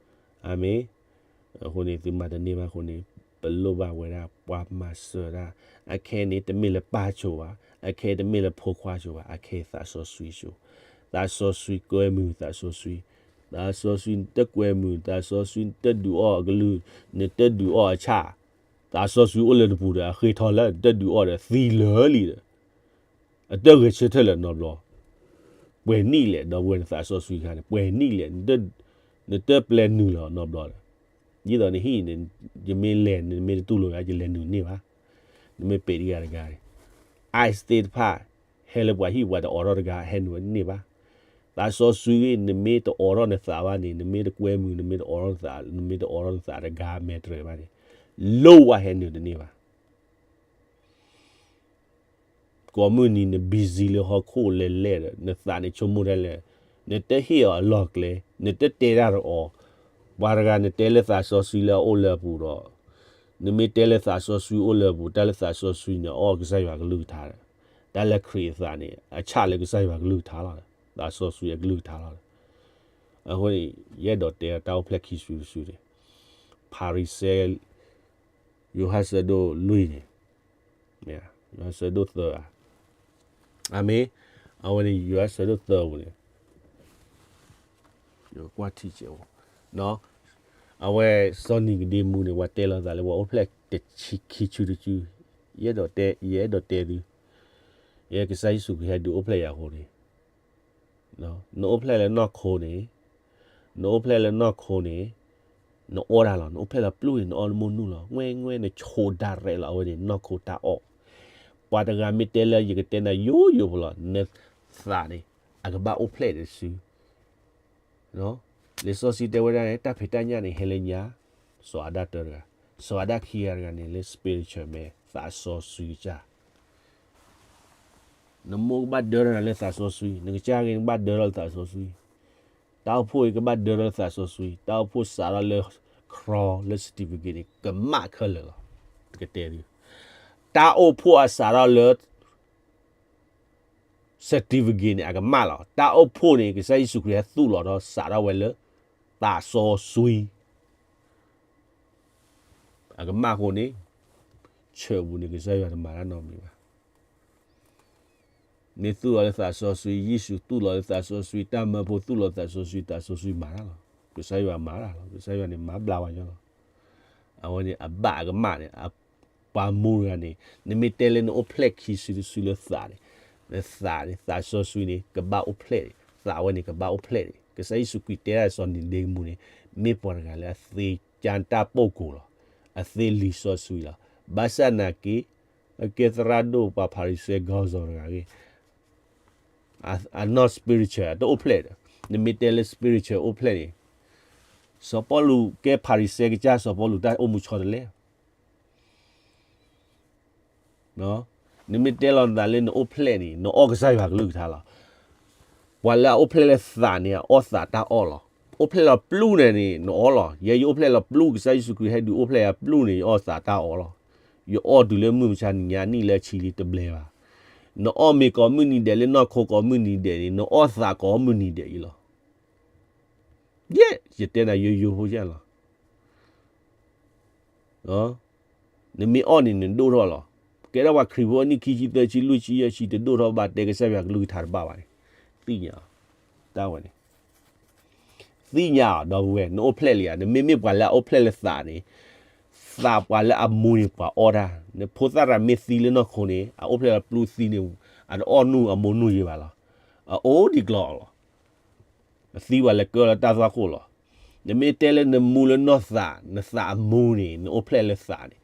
အၤမ့ၣ်. အဃိန့ၣ် သုမၤတန့ၢ်ဘၣ်အဃိန့ၣ် ပလိၣ်ဘၣ်ဝဲဒၣ်ပှၤမၤစၢၤတၢ်, အခဲအံၤန့ၣ် တမ့ၢ်လၢပၢ်ဆိဘၣ်, အခဲအံၤတမ့ၢ်လၢဖိခွါဆိဘၣ်, အခဲအံၤသးစီဆှံဆိ, သးစီဆှံကွဲမုာ်သးစီဆှံ, သးစီဆှံနတကွဲမုာ်, သးစီဆှံနတဒုးအီၣ်အကလုၢ်, နတဒုးအီၣ်အဆၣ်, သးစီဆှံအိၣ်လၢနပူၤဒီး အဃ့ထီၣ်လၢ နတဒုးအီၣ်ဒီးသံလၢာ်လံဒီး အတဂဲၤဆၢထၢၣ်လၢၤနီတဘျီ. ပှဲၤနံၣ်လဲၣ် ဒီပုၢ်ဝဲၢ် နသးစီဆှံခါန့ၣ် ပှဲၤနံၣ်လဲၣ်, နတပျဲနုာ်လၢၤနီတဘျီဒီး, ဒ်သိးနဟံၣ်န့ၣ် ယမ့ၢ်လဲၤ နမ့ၢ်တတူၢ်လိာ်ယၤ ယလဲၤနုာ်န့ၢ်ဘၣ်, နမ့ၢ်ပဲာ်တဂၤတဂၤန့ၣ်, ice သ့ၣ်တဖၣ် ဟဲလၢပှၤဟံၣ်ပှၤတအိးထီၣ်တဂၤ ဟဲနုာ်ဝဲန့ၢ်ဘၣ်. သးစီဆှံ နမ့ၢ်တအိးထီၣ်နသးဘၣ်န့ၣ် နမ့ၢ်တကွဲမုာ် နမ့ၢ်တအိးထီၣ်နသး နမ့ၢ်တအိးထီၣ်နသးတဂၤမဲာ်တြဲၤဘၣ်န့ၣ်, လိၣ်ဝဲဟဲနုာ်တန့ၢ်ဘၣ်. ကိးမုၢ်နံၤန busy လၢဟီၣ်ခိၣ်လဲၤလဲၣ်ဒီး နသးန့ၣ်ဆိကမိၣ်ဒ်လဲၣ်, နတဟ့ၣ်အီၤအလီၢ်ကျဲ, နတတဲတၢ်တအီၤ, ပှၤတဂၤနတဲလၢသးစီဆှံလၢအအိၣ်လၢအပူၤဒီး, နမ့ၢ်တဲလၢသးစီဆှံအိၣ်လၢအပူၤ တၢ်လၢသးစီဆှံန့ၣ် အီၣ်ကစၢ်ယွၤကလုၢ်ကထါဒီး, တၢ်လၢခရံာ်အသးန့ၣ် အဆၣ်လၢကစၢ်ယွၤကလုၢ်ကထါလီၤ. သးစီဆှံအကလုၢ်ကထါလီၤ. အဃိန့ၣ် ယအဲၣ်ဒိးတဲတၢ်အိၣ်ဖျဲၣ်ခံစုတစုန့ၣ်, ဖၤရံၤၡဲ ယိၤဟၣ်ဆၢဒိၣ်လွံၢ်န့ၣ်, ယိၤဟၣ်ဆၢဒိၣ်သၢဧါ, အၤမ့ၣ်, အဝဲန့ၣ် ယိၤဟၣ်ဆၢဒိၣ်သၢပူၤန့ၣ်, ယကွၢ်ထံၣ်ကဲး, အဝဲစီၤနံၤကဒ့မူန့ၣ် ပှၤတဲလီၤသးလၢပှၤအိၣ်ဖျဲၣ်ခံစုတစု, ယအဲၣ်ဒိးတဲ, ယအဲၣ်ဒိးတဲသု, ယဲကစၢ်ယ့ၣ်ၡူးခရံာ်ဟဲဒုးအိၣ်ဖျဲၣ်ယၤအဃိန့ၣ် နအိၣ်ဖျဲၣ်လၢနီၢ်ခိန့ၣ်, နအိၣ်ဖျဲၣ်လၢနီၢ်ခိန့ၣ်, နအီၣ်တၢ်လီၤ, နအိၣ်ဖျဲၣ်လၢပျုၢ်န့ၣ် နအီၣ်လၢမိၢ်နုာ်လီၤ, ငွဲၣ်ငွဲၣ် နဆိးဒၣ်ရဲၣ်လီၤ, အဝဲန့ၣ်နီၢ်ခိတၢ်အီၣ်, ပှၤတဂၤမ့ၢ်တဲလၢယကတဲနၤယိယိဖိလီၤ, နသးန့ၣ် အကဘၣ်အိၣ်ဖျဲၣ်တစု လံာ်စီဆှံတဲဝဲဒၣ်န့ၣ် တၢ်ဖံးတၢ်ညၣ်န့ၣ် ဟဲလၢညါ, စီၤအၤဒၣ်တၢတဂၤ, စီၤအၤဒၣ်ခံဂၤတဂၤန့ၣ် လၢ spiritual မ့ၢ်သးစီဆှံကစၢ်, နမိၢ်ကဘၣ်ဒၢထီၣ်နၤလၢသးစီဆှံ, နကစၢ်ဂ့ၤန့ၣ်ကဘၣ်ဒၢထီၣ်လၢသးစီဆှံ, တၢ်အိၣ်ဖှိၣ်အံၤကဘၣ်ဒၢထီၣ်လၢသးစီဆှံ, တၢ်အိၣ်ဖှိၣ်စးထီၣ်လၢ cross လၢ certificate န့ၣ် ကမၣ်ခဲလၢာ်လီၤ, ကတဲသု, တၢ်အိၣ်ဖှိၣ်အစးထီၣ်လၢ certificate န့ၣ် အကမၣ်လီၤ. တၢ်အိၣ်ဖှိၣ်န့ၣ် ကစၢ်ယ့ၣ်ၡူးခရံာ်ဟဲသူၣ်လီၤထီၣ်စးထီၣ်ဝဲလၢ သးစီဆှံ အကမၣ်အဃိန့ၣ် ဆၢပူၤန့ၣ် ကစၢ်ယွၤတမၤတၢ်နီတမံၤဘၣ်. မ့ၢ်သူၣ်လီၤလၢသးစီဆှံ, ယ့ၣ်ၡူးသူၣ်လီၤလၢသးစီဆှံ, တၢ်မၢဖိသူၣ်လီၤသးစီဆှံ, သးစီဆှံမၤတၢ်လီၤ. ကစၢ်ယွၤမၤတၢ်လီၤ. ကစၢ်ယွၤန့ၣ် မၤဘျါဝဲညီလီၤ. အဝဲန့ၣ် အဘၣ်အကမၣ်န့ၣ် ပှၤမူတဂၤန့ၣ် နမ့ၢ်တဲလၢနအိၣ်ဖျဲၣ်ခံစုတစုလၢသးန့ၣ်, နသးန့ၣ် သးစီဆှံန့ၣ် ကဘၣ်အိၣ်ဖျဲၣ်န့ၣ်, သးဝဲန့ၣ် ကဘၣ်အိၣ်ဖျဲၣ်န့ၣ်, ကစၢ်ယ့ၣ်ၡူးခရံာ်တဲဒၣ်စီၤနံၤဒ့မူန့ၣ် မ့ၢ်ပှၤတဂၤလၢအသ့ကၢတၢ်ပိာ်ကိာ်လီၤ. အသ့လံာ်စီဆှံလီၤ. ဘၣ်ဆၣ်နာ်က့ အကဲသရၣ်ဒိၣ်ပှၤဖၤရံၤၡဲ ဂီၤစီၤတဂၤဂ့ၢ် အ not spiritual တအိၣ်ဖျဲၣ်ဒီး နမ့ၢ်တဲလၢ spiritual အိၣ်ဖျဲၣ်န့ၣ်, စီၤပီလူးကဲဖၤရံၤၡဲကစၢ် စီၤပီလူးတၢ်အိၣ်မူဆီတလဲ နမ့ၢ်တဲလီၤနသးလၢနအိၣ်ဖျဲၣ်န့ၣ် နအီၣ်ကစၢ်ယွၤကလုၢ်ကထါလီၤ. ပှၤလၢအအိၣ်ဖျဲၣ်လၢသးန့ၣ် အအီၣ်သးတၢ်အီၣ်လီၤ. အိၣ်ဖျဲၣ်လီၤပျုၢ်န့ၣ်န့ၣ် နအီၣ်လီၤ. ယဲယအိၣ်ဖျဲၣ်လီၤပျုၢ် ကစၢ်ယ့ၣ်ၡူးခရံာ်ဟဲဒုးအိၣ်ဖျဲၣ်ယၤပျုၢ်န့ၣ် ယအီၣ်သးတၢ်အီၣ်လီၤ. ယအီၣ်တုၤလၢမုၢ်မဆါနံၤညါနံၣ်လၢအဆံလံတဘျဲဘၣ်. နအီၣ်မ့ၤကိးမုၢ်နံၤဒဲးလၢနီၢ်ခိကိးမုၢ်နံၤဒဲးန့ၣ် နအီၣ်သးကိးမုၢ်နံၤဒဲးအံၤလီၤ. ယဲ ယတဲနၤယိယိဖိယဲလီၤ. နမ့ၢ်အီၣ်န့ၣ် နဒိၣ်ထီၣ်လီၤ. ကဲထီၣ်ပှၤခရံာ်ဖိအနံၣ်ခံဆံသၢဆံလွံၢ်ဆံယဲၢ်ဆံ တဒိၣ်ထီၣ်ဘၣ် တဲကစၢ်ယွၤကလုၢ်ကထါတဘၣ်ဘၣ်န့ၣ် သ့ၣ်ညါအီၤ. တၢ်ဝဲန့ၣ် သ့ၣ်ညါအီၤ ဒီပုၢ်ဝဲၢ် နအိၣ်ဖျဲၣ်လံဧါ. နမ့မ့ၢ်ပှၤလၢအအိၣ်ဖျဲၣ်လၢသးန့ၣ် သးပှၤလၢအမူန့ၣ် ပှၤအီၣ်တၢ်. နဖိသၣ်ရၤမ့ၢ်သံလၢနီၢ်ခိန့ၣ် အအိၣ်ဖျဲၣ်လီၤပျုၢ်သံန့ၣ် အတအီၣ်နူၢ်အမိၢ်နူၢ်ယဲဘၣ်လီၤ. အအိၣ်ဒံးကျီလီၤ. သံပှၤလဲၤကၢလၢတၢ်သွၣ်ခိၣ်လီၤ. နမ့ၢ်တဲလၢနမူလၢနီၢ်သး နသးအမူန့ၣ် နအိၣ်ဖျဲၣ်လၢသးန့ၣ်,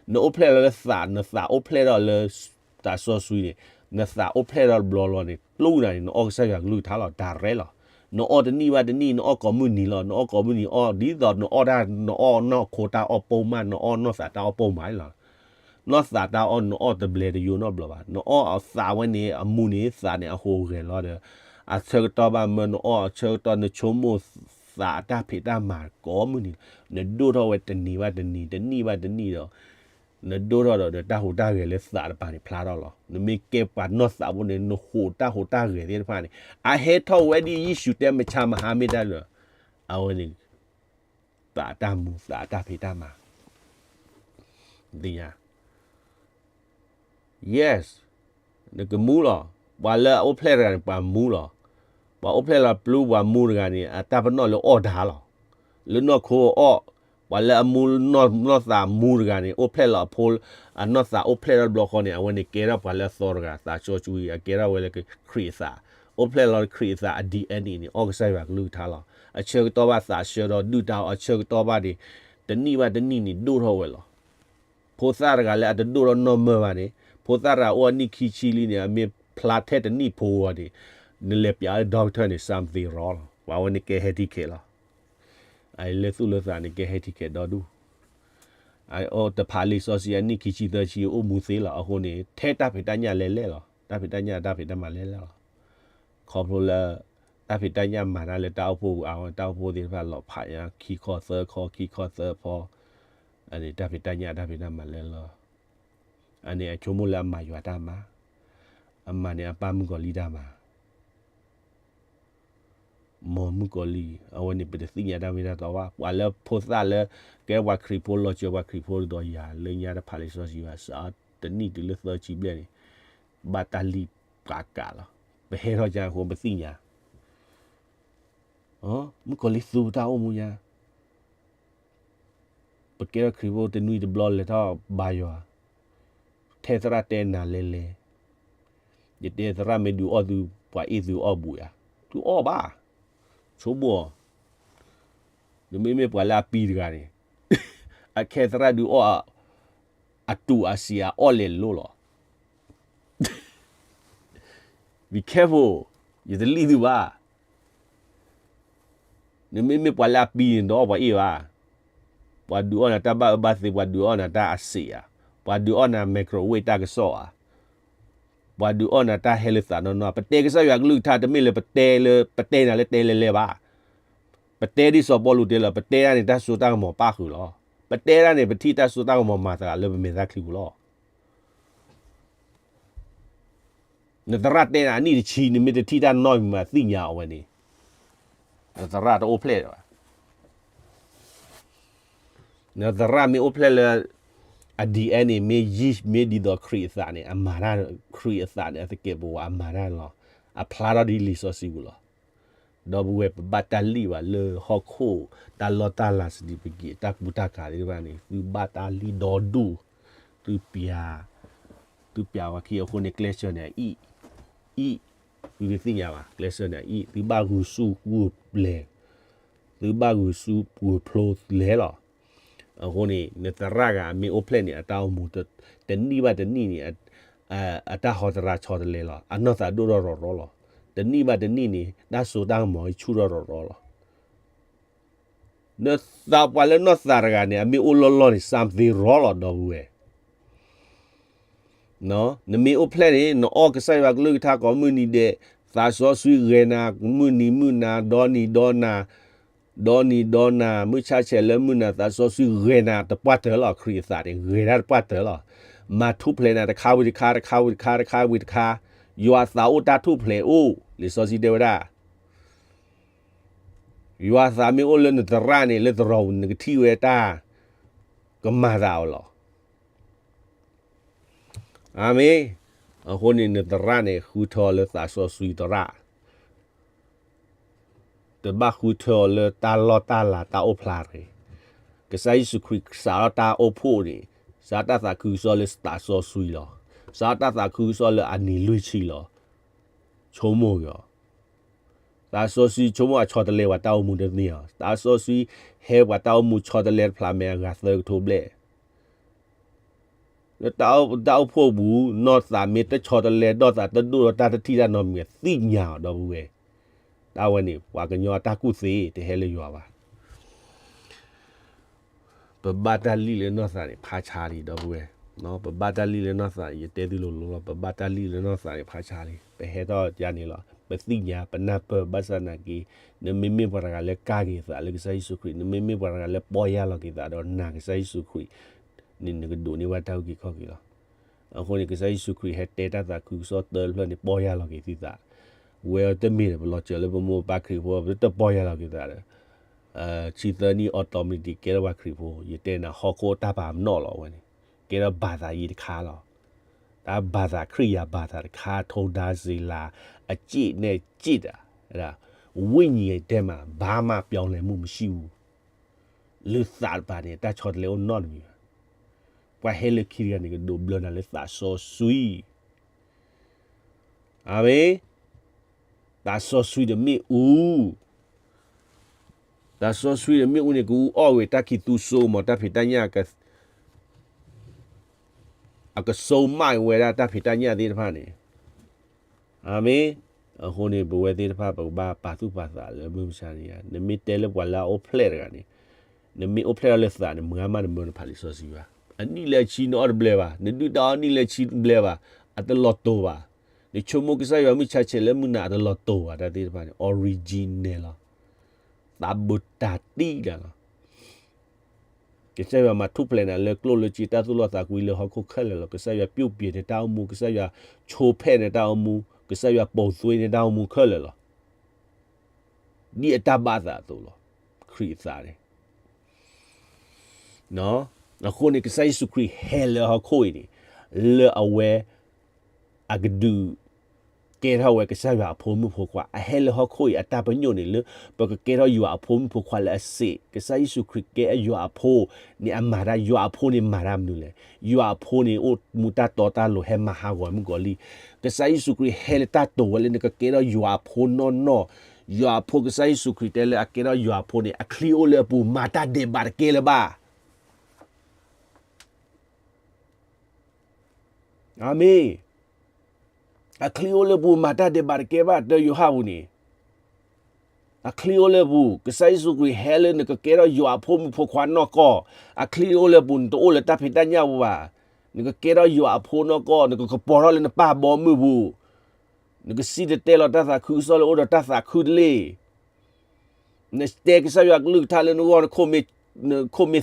နအိၣ်ဖျဲၣ်လီၤလၢသး နသးအိၣ်ဖျဲၣ်ထီၣ်လၢသးစီဆှံန့ၣ်, နသးအိၣ်ဖျဲၣ်ထီၣ်တဘျီလီၤန့ၣ် တူၢ်နၤန့ၣ် နအီၣ်ကစၢ်ယွၤကလုၢ်ကထါလီၤ direct လီၤ. နအီၣ်တနံၣ်ဘၣ်တနံၣ် နအီၣ်ကိးမုၢ်နံၤလီၤ နအီၣ်ကိးမုၢ်နံၤအီၣ် ဒ်သိးနအီၣ်တၢ် နအီၣ်နီၢ်ခိတၢ်အီၣ်ပိာ်မး နအီၣ်နီၢ်သးတၢ်အီၣ်ပိာ်မးလီၤ. နီၢ်သးတၢ်အီၣ် နအီၣ်တဘျဲတယိနီတဘျီဘၣ်. နအီၣ်အသးဝဲန့ၣ် အမူန့ၣ် သးန့ၣ်အဟူးဂဲၤလီၤဒီး အဆၢကတီၢ်ဘၣ်မၢနအီၣ်အဆၢကတီၢ် နဆိကမိၣ်သးအတၢ်ဖံးတၢ်မၤကိးမုၢ်နံၤ, နဒိၣ်ထီၣ်ဝဲတနံၤဘၣ်တနံၤ တနံၣ်ဘၣ်တနံၣ်ဒီး နဒိၣ်ထီၣ်ဒီး နတၢ်ဟူးတၢ်ဂဲၤလၢသးတပၤန့ၣ်ဖျါထီၣ်လီၤ. နမ့ၢ်ကဲပှၤနီၢ်သးဖိန့ၣ် နဟူးတၢ်ဟူးတၢ်ဂဲၤသ့ၣ်တဖၣ်န့ၣ် အဟဲထီၣ်ဝဲဒ်ယ့ၣ်ၡူးတဲမဆါမဟါမ့ၢ်တၢ်လၢ အဝဲန့ၣ် သးတၢ်မူ သးတၢ်ဖံးတၢ်မၤ သ့ၣ်ညါ Yes, နကမူလီၤ. ပှၤလၢအအိၣ်ဖျဲၣ်တဂၤန့ၣ် ပှၤမူလီၤ. ပှၤအိၣ်ဖျဲၣ်လီၤပျူပှၤမူတဂၤန့ၣ် အတၢ်ပနီၣ်လၢအီၣ်တၢ်လီၤ. လၢနီၢ်ခိအီၣ်, ပှၤလၢအမူနီၢ်သးမူတဂၤန့ၣ် အိၣ်ဖျဲၣ်လီၤအဖိ, အနီၢ်သးအိၣ်ဖျဲၣ်ထီၣ်တဘျီဃီန့ၣ် အဝဲန့ၣ်ကဲထီၣ်ပှၤလၢအသီတဂၤ သးစီဆှံ အကဲထီၣ်ဝဲလၢခရံာ်အသး, အိၣ်ဖျဲၣ်လီၤခရံာ်အသးအ DNA န့ၣ် အီၣ်ကစၢ်ယွၤကလုၢ်ကထါလီၤ. အဆၢကတီၢ်ဘၣ်သးဆၢဒီးဒုၣ်တၢ်အီၣ် အဆၢကတီၢ်ဘၣ်န့ၣ် တနံၣ်ဘၣ်တနံၣ်န့ၣ် ဒိၣ်ထီၣ်ဝဲလီၤ. ဖိသၣ်တဂၤလၢအတဒိၣ်ထီၣ်နီၢ်မၢဘၣ်န့ၣ်, ဖိသၣ်တဂၤအိၣ်အနံၣ်ခံဆံလံန့ၣ် အမ့ၢ်ဖျါထဲတနံၣ်ဖိအီၤန့ၣ်, နလဲၤပျးလၢ doctor န့ၣ် something wrong လီၤ. ပှၤဝဲန့ၣ်ကဲဟဲထံခဲလီၤ. အလၢသူၣ်လၢသးန့ၣ်ကဲဟဲထံခဲဒီဒူၣ်. အအိၣ်တဖးလံာ်စီဆှံအနံၣ်ခံဆံသၢဆံအိၣ်မူသ့လီၤ. အဃိန့ၣ် ထဲတၢ်ဖံးတၢ်ညၣ်လဲၤလဲၣ်လီၤ. တၢ်ဖံးတၢ်ညၣ်တၢ်ဖံးတၢ်မၤလဲၤလဲၣ်လီၤ. ခီဖျိလၢ တၢ်ဖံးတၢ်ညၣ်မၤတၢ်လၢတၢ်အိၣ်ဖှိၣ်အါဝဲ တၢ်အိၣ်ဖှိၣ်သ့ၣ်တဖၣ်လီၤဖးညါ ခံခီသၢခီ ခံခီသၢဖီ, အန့ၣ်တၢ်ဖံးတၢ်ညၣ်တၢ်ဖံးတၢ်မၤလဲၤလီၤ. အန့ၣ်အဆိကမိၣ်လၢအမၤယွၤတၢ်မၤ, အမၤန့ၣ်အပၢ်မုၣ်ကီၤလံၢ်တၢ်မၤ, မ်မုၣ်ကီၤလံၢ် အဝဲန့ၣ်ပတသ့ၣ်ညါတၢ်မ့ၢ်တၢ်တီဘၣ်. ပှၤလၢဖိသၣ်လၢ ကဲပှၤခရံာ်ဖိလီၤစၢၤပှၤခရံာ်ဖိဒီးယၤလၢညါတဖးလံာ်စီဆှံဘၣ် စးတနံၣ်တုၤလၢသၢဆံဘျဲၣ်န့ၣ် ဘၣ်တၢ်လံၣ်ပှၤကးလီၤ. ပဟဲထီၣ်ကါအဃိပသ့ၣ်ညါ, မုၣ်ကီၤလံၢ်သူပတၢ်အိၣ်မူညါ, ပကဲထီၣ်ခရံာ်ဖိတနွံတဘျီလဲၤထီၣ်ဘါယွၤ, ထဲသရၣ်တဲနၤလဲၤလဲၤ, ယတဲသရၣ်မ့ၢ်ဒုးအီၣ်သု ပှၤအ့ၣ်သုအီၣ်ဘူးဧါ, သုအီၣ်ဘၣ်, ဆိကမိၣ်အီၤ, နမ့မ့ၢ်ပှၤလၢအပံတဂၤန့ၣ်, အခဲသရၣ်ဒုးအီၣ် အတူးအစံးအအီၣ်လဲၤလိၤလီၤ. Be careful, ယတလံၣ်သုဘၣ်. နမ့မ့ၢ်ပှၤလၢအပံန့ၣ် တအီၣ်ပှၤအ့ၣ်ဘၣ်. ပှၤဒုးအီၣ်နၤတၢ်ဘၣ်အၢဘၣ်သီ, ပှၤဒုးအီၣ်နၤတၢ်အစံးဧါ, ပှၤဒုးအီၣ်နၤ microwave တၢ်ကစီၣ်ဧါ, ပှၤဒုးအီၣ်နၤတၢ်ဟဲလၢသးနီၢ်နီၢ်, ပတဲကစၢ်ယွၤကလုၢ်ကထါ တမ့ၢ်လၢပတဲလၢ ပတဲနၤလၢတဲလဲၤလဲၤဘၣ်. ပတဲဒ်စီၤပီလူးတဲလီၤ, ပတဲဒၣ်န့ၣ် တၢ်စိတၢ်ကမီၤပၣ်ဃုာ်လီၤ. ပတဲဒၣ်န့ၣ် ပထံၣ်တၢ်စိတၢ်ကမီၤမၤသးလၢပမဲာ်ချံပူၤလီၤ. နသရၣ်တဲနၤအနံၣ်တဆံ နမ့ၢ်တထံၣ်တၢ်နီတမံၤမး သ့ၣ်ညါအီၤဝဲန့ၣ်, နသရၣ်တအိၣ်ဖျဲၣ်ဘၣ်. နသရၣ်မ့ၢ်အိၣ်ဖျဲၣ်လၢ အ DNA မ့ၢ်ယံာ် မ့ၢ်ဒ်သိးခရံာ်အသးန့ၣ် အမၤတၢ်, ခရံာ်အသးန့ၣ် အသကဲးပဝးအမၤတၢ်လီၤ. အဖျါထီၣ်ဒ်လံာ်စီဆှံပူၤလီၤ. ဒီပုၢ်ဝဲၢ် ပဘၣ်တၢ်လံၣ်ဘၣ်လၢဟီၣ်ခိၣ် တၢ်လီၢ်တၢ်လၤ စဒံးပက့ၤ တၢ်ကူတၢ်ကၤသ့ၣ်တဖၣ်န့ၣ် သုဘၣ်တၢ်လံၣ်ဒီဒူၣ်, သုပျး, သုပျးဝဲခံအဃိန့ၣ် ကျဲးစၢးန့ၣ်အအံၣ်, အံၣ်, သုတသ့ၣ်ညါဘၣ် ကျဲးစၢးန့ၣ်အအံၣ်, သုဘၣ်ဂုာ်ဆူၣ်ဂုာ်ပျဲၤ, သုဘၣ်ဂုာ်ဆူၣ်ဂုာ်ဖျိလဲၤလီၤ. အဃိန့ၣ် နသရၣ်ဂၤမ့ၢ်အိၣ်ဖျဲၣ်န့ၣ် အတၢ်အိၣ်မူ တနံၣ်ဘၣ်တနံၣ်န့ၣ် အတၢ်ဟီတရါဆီတလဲလီၤ. အနီၢ်သးဒိၣ်ထီၣ်ရီၤရီၤလီၤ. တနံၣ်ဘၣ်တနံၣ်န့ၣ် တၢ်စိတၢ်ကမီၤဆူၣ်ထီၣ်ရီၤရီၤလီၤ. နသးပှၤလၢနီၢ်သးတဂၤန့ၣ် အမ့ၢ်အိၣ်လီၢ်လီၢ်န့ၣ် something wrong လီၤ ဒီပုၢ်ဝဲၢ်. နမ့ၢ်အိၣ်ဖျဲၣ်န့ၣ် နအီၣ်ကစၢ်ယွၤကလုၢ်ကထါကိးမုၢ်နံၤဒဲး, သးစီဆှံဂဲၤနၤ မုၢ်နံၤမုၢ်နၤ ဒီနံၤဒီနၤ, ဒီနံၤဒီနၤ မုၢ်ဆါဆဲးလၢမုၢ်နၤ သးစီဆှံဂဲၤနၤတပှၢ်တၢၢ်လီၤ. ခရံာ်အသးန့ၣ် ဂဲၤတၢ်တပှၢ်တၢၢ်လီၤ. မၤထူၣ်ဖျဲးနၤတခါဝံၤတခါ တခါဝံၤတခါ တခါဝံၤတခါ, ယွၤအသးအိၣ်တၢ်ထူၣ်ဖျဲးအိၣ်, လံာ်စီဆှံတဲဝဲဒၣ် ယွၤအသးမ့ၢ်အိၣ်လၢနသရၣ်န့ၣ် လၢသရိာ်ပူၤ နကထံၣ်ဝဲတၢ်ကမၤသးအီၤလီၤ. အၤမ့ၣ်. အဃိန့ၣ် နသရၣ်န့ၣ် ဃုထၢအီၤလၢသးစီဆှံသရၣ်, တဘၣ်ဃုထၢအီၤလၢတၢ်လီၢ်တၢ်လၤတၢ်အိၣ်ဖျါတဂ့ၤ. ကစၢ်ယ့ၣ်ၡူးခရံာ်စးထီၣ်တၢ်အိၣ်ဖှိၣ်န့ၣ် စးထီၣ်တၢ်သးခုကစီၣ်လၢသးစီဆှံလီၤ. စးထီၣ်တၢ်သးခုကစီၣ်လၢအနံၤလွံၢ်ဆံလီၤ. ဆိကမိၣ်က့ၤအီၤ သးစီဆှံဆိကမိၣ်အဆီတလဲပှၤတၢ်အိၣ်မူတန့ၢ်အီၤ, သးစီဆှံဟဲပှၤတၢ်အိၣ်မူဆီတလဲတဖျးမဲအဂၤသၢကထိဘျဲၣ် လၢတၢ်အိၣ်ဖှိၣ်ပူၤ နီၢ်သးမ့ၢ်တဆီတလဲ နီၢ်သးတဒိၣ်ဒီးတၢ်တထံၣ်တၢ်နီတမံၤ သ့ၣ်ညါအီၤ ဒီပုၢ်ဝဲၢ်, တၢ်ဝဲန့ၣ် ပှၤကညီအတၢ်ကူၣ်သ့တဟဲလၢယွၤဘၣ်. ပဘၣ်တၢ်လံၣ်လၢနီၢ်သးန့ၣ် ဖးဆါလံ ဒီပုၢ်ဝဲၢ်, ပဘၣ်တၢ်လံၣ်လၢနီၢ်သးန့ၣ် ယတဲသုလိၤလိၤလီၤ, ပဘၣ်တၢ်လံၣ်လၢနီၢ်သးန့ၣ် ဖးဆါလံ, ပဟဲထီၣ်ယါန့ၣ်လီၤ, ပသ့ၣ်ညါ ပနၢ်ပၢၢ် ဘၣ်ဆၣ်သနာ်က့ နမ့မ့ၢ်ပှၤတဂၤလၢကၢ်က့ၤသးလၢကစၢ်ယ့ၣ်ၡူးခရံာ်, နမ့မ့ၢ်ပှၤတဂၤလၢပီၢ်ယၢ်လီၤက့ၤသးဒီးနာ်ကစၢ်ယ့ၣ်ၡူးခရံာ်န့ၣ် နကဒိးန့ၢ်ဘၣ်တၢ်အုၣ်က့ၤခီၣ်က့ၤလီၤ. အဃိန့ၣ် ကစၢ်ယ့ၣ်ၡူးခရံာ်ဟဲတဲတၢ်သးခုကစီၣ်သၢဖျၢၣ်န့ၣ် ပီၢ်ယၢ်လီၤက့ၤသုသး, ဝဲအတမ့ၢ်ဒီး ပလီၤစၢၤလၢပမိၢ်ပၢ်ခရံာ်ဖိ ပတပီၢ်ယၢ်လီၤက့ၤသးဒီး ဆံသၢနံၣ် automatic ကဲထီၣ်ပှၤခရံာ်ဖိ, ယတဲနၤ ဟီၣ်ခိၣ်တၢ်ပာ်ပနီၣ်လီၤဝဲန့ၣ်, ကဲထီၣ်ဘၣ်သးယံၤတခါလီၤ. တၢ်ဘၣ်သးခရံာ်ယာ်ဘၣ်သးတခါ ထိဒါစ့လၤ အစ့ၣ်နဲၣ်စ့ၣ်တၢ်, ဝိညာဉ်ထဲမှာ ဘာမှပြောင်းလဲမှုမရှိဘူး, လၢသးတပၤန့ၣ် တၢ်ဆီတလဲအိၣ်နီတမံၤဘၣ်. ပှၤဟဲလၢခံတဂၤန့ၣ် ကဒိးဘျၢနၤလၢသးစီဆှံ အၤမ့ၣ်, သးစီဆှံတမ့ၣ်အူ, သးစီဆှံတမ့ၣ်အူန့ၣ် ကအူအီၣ်ဝဲတၢ်ခံးသူစိကမီၤ တၢ်ဖံးတၢ်ညၣ် အကစိမၣ်ဝဲဒၣ်တၢ်ဖံးတၢ်ညၣ်သ့ၣ်တဖၣ်န့ၣ်, အၤမ့ၣ်. အဃိန့ၣ် ပဝဲသ့ၣ်တဖၣ် ပကဘၣ်ပာ်သူၣ်ပာ်သးလၢမုၢ်မဆါန့ၣ်ဧါ, နမ့ၢ်တဲလၢပှၤလၢအအိၣ်ဖျဲၣ်တဂၤန့ၣ်, နမ့ၢ်အိၣ်ဖျဲၣ်ထီၣ်လၢသးန့ၣ် မုၢ်ဂၤမးတမၢနဖးလံာ်စီဆှံဘၣ်. အနံၣ်လၢဆံနအီၣ်တဘျဲဘၣ်, နဒုၣ်တၢ်အီၣ်နံၣ်လၢဆံတဘျဲဘၣ်, အတလီၤတိာ်ဘၣ်. နဆိကမိၣ်ကစၢ်ယွၤမုၢ်ဆါဆဲးလၢမုၢ်နၤအတလီၤတိာ်ဘၣ် တၢ်သ့ၣ်တဖၣ်န့ၣ် original လီၤ. သးဘိတၢ်တံၢ်ဒၣ်လီၤ. ကစၢ်ယွၤမၤထူၣ်ဖျဲးနၤလၢကျိၣ်လၢစ့ တၢ်သူၣ်လီသးကွံလၢဟီၣ်ခိၣ်ခဲလၢာ်လီၤ. ကစၢ်ယွၤပျိပျဲၤနတၢ်အိၣ်မူ, ကစၢ်ယွၤဆိဖဲနတၢ်အိၣ်မူ, ကစၢ်ယွၤပိာ်သွ့နတၢ်အိၣ်မူခဲလၢာ်လီၤ. ဒ်အတၢ်ဘၣ်သးအသိးလီၤ. ခရံာ်အသးန့ၣ် အဃိန့ၣ် ကစၢ်ယ့ၣ်ၡူးခရံာ်ဟဲလၢဟီၣ်ခိၣ်အံၤန့ၣ် လၢအဝဲ အကဒုးကဲထီၣ်ဝဲကစၢ်ယွၤအဖိမုၣ်ဖိခွါ, အဟဲလၢဟီၣ်ခိၣ်အံၤ အတၢ်ပညိၣ်န့ၣ်လၢ ပကကဲထီၣ်ယွၤအဖိမုၣ်ဖိခွါလၢအစ့ၢ်, ကစၢ်ယ့ၣ်ၡူးခရံာ်ကဲယွၤအဖိန့ၣ် အမၤတၢ်, ယွၤအဖိန့ၣ်မၤတၢ်မနုၤလဲၣ်. ယွၤအဖိန့ၣ်အိၣ်မူတၢ်တီတၢ်လိၤ ဟဲမၤဟးဂီၤမုၣ်ကီၤလံၢ်. ကစၢ်ယ့ၣ်ၡူးခရံာ်ဟဲလၢတၢ်တိာ်ဝဲလၢနကကဲထီၣ်ယွၤအဖိနီၢ်နီၢ်, ယွၤအဖိ ကစၢ်ယ့ၣ်ၡူးခရံာ်တဲလၢအကဲထီၣ်ယွၤအဖိန့ၣ် အချံအိၣ်လၢအပူၤ မၤတၢ်ဒဲးဘးတကဲလၢၤဘၣ်. အၤမ့ၣ်. အချံအိၣ်လၢပူၤ မၤတၢ်ဒဲးဘးတကဲဘၣ် တၢယိၤဟၣ်ပူၤန့ၣ်, အချံအိၣ်လၢပူၤ, ကစၢ်ယ့ၣ်ၡူးခရံာ်ဟဲလၢနကကဲထီၣ်ယွၤအဖိမုၣ်ဖိခွါနီၢ်ကီၢ်, အချံအိၣ်လၢပူၤ နတအိၣ်လၢတၢ်ဖံးတၢ်ညၣ်ပူၤဘၣ်, နကကဲထီၣ်ယွၤအဖိနီၢ်ကီၢ်, နကကပီၤထီၣ်လၢနပၢ်ဘီမုၢ်ပူၤ, နကစံၣ်တဲၤတဲလီၤတၢ်သးခုကစီၣ်လၢအိၣ်ဒီးတၢ်သးခုတလ့ၢ် နတဲကစၢ်ယွၤကလုၢ်ကထါလၢနဂီၢ်, နခိၣ်မ့ၢ်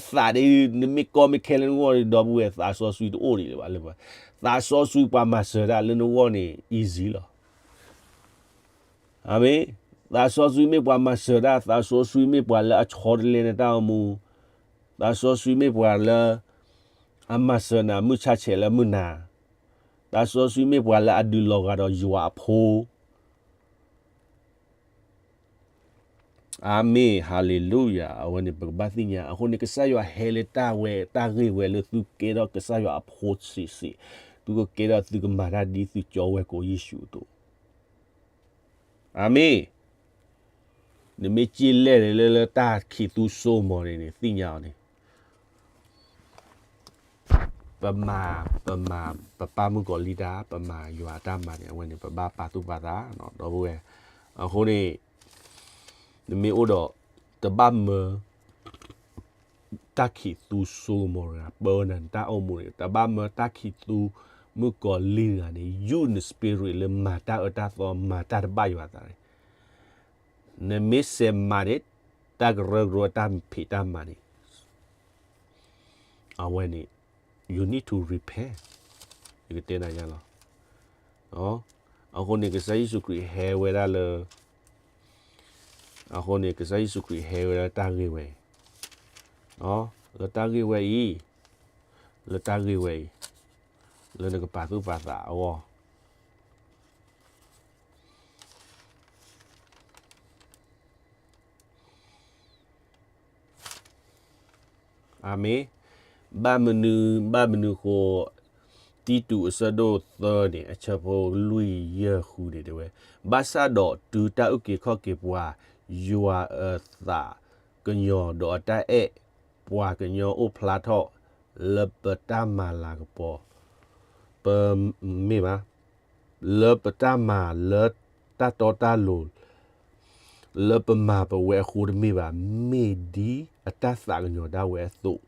သးဒ်, နမ့ၢ်ကီမ့ၢ်ခဲလၢနဂီၢ်ဒီပုၢ်ဝဲၢ်, သးစီဆှံတအိၣ်ဒံးလၢၤဘၣ်လၢ, သးစီဆှံပှၤမၤစၢၤတၢ်လၢနဂီၢ်န့ၣ် easy လီၤ. အၤမ့ၣ်. သးစီဆှံမ့ၢ်ပှၤမၤစၢၤတၢ်, သးစီဆှံမ့ၢ်ပှၤလၢအဆီတလဲနတၢ်အိၣ်မူ, သးစီဆှံမ့ၢ်ပှၤလၢ အမၤစၢၤနၤမုၢ်ဆါဆဲးလၢမုၢ်နၤ, သးစီဆှံမ့ၢ်ပှၤလၢအဒုးလီၤဂာ်ဒီးယွၤအဖိ အၤမ့ၣ်, ဟၤလ့လူယၤ, အဝဲန့ၣ်ပကဘၣ်သ့ၣ်ညါ, အဃိန့ၣ် ကစၢ်ယွၤဟဲလၢတၢ်ဝဲ, တၢ်ဂ့ၢ်ဝဲလၢသုကဲထီၣ်ကစၢ်ယွၤအဖိစ့ၢ်စ့ၢ်, သုကကဲထီၣ်သုကမၤတၢ်ဒ်သုကၠီဝဲၢ်ကိယ့ၣ်ၡူးအသိး, အၤမ့ၣ်. နမ့ၢ်စ့ၢ်လဲၣ်န့ၣ်လၢ လၢတၢ်ခံးသူစိကမီၤန့ၣ်န့ၣ် သ့ၣ်ညါအီၤန့ၣ် ပမၤ, ပမၤ, ပပၢ်မုၣ်ကီၤလံၢ်တၢ်, ပမၤယွၤအတၢ်မၤန့ၣ် အဝဲန့ၣ် ပဘၣ်ပာ်သူၣ်ပာ်သး, ဒီပုၢ်ဝဲၢ်, အဃိန့ၣ် နမ့ၢ်အိၣ်ဒီး တဘၣ်မၢ တၢ်ခံးသူစိကမီၤတဂၤ ပၢနၤနတၢ်အိၣ်မူန့ၣ်, တဘၣ်မၢတၢ်ခံးသူ မုၣ်ကီၤလံၢ်တဂၤန့ၣ် ယူၢ်န spirit လၢမၤတၢ်အၢတၢ်သီ မၤတၢ်တဘၣ်ယွၤအသးန့ၣ်, နမ့ၢ်စဲးမၤန့ၣ် တၢ်ကရၢကရိတၢ်ဖံးတၢ်မၤန့ၣ် အဝဲန့ၣ် you need to repent, ယကတဲနၤညါလီၤ. အဃိန့ၣ် ကစၢ်ယ့ၣ်ၡူးခရံာ်ဟဲဝဲဒၣ်လၢ, အဃိန့ၣ် ကစၢ်ယ့ၣ်ၡူးခရံာ်ဟဲဝဲဒၣ်တၢ်ဂ့ၢ်ဝဲအံၤ, လၢတၢ်ဂ့ၢ်ဝဲအံၤ, လၢတၢ်ဂ့ၢ်ဝဲအံၤ, လၢနကပာ်သူၣ်ပာ်သးအဂီၢ် အၤမ့ၣ်. ဘၣ်မနုၤ, ဘၣ်မနုၤဃိ, တံတူးအဆၢဒိၣ်သၢန့ၣ် အဆၢဖိလွံၢ်ယဲၢ်ဃုန့ၣ်တဲဝဲ, ဘၣ်ဆၣ်ဒီးတုၤတၢ်အုၣ်က့ၤခီၣ်က့ၤပှၤ ယွၤအသးကညီၤဒီးအတၢ်အဲၣ်ပှၤကညီအိၣ်ဖျါထီၣ် လၢပတၢ်မၤလၤကပီၤ ပမ့ၢ်ဘၣ် လၢပတၢ်မၤလၢတၢ်တီတၢ်လိၤ လၢပမၤပဝဲအဃိတမ့ၢ်ဘၣ်, မ့ၢ်ဒ်အတၢ်သးကညီၤဒၣ်ဝဲအသိး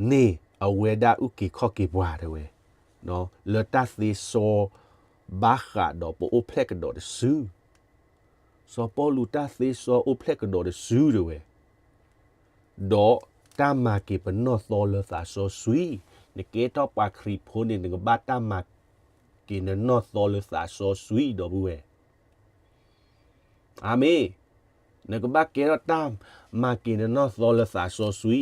န့ၣ်အဝဲဒၣ်အုၣ်က့ၤခီၣ်က့ၤပှၤတဲဝဲ, လၢတၢ်သ့စီဘၣ်ဃးဒီးပအိၣ်ဖျဲၣ်ကဒီးတစု စီၤပီလူးတၢ်သ့စီအိၣ်ဖျဲၣ်ကဒီးတစုတဲဝဲ, ဒီးတၢ်မၤက့ၤပနီၢ်သီလၢသးစီဆှံ, နကဲထီၣ်ပှၤခရံာ်ဖိန့ၣ် နကဘၣ်တၢ်မၤက့ၤနနီၢ်သီလၢသးစီဆှံဒီပုၢ်ဝဲၢ် အၤမ့ၣ်, နကဘၣ်ကဲထီၣ်တၢ်မၤက့ၤနနီၢ်သီလၢသးစီဆှံ,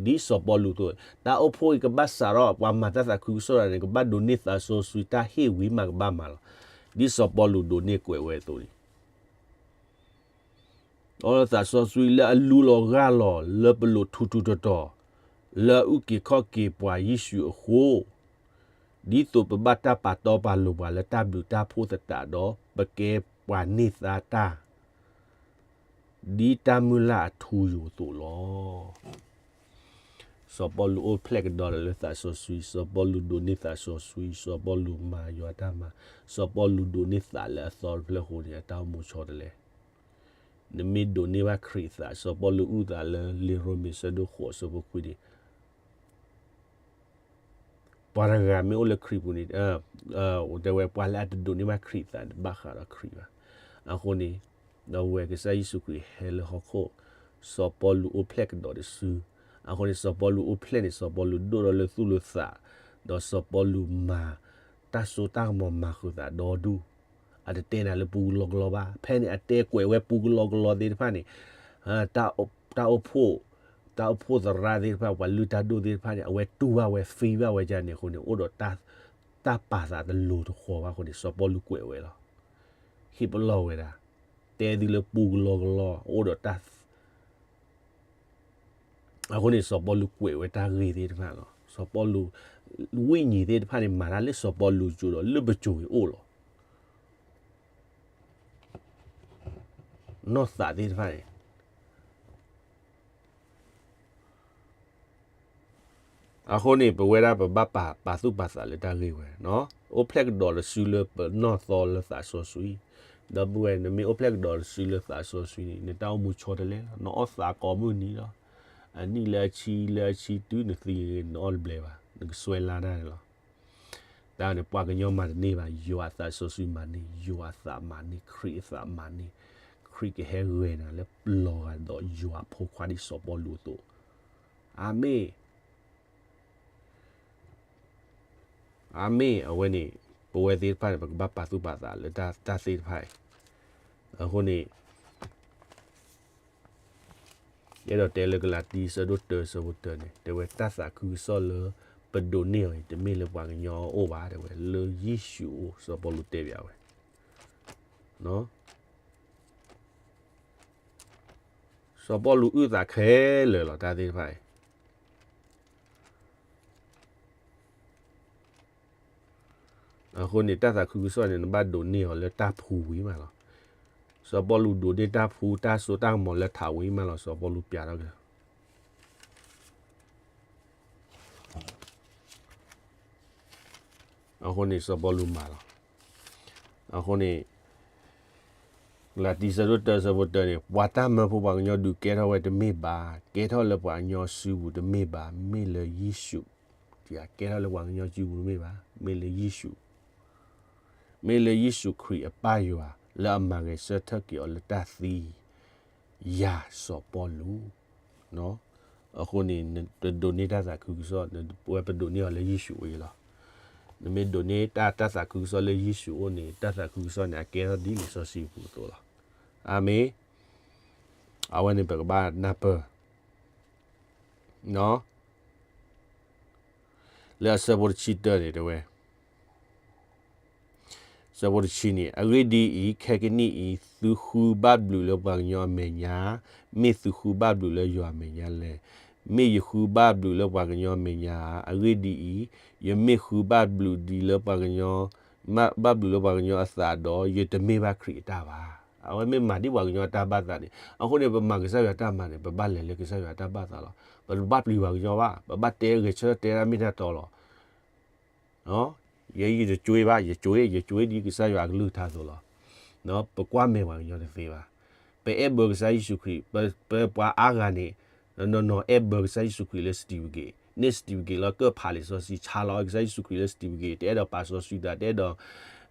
ဒ်စီၤပီလူးအသိး, တၢ်အိၣ်ဖှိၣ်အံၤကဘၣ်စးထီၣ် ပှၤမၤတၢ်သးခုကစီၣ်တဂၤန့ၣ် ကဘၣ်ဒိးန့ၢ်သးစီဆှံတၢ်ဟ့ၣ်ဝံၤမးကဘၣ်မၤလီၤ. ဒ်စီၤပီလူးဒိးန့ၢ်ကွဲးဝဲအသိးန့ၣ် အီလၢသးစီဆှံလၢအလူလီၤဂၢ်လီၤ လၢပလိၤထူးထူးတီၤတီၤ, လၢအအုၣ်က့ၤခီၣ်က့ၤပှၤယ့ၣ်ၡူးအဃိ, ဒ်သိးပဘၣ်တၢ်ပာ်တီပာ်လိၤပှၤလၢတၢ်ဘျုးတၢ်ဖှိၣ်သတးဒီး ပကဲပှၤန့ၢ်သါတၢ် ဒ်တၢ်မုၢ်လၢ်အထူအယိာ်အသိးလီၤ. စီၤပီလူးအိၣ်ဖျဲၣ်ကဒီးလၢသးစီဆှံ, စီၤပီလူးဒိးန့ၢ်သးစီဆှံ, စီၤပီလူးမၤယွၤတၢ်မၤ, စီၤပီလူးဒိးန့ၢ်သးလၢအသီတဖျၢၣ်အဃိန့ၣ် အတၢ်အိၣ်မူဆီတလဲ နမ့ၢ်ဒိးန့ၢ်ဘၣ်ခရံာ်အသး, စီၤပီလူးအုၣ်သးလၢလံာ်ရိမ့ၤဆၢဒိၣ်ဃိးဆၢဖိခွံန့ၣ်, ပှၤတဂၤမ့ၢ်အိၣ်လၢခရံာ်ပူၤန့ၣ်, တဲဝဲ ပှၤလၢအတဒိးန့ၢ်ဘၣ်ခရံာ်အသးန့ၣ် တဘၣ်ဃးဒီးခရံာ်ဘၣ်. အဃိန့ၣ်, ဒီးဝဲကစၢ်ယ့ၣ်ၡူးခရံာ်ဟဲလၢဟီၣ်ခိၣ်, စီၤပီလူးအိၣ်ဖျဲၣ်ကဒီးတစု, အဃိန့ၣ် စီၤပီလူးအိၣ်ဖျဲၣ်န့ၣ် စီၤပီလူးဒိၣ်ထီၣ်လၢသူၣ်လၢသး, ဒီးစီၤပီလူးမၤတၢ်စိတၢ်ကမီၤမၤဃုာ်သးဒီဒူၣ်, အတတဲနၤလၢပူကလီကလီဘၣ်, ဖဲန့ၣ်အတဲကွဲးဝဲပူကလီကလီသ့ၣ်တဖၣ်န့ၣ်, တၢ်အိၣ်ဖှိၣ်, တၢ်အိၣ်ဖှိၣ်သရၣ်သ့ၣ်တဖၣ် ပှၤလုၢ်တၢ်ဒိၣ်သ့ၣ်တဖၣ်န့ၣ် အဝဲတူၢ်ဘၣ်ဝဲ free ဘၣ်ဝဲဒ်န့ၣ်အဃိန့ၣ် အိၣ်ဒီးတၢ်ပာ်သးတလိၤတဃီၤဘၣ်အဃိန့ၣ် စီၤပီလူးကွဲးဝဲလီၤ. ဟ့ၣ်ပလီၢ်ဝဲဒၣ်, တဲသုလၢပူကလီကလီ အိၣ်ဒီးတၢ် အဃိန့ၣ် စီၤပီလူးကွဲးဝဲတၢ်ဂ့ၢ်သ့ၣ်တဖၣ်လီၤ. စီၤပီလူး ဝိညာဉ်သ့ၣ်တဖၣ်န့ၣ် မၤတၢ်လၢစီၤပီလူးစိၤဒီးလၢပစိၤအံၤအိၣ်လီၤ. နီၢ်သးသ့ၣ်တဖၣ်န့ၣ် အဃိန့ၣ် ပဝဲဒၣ်ပဘၣ်ပာ်သူၣ်ပာ်သးလၢတၢ်ဂ့ၢ်ဝဲ, အိၣ်ဖျဲၣ်ကဒီးတစုလၢပနီၢ်သီလၢသးစီဆှံ, ဒီပုၢ်ဝဲၢ် နမ့ၢ်အိၣ်ဖျဲၣ်ကဒီးတစုလၢသးစီဆှံန့ၣ် နတၢ်အိၣ်မူဆီတလဲလီၤ. နအီၣ်သးကိးမုၢ်နံၤလီၤ. အနံၣ်လၢအဆံလၢအဆံတုၤနသံဂ့ၤ နအီၣ်တဘျဲဘၣ်, နကစွဲလါတၢ်န့ၣ်လီၤ. တၢ်န့ၣ် ပှၤကညီမၤတန့ၢ်ဘၣ်, ယွၤအသးစီဆှံမၤန့ၢ်, ယွၤအသးမၤန့ၢ်, ခရံာ်အသးမၤန့ၢ်, ခရံာ်ကဟဲဂဲၤနၤလၢလီၤဂာ်ဒီးယွၤအဖိခွါဒ်စီၤပီလူးအသိး, အၤမ့ၣ် အၤမ့ၣ်, အဝဲန့ၣ် ပဝဲသ့ၣ်တဖၣ်န့ၣ် ပကဘၣ်ပာ်သူၣ်ပာ်သးလၢတၢ်သ့ၣ်တဖၣ်အံၤ, အဃိန့ၣ် ယအဲၣ်ဒိးတဲလၢကလၤတံ ဆၢဒိၣ်တၢ ဆၢဖိတၢန့ၣ် တဲဝဲတၢ်သးခုကစီၣ်လၢ ပဒိးန့ၢ်အီၤအံၤ တမ့ၢ်လၢပှၤကညီအအိၣ်ဘၣ် တဲဝဲ လၢယ့ၣ်ၡူးအအိၣ် စီၤပီလူးတဲဘၣ်ဝဲ စီၤပီလူးအုၣ်သးခဲလၢာ်လီၤ တၢ်သ့ၣ်တဖၣ်အံၤ. အဃိန့ၣ် တၢ်သးခုကစီၣ်န့ၣ် နဘၣ်ဒိးန့ၢ်အီၤလၢတၢ်ဖှူဝံၤမးလီၤ. စီၤပီလူးဒိးန့ၢ်တၢ်ဖှူ တၢ်စိတၢ်ကမီၤလၢထးဝံၤမးလီၤ စီၤပီလူးပျးထီၣ်က့ၤ အဃိန့ၣ် စီၤပီလူးမၤလီၤ. အဃိန့ၣ် လၢတံ ဆၢဒိၣ်တၢ ဆၢဖိတၢန့ၣ် ပှၤတၢ်မၢဖိပှၤကညီဒုး ကဲထီၣ်ဝဲတမ့ၢ်ဘၣ်, ကဲထီၣ်လၢပှၤကညီစုပူၤတမ့ၢ်ဘၣ်, မ့ၢ်လၢယ့ၣ်ၡူး, ကဲထီၣ်လၢပှၤကညီစုပူၤတမ့ၢ်ဘၣ်, မ့ၢ်လၢယ့ၣ်ၡူး, မ့ၢ်လၢယ့ၣ်ၡူးခရံာ်အပၢ်ယွၤ လၢအမၤဂဲၤဆၢထၢၣ်က့ၤအီၤလၢတၢ်သံ ယၤစီၤပီလူး အဃိန့ၣ် ပဒိးန့ၢ်တၢ်သးခုကစီၣ် ပဝဲပဒိးန့ၢ်အီၤလၢယ့ၣ်ၡူးအအိၣ်လီၤ. နမ့ၢ်ဒိးန့ၢ်တၢ် တၢ်သးခုကစီၣ်လၢယ့ၣ်ၡူးအအိၣ်န့ၣ် တၢ်သးခုကစီၣ်န့ၣ် အကဲထီၣ်ဒ်လံာ်စီဆှံပူၤအသိးလီၤ. အၤမ့ၣ်. အဝဲန့ၣ်ပကဘၣ်နၢ်ပၢၢ် လၢအဆၢဖိတဆံတၢန့ၣ်တဲဝဲ ဆၢဖိတဆံန့ၣ် အဂ့ၢ်ဒ်အံၤ, ခဲကနံၣ်အံၤ သုဃုဘၣ်ဘျုးလၢပှၤကညီအမဲာ်ညါ, မ့ၢ်သုဃုဘၣ်ဘျုးလၢယွၤအမဲာ်ညါလဲၣ်. မ့ၢ်ယဃုဘၣ်ဘျုးလၢပှၤကညီမဲာ်ညါဧါ, အဂ့ၢ်ဒ်အံၤ, ယမ့ၢ်ဃုဘၣ်ဘျုးဒံးလၢပှၤကညီ, ဘၣ်ဘျုးလၢပှၤကညီအသးဒီး ယတမ့ၢ်ဘၣ်ခရံာ်အတၢ်ဘၣ်. အဝဲမ့ၢ်မၤဒ်ပှၤကညီအတၢ်ဘၣ်သးန့ၣ်, အဃိန့ၣ် ပမၤကစၢ်ယွၤတၢ်မၤန့ၣ် ပဘၣ်လဲၤလၢကစၢ်ယွၤအတၢ်ဘၣ်သးလီၤ. ပတဘၣ်ပျံၤပှၤကညီဘၣ်, ပဘၣ်တဲဂဲၤဆၢထၢၣ်တဲတၢ်မ့ၢ်တၢ်တီလီၤ. ယဲယတကွ့ဘၣ်, ယကွ့, ယကွ့ဒ်ကစၢ်ယွၤအကလုၢ်ကထါအသိးလီၤ. ပကွၢ်မဲာ်ပှၤကညီတသ့ဘၣ်. ပအဲၣ်ဘၢကစၢ်ယ့ၣ်ၡူးခရံာ်, ပ, ပပှၤအါဂၤန့ၣ်, နီၢ်နီၢ်အဲၣ်ဘၢကစၢ်ယ့ၣ်ၡူးခရံာ်လၢ certificate, န့ၢ် certificate လီၤ ကၢၣ်ဖးလံာ်စီဆှံ, ဆါလီၤကစၢ်ယ့ၣ်ၡူးခရံာ်လၢ certificate, တအဲၣ်ဒိးပာ်စီဆှံသး, တအဲၣ်ဒိး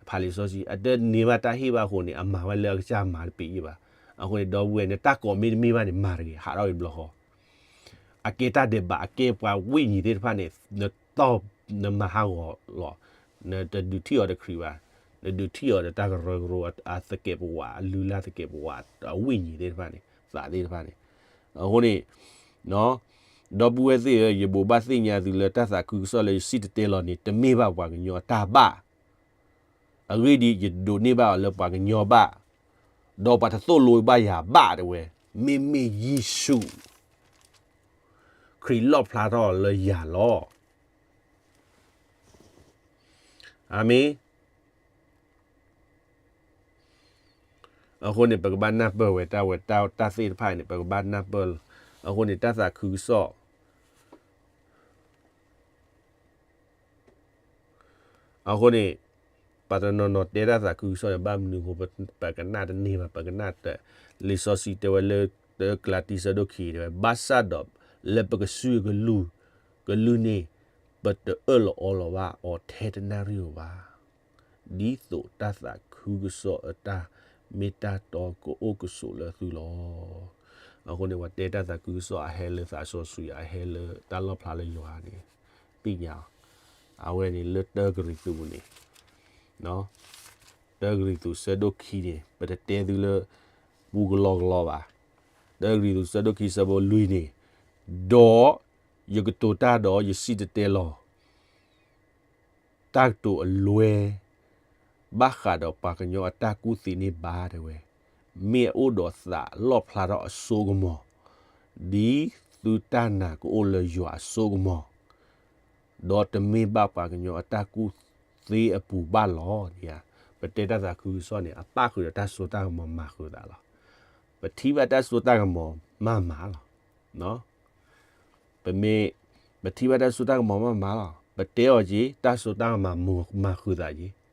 ဖးလံာ်စီဆှံ, အတန့ၢ်ဘၣ်တၢ်ဟ့ၣ်ဘၣ်အဃိန့ၣ် အမၤဝဲလၢအကစၢ်မၤတပ့ၤယ့ၢ်ဘၣ်. အဃိန့ၣ် ဒီပုၢ်ဝဲၢ် နတၢ်ကိးမ့တမ့ၢ်ဘၣ်န့ၣ် မၤတဂ့ၤ, ဟးထီၣ်ဝံၤဘျီဃီ အကဲတၢ်ဒဲးဘး, အကဲပှၤဝိညာဉ်သ့ၣ်တဖၣ်န့ၣ်, နတီၢ်, နမၤဟးဂီၤလီၤ, နတဒုးထံၣ်အီၤဒီးခရံာ်ဘၣ်, နဒုးထံၣ်အီၤဒီးတၢ်ကရၢကရိအသကဲးပဝး, အလုၢ်အလၢ်သကဲးပဝး, အဝိညာဉ်သ့ၣ်တဖၣ်န့ၣ်, သးသ့ၣ်တဖၣ်န့ၣ်. အဃိန့ၣ်, ဒီပုၢ်ဝဲၢ်သ့ၣ်ဧၢ, ယဘိးဘၣ်သ့ၣ်ညါသုလၢတၢ်သးခုကစီၣ်လၢယစံၣ်တဲၤတဲလီၤန့ၣ် တမ့ၢ်ဘၣ်ပှၤကညီအတၢ်ဘၣ်. အဂ့ၢ်ဒ်အံၤ, ယတဒိးန့ၢ်ဘၣ်အီၤလၢပှၤကညီဘၣ်, ဒီးပှၤတသိၣ်လိဘၣ်ယၤဘၣ်တဲဝဲ, မ့မ့ၢ်ယ့ၣ်ၡူးခရံာ်လီၣ်ဖျါထီၣ်အီၤလၢယၤလီၤ. အၤမ့ၣ်. အဃိန့ၣ် ပကဘၣ်နၢ်ပၢၢ်ဝဲတၢ်ဝဲတၢ်သ့ၣ်တဖၣ်န့ၣ် ပကဘၣ်နၢ်ပၢၢ်လီၤ. အဃိန့ၣ် တၢ်သးခုကစီၣ် အဃိန့ၣ် ပှၤတနီၤနီၤတဲတၢ်သးခုကစီၣ်န့ၣ် ဘၣ်မနုၤအဃိ ပကနၣ်တန့ၢ်ဘၣ်, ပကနၣ်တ, လံာ်စီဆှံတဲဝဲလၢ တၢကလၤတံ ဆၢဒိၣ်ခံ တဲဝဲ, ဘၣ်ဆၣ်ဒီးလၢပကစူၢ်ကလုၢ်, ကလုၢ်န့ၣ် ပတအၢၣ်လီၤအီလီၤဘၣ်အီၤထဲတနၣ်ရံၣ်ဧိၤဘၣ်. ဒ်သိးတၢ်သးခုကစီၣ်အတၢ်မ့ၢ်တၢ်တီကအိၣ်ကဆိးလၢသုလီၤ. အဃိန့ၣ် ပှၤတဲတၢ်သးခုကစီၣ်အဟဲလၢသးစီဆှံ အဟဲလၢတၢ်လီၣ်ဖျါလၢယွၤန့ၣ် သ့ၣ်ညါအီၤ, အဝဲန့ၣ်လၢတၢကရံၣ်သူးန့ၣ်, တၢကရံၣ်သူး ဆၢဒိၣ်ခံန့ၣ် ပတတဲသုလၢ ပူကလီကလီဘၣ်. တၢကရံၣ်သူး ဆၢဒိၣ်ခံ ဆၢဖိလွံၢ်န့ၣ်, ဒီးယကတိၤတၢ်ဒီးယစံၣ်တဲၤတဲလီၤ တၢ်ကတိၤအလွဲ ဘၣ်ဃးဒီးပှၤကညီအတၢ်ကူၣ်သ့န့ၣ်ဘၣ်တဲဝဲ, မ့ၢ်အအိၣ်ဒီးသးလီၣ်ဖျါထီၣ်အစိကမီၤ, ဒ်သုတၢ်နာ်ကအိၣ်လၢယွၤအစိကမီၤ, ဒီးတမ့ၢ်ဘၣ်ပှၤကညီအတၢ်ကူၣ်သ့အပူၤဘၣ်လီၤ. ပတဲတၢ်သးခုကစီၣ်န့ၣ် အပၣ်ဃုာ်ဒီးတၢ်စိတၢ်ကမီၤမၤဃုာ်သးလီၤ. ပထံၣ်ဘၣ်တၢ်စိတၢ်ကမီၤမၤမၤလီၤ. ပမ့ၢ်, ပထံၣ်ဘၣ်တၢ်စိတၢ်ကမီၤမၤမၤလီၤ. ပတဲအီၤက့ၤ တၢ်စိတၢ်ကမီၤမၤဃုာ်သးက့ၤ.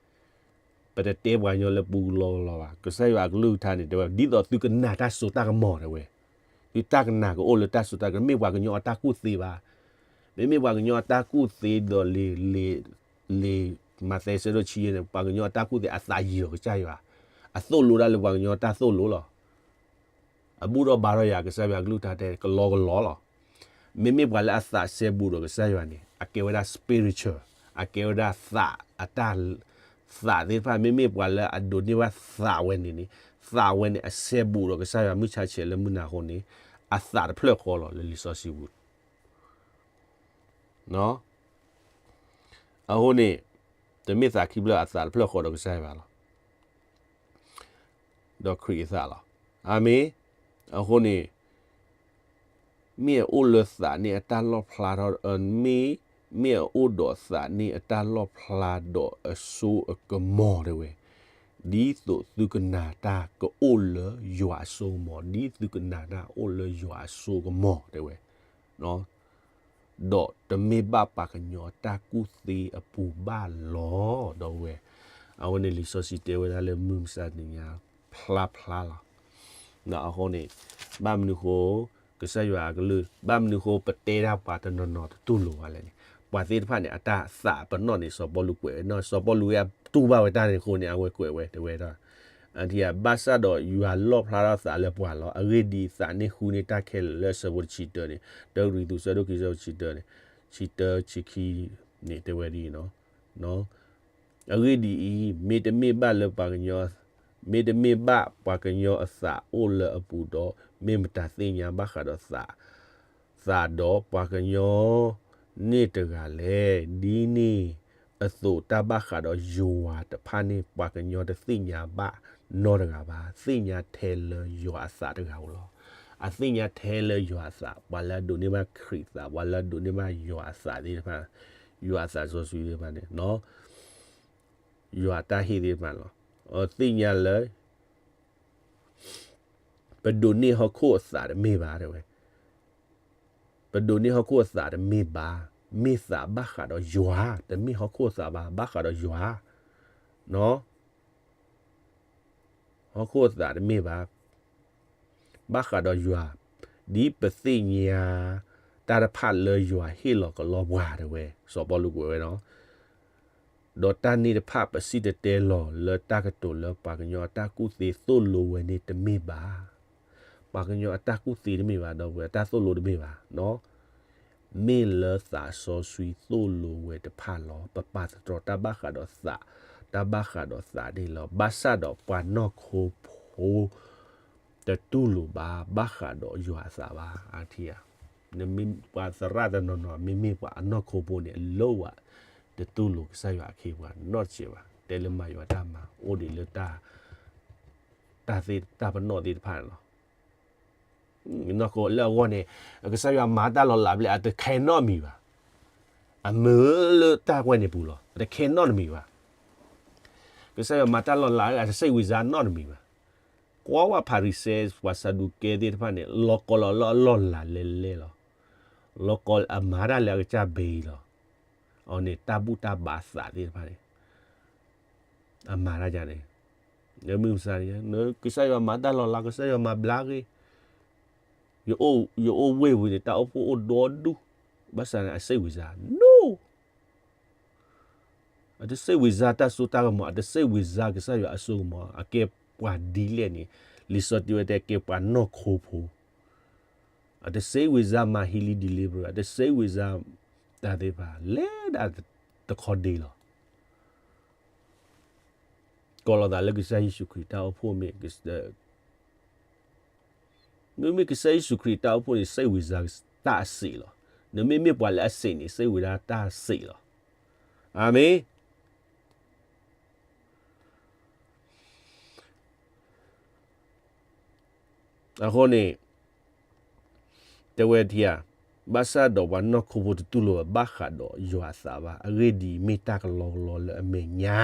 ပတတဲပှၤကညီလၢပူကလီကလီဘၣ်. ကစၢ်ယွၤအကလုၢ်ကထါန့ၣ် တဲဝဲ ဒ်သိးသုကနာ်တၢ်စိတၢ်ကမီၤတဲဝဲ, သုတၢ်ကနာ်ကအိၣ်လၢတၢ်စိတၢ်ကမီၤ, မ့ၢ်ပှၤကညီအတၢ်ကူၣ်သ့ဘၣ်. မ့မ့ၢ်ပှၤကညီအတၢ်ကူၣ်သ့ဒီးလံာ်, လံာ်မးသဲ ဆၢဒိၣ်ခံန့ၣ် ပှၤကညီအတၢ်ကူၣ်သ့အသးယံၤဒီးကစၢ်ယွၤ, အသိၣ်လိတၢ်လၢပှၤကညီအတၢ်သိၣ်လိလီၤ. အဘူၣ်ထီၣ်ဘါထီၣ်ယၤ ကစၢ်ယွၤကလုၢ်ကထါတဲကလီကလီလီၤ. မ့မ့ၢ်ပှၤလၢအသးစဲဘူးဒီးကစၢ်ယွၤန့ၣ် အကဲဝဲဒၣ် spiritual, အကဲဝဲဒၣ်သး, အတၢ်, သးသ့ၣ်တဖၣ် မ့မ့ၢ်ပှၤလၢအဒိးန့ၢ်ဘၣ်သးဝဲန့ၣ်န့ၣ်, သးဝဲန့ၣ် အစဲဘူးဒီးကစၢ်ယွၤမုၢ်ဆါဆဲးလၢမုၢ်နၤအဃိန့ၣ်, အသးတဖျၢၣ်ဃီလီၤလၢလံာ်စီဆှံပူၤ အဃိန့ၣ်, တမ့ၢ်သးခံဖျၢၣ် အသးတဖျၢၣ်ဃီဒီးကစၢ်ယွၤဘၣ်လီၤ. ဒီးခရံာ်အသးလီၤ. အၤမ့ၣ်. အဃိန့ၣ်, မ့ၢ်အအိၣ်လၢသးန့ၣ်အတၢ်လီၣ်ဖျါထီၣ်, မ့ၢ်, မ့ၢ်အအိၣ်ဒီးသးန့ၣ်အတၢ်လီၣ်ဖျါဒီးအစိအကမီၤတဲဝဲ, ဒ်သိးသုကနာ်တၢ်ကအိၣ်လၢယွၤအစိကမီၤ, ဒ်သုကနာ်တၢ်အိၣ်လၢယွၤအစိကမီၤတဲဝဲ. ဒီးတမ့ၢ်ဘၣ်ပှၤကညီအတၢ်ကူၣ်သ့အပူၤဘၣ်လီၤ. ဒီပုၢ်ဝဲၢ်, အဝဲန့ၣ်လံာ်စီဆှံတဲဝဲဒၣ်လၢမုၢ်မဆါတနံၤညါ ဖျါဖျါလီၤ. အဃိန့ၣ်, ဘၣ်မနုၤဃိ, ကစၢ်ယွၤအကလုၢ်, ဘၣ်မနုၤဃိပတဲဒၣ်ပှၤတနီၤနီၤတတူၢ်လိာ်ဘၣ်လဲၣ်န့ၣ်, ပှၤသ့ၣ်တဖၣ်န့ၣ် အတၢ်သးပနီၣ်န့ၣ် စီၤပီလူးကွဲးဝဲ, စီၤပီလူးဝဲအတူၢ်ဘၣ်ဝဲတၢ်န့ၣ်အဃိန့ၣ် အဝဲကွဲးဝဲတဲဝဲဒၣ် အထံၣ်ဧါ, ဘၣ်ဆၣ်ဒီးယွၤလီၣ်ဖျါထီၣ်သးလၢပှၤလီၤ. အဂ့ၢ်ဒ်အံၤ, သးန့ၣ်ဃုန့ၢ်တၢ်ခဲလၢာ်လၢအဆၢဖိတဆံတၢန့ၣ်, တၢကရံၣ်သူး ဆၢဒိၣ်ခံ ဆၢဖိတဆံတၢန့ၣ်, ဆံတၢ ဆံခံန့ၣ် တဲဝဲဒ်အံၤ, အဂ့ၢ်ဒ်အံၤ, မ့တမ့ၢ်ဘၣ်လၢပှၤကညီ, မ့တမ့ၢ်ဘၣ်ပှၤကညီအသးအိၣ်လၢအပူၤဒီး, မ့ၢ်မတၤသ့ၣ်ညါဘၣ်ဃးဒီးသး သးဒီးပှၤကညီန့ၣ်တဂၤလဲၣ်. ဒ်န့ၣ်အသိးတၢ်ဘၣ်ဃးဒီးယွၤတဖၣ်န့ၣ် ပှၤကညီတသ့ၣ်ညါဘၣ်နီတဂၤဘၣ်, သ့ၣ်ညါထဲလၢယွၤအသးတဂၤဧိၤလီၤ. အသ့ၣ်ညါထဲလၢယွၤအသး, ပှၤလၢအဒိးန့ၢ်ဘၣ်ခရံာ်အသး, ပှၤလၢအဒိးန့ၢ်ဘၣ်ယွၤအသးသ့ၣ်တဖၣ်, ယွၤအသးစီဆှံသ့ၣ်တဖၣ်န့ၣ်, ယွၤအတၢ်ဟ့ၣ်သ့ၣ်တဖၣ်လီၤ. အသ့ၣ်ညါလၢ ပဒိးန့ၢ်ဟီၣ်ခိၣ်အသးတမ့ၢ်ဘၣ် တဲဝဲ. ပဒိးန့ၢ်ဟီၣ်ခိၣ်အသးတမ့ၢ်ဘၣ်, မ့ၢ်သးဘၣ်ဃးဒီးယွၤ, တမ့ၢ်ဟီၣ်ခိၣ်အသးဘၣ်, ဘၣ်ဃးဒီးယွၤ, နီၤ. ဟီၣ်ခိၣ်အသးတမ့ၢ်ဘၣ်, ဘၣ်ဃးဒီးယွၤ, ဒ်ပသ့ၣ်ညါတၢ်တဖၣ်လၢယွၤဟ့ၣ်လီၤကလီပှၤ တဲဝဲ, စီၤပီလူးကွဲးဝဲနီၤ. ဒီးတၢ်န့ၣ်တဖၣ်ပစံၣ်တဲၤတဲလီၤလၢတၢ်ကတိၤလၢပှၤကညီအတၢ်ကူၣ်သ့သိၣ်လိဝဲန့ၣ်တမ့ၢ်ဘၣ်. ပှၤကညီအတၢ်ကူၣ်သ့တမ့ၢ်ဘၣ်, ဒီပုၢ်ဝဲၢ် အတၢ်သိၣ်လိတမ့ၢ်ဘၣ်, မ့ၢ်လၢသးစီဆှံသိၣ်လိဝဲတဖၣ်လီၤ. ပပာ်သတြီၤတၢ်ဘၣ်ဃးဒီးသး, တၢ်ဘၣ်ဃးဒီးသးန့ၣ်လီၤ. ဘၣ်ဆၣ်ဒီးပှၤနီၢ်ခိဖိ တတူၢ်လိာ်ဘၣ် ဘၣ်ဃးဒီးယွၤအသးဘၣ်. အါထံဧါ, နမ့ၢ်ပှၤသရၣ်တနီၤနီၤ မ့မ့ၢ်ပှၤအနီၢ်ခိဖိန့ၣ် အလိၣ်ဝဲ တတူၢ်လိာ်ကစၢ်ယွၤအခ့အပှၤနီတစဲးဘၣ်. တဲလၢမၤယွၤတၢ်မၤ အိၣ်ဒံးလၢ တၢ်သ့တၢ်ပနီၣ်သ့ၣ်တဖၣ်န့ၣ်လီၤ. နီၢ်ခိလၢအဂီၢ်န့ၣ် ကစၢ်ယွၤမၤတၢ်လီၤလးဘျဲၣ် အတခဲနီတမံၤဘၣ်. အမုာ်လၢတၢ်ကွဲးန့ၣ်ပူၤလီၤ. အတခဲနီတမံၤဘၣ်. ကစၢ်ယွၤမၤတၢ်လီၤလး အတစံးဝံၤစါနီတမံၤဘၣ်. ကွၢ်ဝဲဖၤရံၤၡဲ ပှၤစၤဒူးကဲသ့ၣ်တဖၣ်န့ၣ် လီၤကီလီၤလၢအလီၢ်လၤလဲလဲလီၤ. လီၤကီအမၤတၢ်လၢအကစၢ်ဘ့လီၤ. အန့ၣ်တၢ်ဘူၣ်တၢ်ဘါသးသ့ၣ်တဖၣ်န့ၣ် အမၤတၢ်န့ၣ်, မုၢ်မဆါန့ၣ် ကစၢ်ယွၤမၤတၢ်လီၤလး ကစၢ်ယွၤမၤဘျါဂ့ၤ, ယအိၣ်ဝ့ၢ်ဝံၤန့ၣ် တၢ်အိၣ်ဖှိၣ်အိၣ်ဒီဒူၣ်, ဘၣ်ဆၣ်န့ၣ် အစံးဝံၤစါ no, အတစံးဝံၤစါတၢ်စိတၢ်ကမီၤ, အတစံးဝံၤစါကစၢ်ယွၤအစိကမီၤ, အကဲပှၤဒ်လဲၣ်န့ၣ်, လံာ်စီဆှံတဲဝဲကဲပှၤနီၢ်ခိဖိ, အတစံးဝံၤစါမၤ healing deliverance, အတစံးဝံၤစါတၢ်သ့ၣ်တဖၣ်, လဲၤဒၣ်တခီဒ့လီၤ. ကီလီၤသးလၢကစၢ်ယ့ၣ်ၡူးခရံာ်တၢ်အိၣ်ဖှိၣ်မ့ၢ်, မ့မ့ၢ်ကစၢ်ယ့ၣ်ၡူးခရံာ်တၢ်အိၣ်ဖှိၣ်န့ၣ် စံးဝံၤစါတၢ်အစံးလီၤ. နမ့မ့ၢ်ပှၤလၢအစံးန့ၣ် စံးဝံၤဒၣ်တၢ်စံးလီၤ. အၤမ့ၣ်. အဃိန့ၣ် တဲဝဲထံဧါ, ဘၣ်ဆၣ်ဒီးပှၤနီၢ်ခိဖိတတူၢ်လိာ်ဘၣ်ဃးဒီးယွၤအသးဘၣ်. အဂ့ၢ်ဒ်အံၤ, မ့ၢ်တၢ်ကလီကလီလၢအမဲာ်ညါ,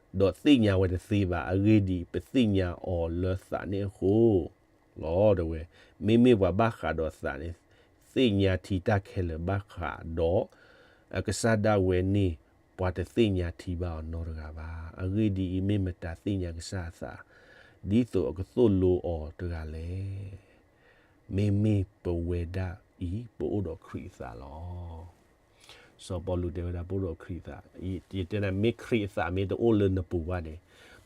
ဒီးသ့ၣ်ညါဝဲတသ့ဘၣ်. အဂ့ၢ်ဒ်အံၤ, ပသ့ၣ်ညါအီၤလၢသးန့ၣ်အဃိလီၤ. တဲဝဲ, မ့မ့ၢ်ပှၤဘၣ်ဃးဒီးသးန့ၣ် သ့ၣ်ညါထံတၢ်ခဲလၢာ်ဘၣ်ဃးဒီးအကစၢ်ဒၣ်ဝဲန့ၣ်, ပှၤတသ့ၣ်ညါထံဘၣ်အီၤနီတဂၤဘၣ်. အဂ့ၢ်ဒ်အံၤ, မ့ၢ်မတၤသ့ၣ်ညါကစၢ်အသး, ဒ်သိးအကသိၣ်လိအီၤတဂၤလဲၣ်. မ့မ့ၢ်ပဝဲဒၣ်အံၤ ပအိၣ်ဒီးခရံာ်အသးလီၤ. စီၤပီလူးတဲဝဲဒၣ် ပအိၣ်ဒီးခရံာ်အသး, ယတဲနၤ မ့ၢ်ခရံာ်အသးမ့ၢ်တအိၣ်လၢနပူၤဘၣ်န့ၣ်,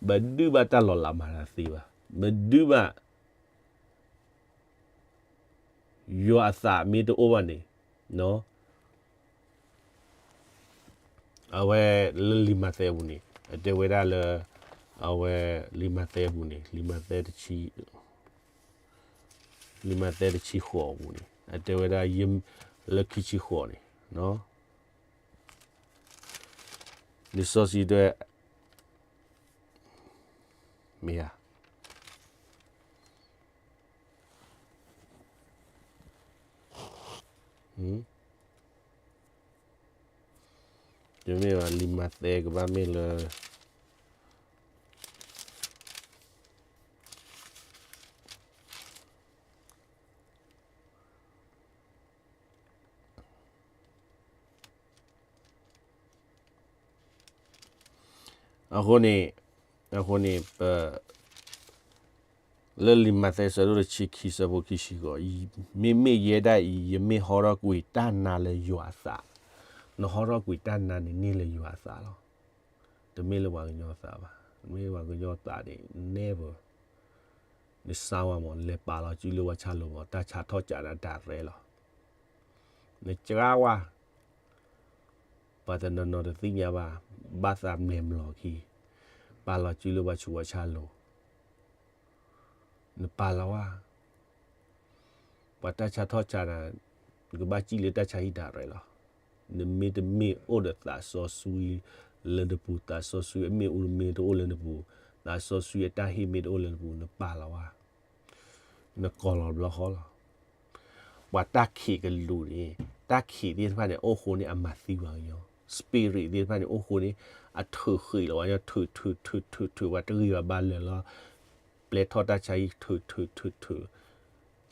ပဒုးဘၣ်တၢ်လီၤလးမၤတသ့ဘၣ်. ပဒုးဘၣ် ယွၤအသးမ့ၢ်တအိၣ်ဘၣ်န့ၣ်, အဝဲလၢလံာ်မးသဲအပူၤန့ၣ် အတဲဝဲဒၣ်လၢ, အဝဲလံာ်မးသဲအပူၤန့ၣ်, လံာ်မးသဲတဆံ, လံာ်မးသဲတဆံဃိးအပူၤန့ၣ် အတဲဝဲဒၣ် လၢခံဆံဃိးန့ၣ်, လံာ်စီဆှံတဲ, မ့ၢ်ဧါ တမ့ၢ်ဘၣ် လံာ်မးသဲကဘၣ်မ့ၢ်လၢ အဃိန့ၣ်, အဃိန့ၣ် ပ လၢလံာ်မးသဲအဆၢဒိၣ်တဆံခံ အဆၢဖိခံဆံဃိး, မ့မ့ၢ်ယဲဒၣ်အံၤ ယမ့ၢ်ဟီထီၣ်ကွံာ်တၢ်နါလၢယွၤအသး, နဟီထီၣ်ကွံာ်တၢ်နါန့ၣ်န့ၢ်လၢယွၤအသးလီၤ. တမ့ၢ်လၢပှၤကညီအသးဘၣ်, မ့ၢ်ပှၤကညီအသးန့ၣ် never, နစါဝါမး လဲၤပာ်လီၤစုလၢပှၤဆါလိၤမး တၢ်ဆါထီၣ်ကးနၤဒၣ်ရဲလီၤ. နစါဝါ ပှၤတနီၤနီၤတသ့ၣ်ညါဘၣ်, ဘၣ်သးမဲာ်မျီခံ, ပာ်လီၤစုလၢပှၤဆူးပှၤဆါလိၤ, နပာ်လီၤဝဲ, ပှၤတၢ်ဆါထီၣ်ဆါနၤ, နကဘၣ်စံၣ်လၢတၢ်ဆါဟံၣ်ဒၣ်ရဲလီၤ. နမ့တမ့ၢ်အိၣ်ဒီးသးစီဆှံလၢနပူၤ, သးစီဆှံအမ့ၣ်အူမ့ၢ်တအိၣ်လၢနပူၤ, သးစီဆှံအတၢ်ဟ့ၣ်မ့ၢ်တအိၣ်လၢနပူၤ, နပာ်လီၤဝဲ. နကိးလီၤတဘျီဃီလီၤ. ပှၤတၢ်ခံးကလူးန့ၣ်, တၢ်ခံးသ့ၣ်တဖၣ်န့ၣ် အိၣ်ဃိန့ၣ် အမၤသံပှၤကညီ, spirit သ့ၣ်တဖၣ်န့ၣ် အိၣ်ဃိန့ၣ် အထုးဃံးလီၤဝဲ, ထုးထုးထုးထုးထုး ပှၤတဂ့ၤဘၣ်ဘၣ်လၢာ်လီၤ, ပျဲထီၣ်တၢ်ဆါဟံၣ် ထုးထုးထုးထုး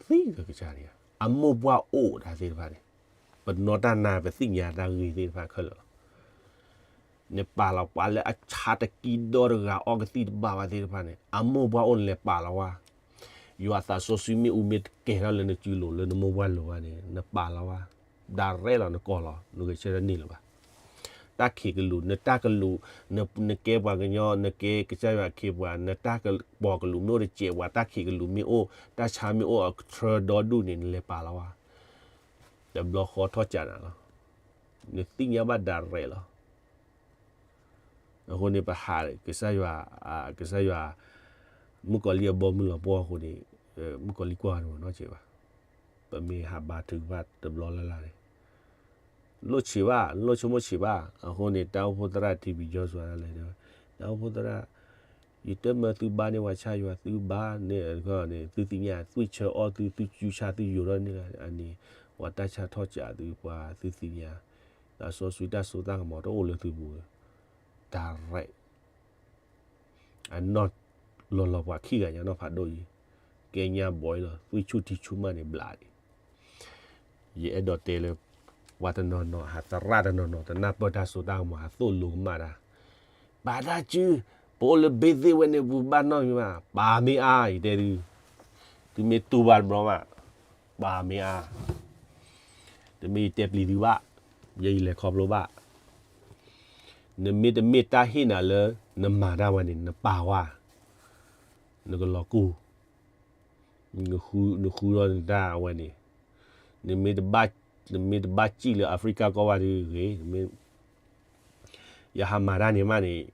သံကကစၢ်န့ၣ်, အမိၢ်ပှၢ်အိၣ်တၢ်သ့ၣ်တဖၣ်န့ၣ်, ပနီၢ်တၢ်နါ ပသ့ၣ်ညါတၢ်ဂ့ၤသ့ၣ်တဖၣ်ခဲလၢာ်လီၤ. နပာ်လီၤပှၤလၢအဆါတကံဒီတဂၤ အီၣ်ကသံၣ်တဘၣ်ဘၣ်သ့ၣ်တဖၣ်န့ၣ် အမိၢ်ပှၢ်အိၣ် နလဲၤပာ်လီၤဝဲ, ယွၤသးစီဆှံမ့ၣ်အူမ့ၢ်တကဲထီၣ်လၢနစုလိၤ လၢနမိၢ်ပှၢ်လိၤဘၣ်န့ၣ် နပာ်လီၤဝဲ, direct လီၤ နကိးလီၤ နဂဲၤဆၢထၢၣ်န့ၢ်လၢၤဘၣ်. တၢ်ခံးကလူး နတၢ်ကလူး, နကဲပှၤကညီ နကဲကစၢ်ယွၤအခ့အပှၤ နတၢ်ကပီၤကလူးမ့ၢ်အိၣ်တစဲး ပှၤတၢ်ခံးကလူးမ့ၢ်အိၣ် တၢ်ဆါမ့ၢ်အိၣ် အကထြၢဒီဒူၣ်န့ၣ် နလဲၤပာ်လီၤဝဲ, တဘျီဃီထီၣ်ကးနၤလီၤ. နသ့ၣ်ညါဘၣ် direct လီၤ. အဃိန့ၣ် ပဟးကစၢ်ယွၤ, ကစၢ်ယွၤ, မုၣ်ကီၤလံၢ်အဘီမုၢ်လီၤပှီၢ်အဃိန့ၣ်, မုၣ်ကီၤလံၢ်ကွၢ်တမၤနီတစဲးဘၣ်. ပမ့ၢ်ဟးဘါထုကဖၣ်တဘျီလၢ်လၢ်န့ၣ်, လိၣ်ဆံးဘၣ်, လိၣ်ဆိကမိၣ်ဆံးဘၣ်. အဃိန့ၣ် တၢ်အိၣ်ဖှိၣ်သရၣ် ထံဘံကၠီ စံးဝဲဒၣ်လဲၣ်, တၢ်အိၣ်ဖှိၣ်သရၣ်, ယတမၢသုဘါန့ၢ်ပှၤဆါယွၤ သုဘါန့ၢ်န့ၣ် သုသ့ၣ်ညါ သွံၣ်ဆၢအီၣ်သု သုကၠူဆါသုယိၤထီၣ်န့ၣ်လီၤ. အန့ၣ် ပှၤတၢ်ဆါထီၣ်ကးသု ပှၤသုသ့ၣ်ညါ, သးစီဆှံတၢ်စိတၢ်ကမီၤတအိၣ်လၢသုပူၤ, direct အနီၢ်လီၤလီၤပှၤခံဂၤညါနီၢ်ဖးဒိၣ်အံၤ, ကဲညါဘီအံၤလီၤ သွံၣ်ဆူၣ်ထံဆူၣ်မးန့ၣ်ဘျးဒံး. ယအဲၣ်ဒိးတဲလၢ ပှၤတနီၤနီၤ ဟးသရၣ်တနီၤနီၤ တနၢ်ပၢၢ်တၢ်စိတၢ်ကမီၤ ဟးသိၣ်လိကမၣ်တၢ်, ပာ်တၢ်စု, ပအိၣ်လၢဘ့ၣ်သ့ၣ်ဝဲန့ၣ် ပဘၣ်နီၣ်မံၤမး ပာ်မ့ၢ်အါ ယတဲသု, သုမ့ၢ်တူၢ်ဘၣ်တဘျီမး, ပာ်မ့ၢ်အါ, တမ့ၢ်ယတဲပျံၤသုဘၣ်, ယဲယလဲၤခီဖျိဘၣ်. နမ့ၢ်တမ့ၢ်တၢ်ဟ့ၣ်နၤလၢ နမၤတၢ်ဝဲန့ၣ် နပာ်ဝဲ, နကလီၤကူၢ်, နဃုဒီးနတၢ်ဝဲန့ၣ်, နမ့ၢ်တဘၣ်, နမ့ၢ်တဘၣ်စံၣ်လၢ Africa ကီၢ်ဘၣ်ဒုးဂ့ၤ, ယဟးမၤတၢ်န့ၣ်မးန့ၣ်,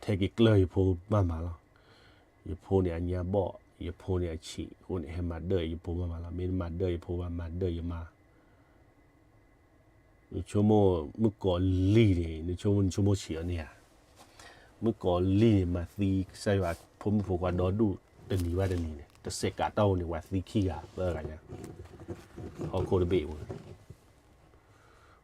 ထဲက့ၤကျၢၢ်ယဖိမးမးလီၤ. ယဖိန့ၣ်အညါဘီၣ်, ယဖိန့ၣ်အဆံး, အဃိန့ၣ် ဟဲမၤဒၢၣ်ယဖိမးမးလီၤ. မ့ၢ်တမၤဒၢၣ်ယဖိဘၣ် မၤဒၢၣ်ယမါ နဆိကမိၣ်မုၣ်ကီၤလံၢ်န့ၣ် နဆိကမိၣ် နဆိကမိၣ်ဆံးအီၤန့ၣ်ဧါ. မုၣ်ကီၤလံၢ်န့ၣ် မၤသံကစၢ်ယွၤဖိမုၣ်ဖိခွါဒီဒူၣ်တနံၤဘၣ်တနံၤန့ၣ် တစဲးကးတီၢ်ပူၤန့ၣ် ပှၤသံခံဂၤသၢဂၤညါ, ဟီၣ်ခိၣ်တဘ့ၣ်ပူၤန့ၣ်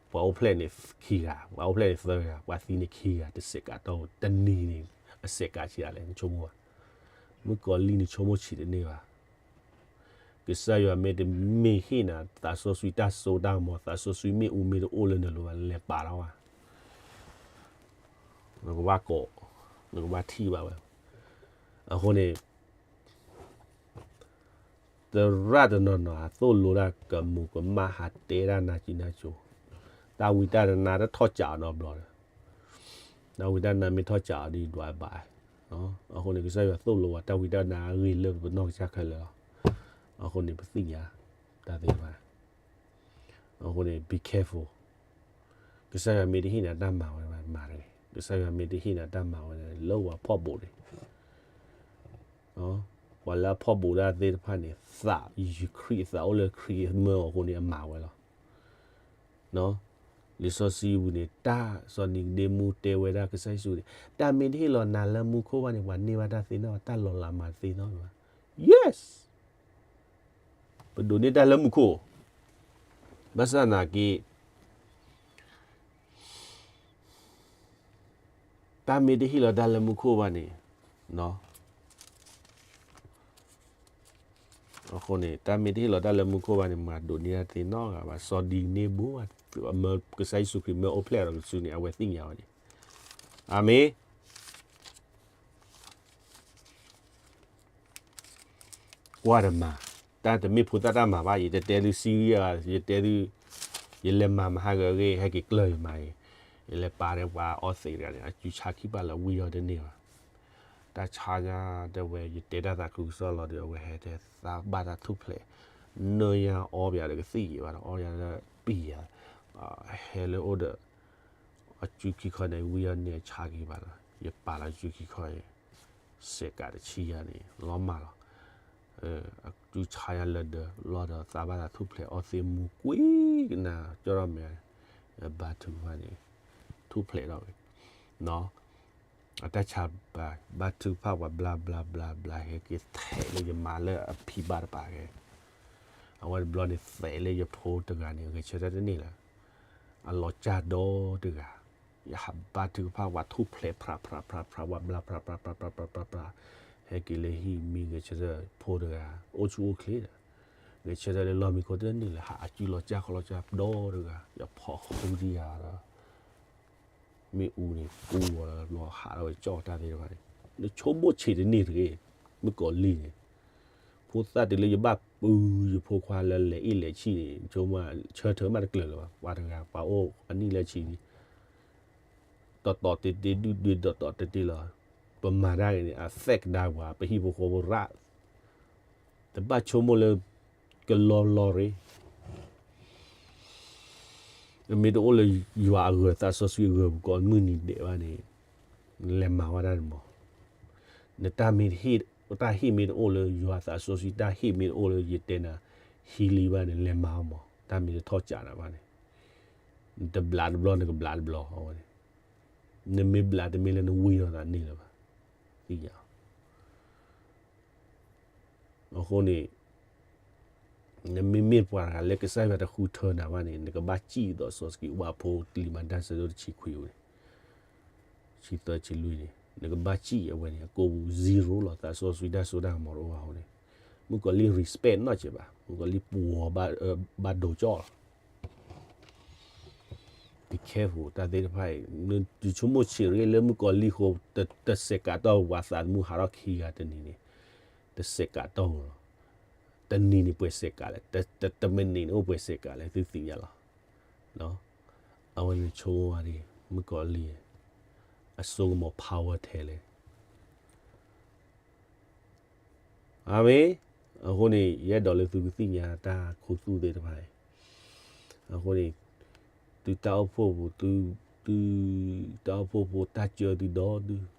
ပှၤအိၣ်ဖျဲၣ်န့ၣ်ခံဂၤ, ပှၤအိၣ်ဖျဲၣ်န့ၣ်သၢဂၤ, ပှၤသံန့ၣ်ခံဂၤ, တစဲးကးတီၢ်ပူၤတနံၤန့ၣ် အစဲးကးဆံးဒၣ်လဲၣ် နဆိကမိၣ်ဘၣ်. မုၣ်ကီၤလံၢ် နဆိကမိၣ်ဆံးတန့ၢ်ဘၣ်. ကစၢ်ယွၤမ့ၢ်တမ့ၢ်ဟ့ၣ်နၤ သးစီဆှံတၢ်စိတၢ်ကမီၤ သးစီဆှံမ့ၣ်အူမ့ၢ်တအိၣ်လၢနလိၤဘၣ် လဲၤပာ်လီၤဝဲ, နကဘၣ်ကိး, နကဘၣ်ထံၣ်ဘၣ်ဝဲ. အဃိန့ၣ် သရၣ်တနီၤနီၤ ဟးသိၣ်လိတၢ်ကမူးကမၣ် ဟးတဲတၢ်နါကံနါစိၤ, တၢ်ဝံတၢ်နါတထီၣ်ကးအီၤနီတဘျီဒီး, တၢ်ဝံတၢ်နါမ့ၢ်ထီၣ်ကးအီၤဒီး ယဒွးဘၣ်. အဃိန့ၣ် ကစၢ်ယွၤသိၣ်လိဝဲ တၢ်ဝံတၢ်နါအဂ့ၤလၢပနီၢ်ကစၢ်ခဲလၢာ်လီၤ. အဃိန့ၣ် ပသ့ၣ်ညါတၢ်သ့ၣ်တဖၣ် အဃိန့ၣ် be careful. ကစၢ်ယွၤမ့ၢ်တဟ့ၣ်နၤတၢ်မၤဝဲ မၤတဂ့ၤ. ကစၢ်ယွၤမ့ၢ်တဟ့ၣ်နၤတၢ်မၤဝဲန့ၣ် လၢဝဲဖီၣ်ဘူးန့ၣ်, ပှၤလၢအဖီၣ်ဘူးတၢ်သ့ၣ်တဖၣ်န့ၣ် သးယုၢ်ခရံာ်အသးအိၣ်လၢခရံာ်မၢအီၤအဃိန့ၣ် အမၤဝဲလီၤ. လံာ်စီဆှံပူၤန့ၣ် တၢ်စီၤနံၤကဒ့မူတဲဝဲဒၣ်ကစၢ်ယ့ၣ်ၡူးန့ၣ် တၢ်မ့ၢ်တဟ့ၣ်လီၤနၤလၢမူခိၣ်ဘၣ်န့ၣ် ပှၤန့ၢ်ဘၣ်တၢ်သ့ၣ်နီၣ် တၢ်လီၤလးမၤသ့ၣ်နီၣ်ဘၣ်. Yes. ပဒိးန့ၢ်တၢ်လၢမူခိၣ်, ဘၣ်ဆၣ်သနာ်က့ တၢ်မ့ၢ်တဟ့ၣ်လီၤတၢ်လၢမူခိၣ်ဘၣ်န့ၣ်, အဃိန့ၣ် တၢ်မ့ၢ်တဟ့ၣ်လီၤတၢ်လၢမူခိၣ်ဘၣ်န့ၣ် မၤဒိးန့ၢ်တၢ်သ့ၣ်နီၣ်ဂၤဘၣ်. စီၤဒံန့ဘိ ကစၢ်ယ့ၣ်ၡူးခရံာ်မၢအိၣ်ဖျဲၣ်ဒီးကစုန့ၣ် အဝဲသ့ၣ်ညါဝဲန့ၣ်, အၤမ့ၣ်. ကွၢ်တမၤ, တၢ်တမ့ၢ်ဖိသၣ်တၢ်မၤဘၣ်. ယတတဲသု Syria, ယတဲသု, ယလဲၤမၤမဟါဂၤအဂ့ၢ် ဟဲက့ၤကျၢၢ်ယမၤအံၤ, ယလဲၤပာ်ဒီးပှၤအီသံးတဂၤန့ၣ် အစုဆါခံပာ်လၢဝံယီၤတန့ၢ်ဘၣ်. တၢ်ဆါညါတဲဝဲ ယတဲတၢ်သးခုကစီၣ်လီၤဒီး အဝဲဟဲတဲသးဘၣ်တၢ်ထူၣ်ဖျဲး, နၢယါအီပယါဒီးကသံၣ်ယံၤဘၣ်ဒီး အီယါလၢပံၤယါ, ဟဲလၢအိၣ်ဒီး အစုခံခီန့ၣ် ဝံယီၤန့ၣ်အဆါက့ၤဘၣ်လီၤ. ယပာ်လီၤစုခံခီအံၤ, စဲးကးတဆံယါန့ၣ် လီၤမၢ်လီၤ. အစုဆါယါလၢဒၢးလီၤဒီး သးဘၣ်သးထူၣ်ဖျဲးအီသံးမူကွံာ်ကနၣ် ကၠီထီၣ်မဲာ်, ဘါထုကဖၣ်န့ၣ် ထူၣ်ဖျဲးထီၣ်ဝဲ. အတၢ်ဆါဘါထုကဖၣ်ပှၤဘျါဘျါဘျါဘျါ ဟဲက့ၤထဲးလၢယမါလၢအဖံဘၣ်တပၤဂ့ၤ, အဝဲတဘျီန့ၣ် သဲးလၢယဖိတဂၤန့ၣ်ဂဲၤဆၢထၢၣ်တန့ၢ်လၢၤ, အလီၤကၢ်ဒီတဂၤ, ယဟးဘါထုကဖၣ်ပှၤထူၣ်ဖျဲးဖြးဖြးဖြးဖြး ဝဲဘျါဖြးဖြးဖြးဖြးဖြးဖြးဖြး, ဟဲက့ၤလၢဟံၣ်မံဂဲၤဆၢထၢၣ် ဖိတဂၤ အိၣ်ဆူၣ်အိၣ်ချ့ဒီး ဂဲၤဆၢထၢၣ်လၢလီၢ်မံခိၣ်တန့ၢ်လၢၤ ဟးအစုလီၤကၢ်ခီလီၤကၢ်ဒီတဂၤ ယဖီၣ်ဃုဒံယၤဒီး မ့ၣ်အူန့ၣ်ကူဝဲလီၤဟးထီၣ်ဝဲကၠီၣ်တၢ်သ့ၣ်တဖၣ်န့ၣ်, နဆိကမိၣ်ဆံးတန့ၢ်တဂ့ၤ, မုၣ်ကီၤလံၢ်န့ၣ်, ဖိသၣ်တုၤလၢယဘၣ်ပၢယဖိခွါလၢလဲၤအ့ၣ်လဲၤဆံၣ်န့ၣ် ဆိကမိၣ်ဆၢထၢၣ်မးတကျၢၤလၢၤဘၣ်, ပှၤတဂၤပှၤအိၣ်အနံၣ်လၢဆံ, တီတီတ့တ့ဒုၣ်ဒုၣ်တီတီတ့တ့လီၤ, ပမၤတၢ်ဂ့ၤန့ၣ် အသဲးကဒါပှၤ ပဟံၣ်ဖိဃီဖိရၣ် တဘၣ်ဆိကမိၣ်လၢ ကလီလီရ့, နမ့ၢ်တအိၣ်လၢယွၤအဂၢၤသးစီဆှံအဂၢၤပူၤကိးမုၢ်နံၤဒဲးဘၣ်န့ၣ်, လဲၤမၤဝဲဒၣ်န့ၣ်မး, နတၢ်မ့ၢ်တဟ့ၣ်, တၢ်ဟ့ၣ်မ့ၢ်တအိၣ်လၢယွၤသးစီဆှံ တၢ်ဟ့ၣ်မ့ၢ်တအိၣ်လၢယတဲနၤ ဟံးလံဘၣ်န့ၣ် လဲၤမၤအီၤမး, တၢ်မ့ၢ်တထီၣ်ကးနၤဘၣ်န့ၣ်, နတဘျးတဘျီ နကဘျးတဘျီအဝဲန့ၣ်, နမ့ၢ်ဘျးတမ့ၢ်လၢနဝံၤဒီးသးန့ၣ်လၢၤဘၣ်, သ့ၣ်ညါ အဃိန့ၣ် နမ့မ့ၢ်ပှၤတဂၤလၢကစၢ်ယွၤတဃုထၢနၤဘၣ်န့ၣ် နကဘၣ်စံၣ်အသိးစီဆှံ ဝးဖိလံာ်မၤတၢ်ဆၢဒိၣ်တဆံခွံန့ၣ်, ဆံသၢဆံလွံၢ်န့ၣ် နကဘၣ်စံၣ်အဝဲန့ၣ် အကိာ်ပူၤ zero လီၤ သးစီဆှံတၢ်စိတၢ်ကမီၤတအိၣ်ဘၣ်အဃိန့ၣ်, မုၣ်ကီၤလံၢ် respect နီၢ်ကဲးဘၣ် မုၣ်ကီၤလံၢ်ပှီၤဘၣ်ဒိကၠီၣ်လီၤ Be careful တၢ်သ့ၣ်တဖၣ်အံၤ, ယဆိကမိၣ်ဆံးရ့လၢမုၣ်ကီၤလံၢ်ဃိ တစဲးကးတီၢ်ဝဲသးသမူဟးထီၣ်ခံဂၤတနံၤန့ၣ်, တစဲးကးတီၢ်လီၤ, တနံၤန့ၣ်ပှဲၤစဲးကးလဲၣ်, တမံးနံးန့ၣ်အိၣ်ပှဲၤစဲးကးလဲၣ် သုသ့ၣ်ညါလီၤ, အဝဲန့ၣ်ဆိဝဲဒၣ် မုၣ်ကီၤလံၢ် အစိကမီၤ power ထဲလဲၣ် အၤမ့ၣ်, အဃိန့ၣ် ယအဲၣ်ဒိးလၢသုကသ့ၣ်ညါတၢ်ခူသူၣ်သ့ၣ်တဖၣ်အံၤ, အဃိန့ၣ် သုတၢ်အိၣ်ဖှိၣ်ပူၤ, သုတၢ်အိၣ်ဖှိၣ်ဖိ တၢ်ကၢသုဒီဒူၣ်,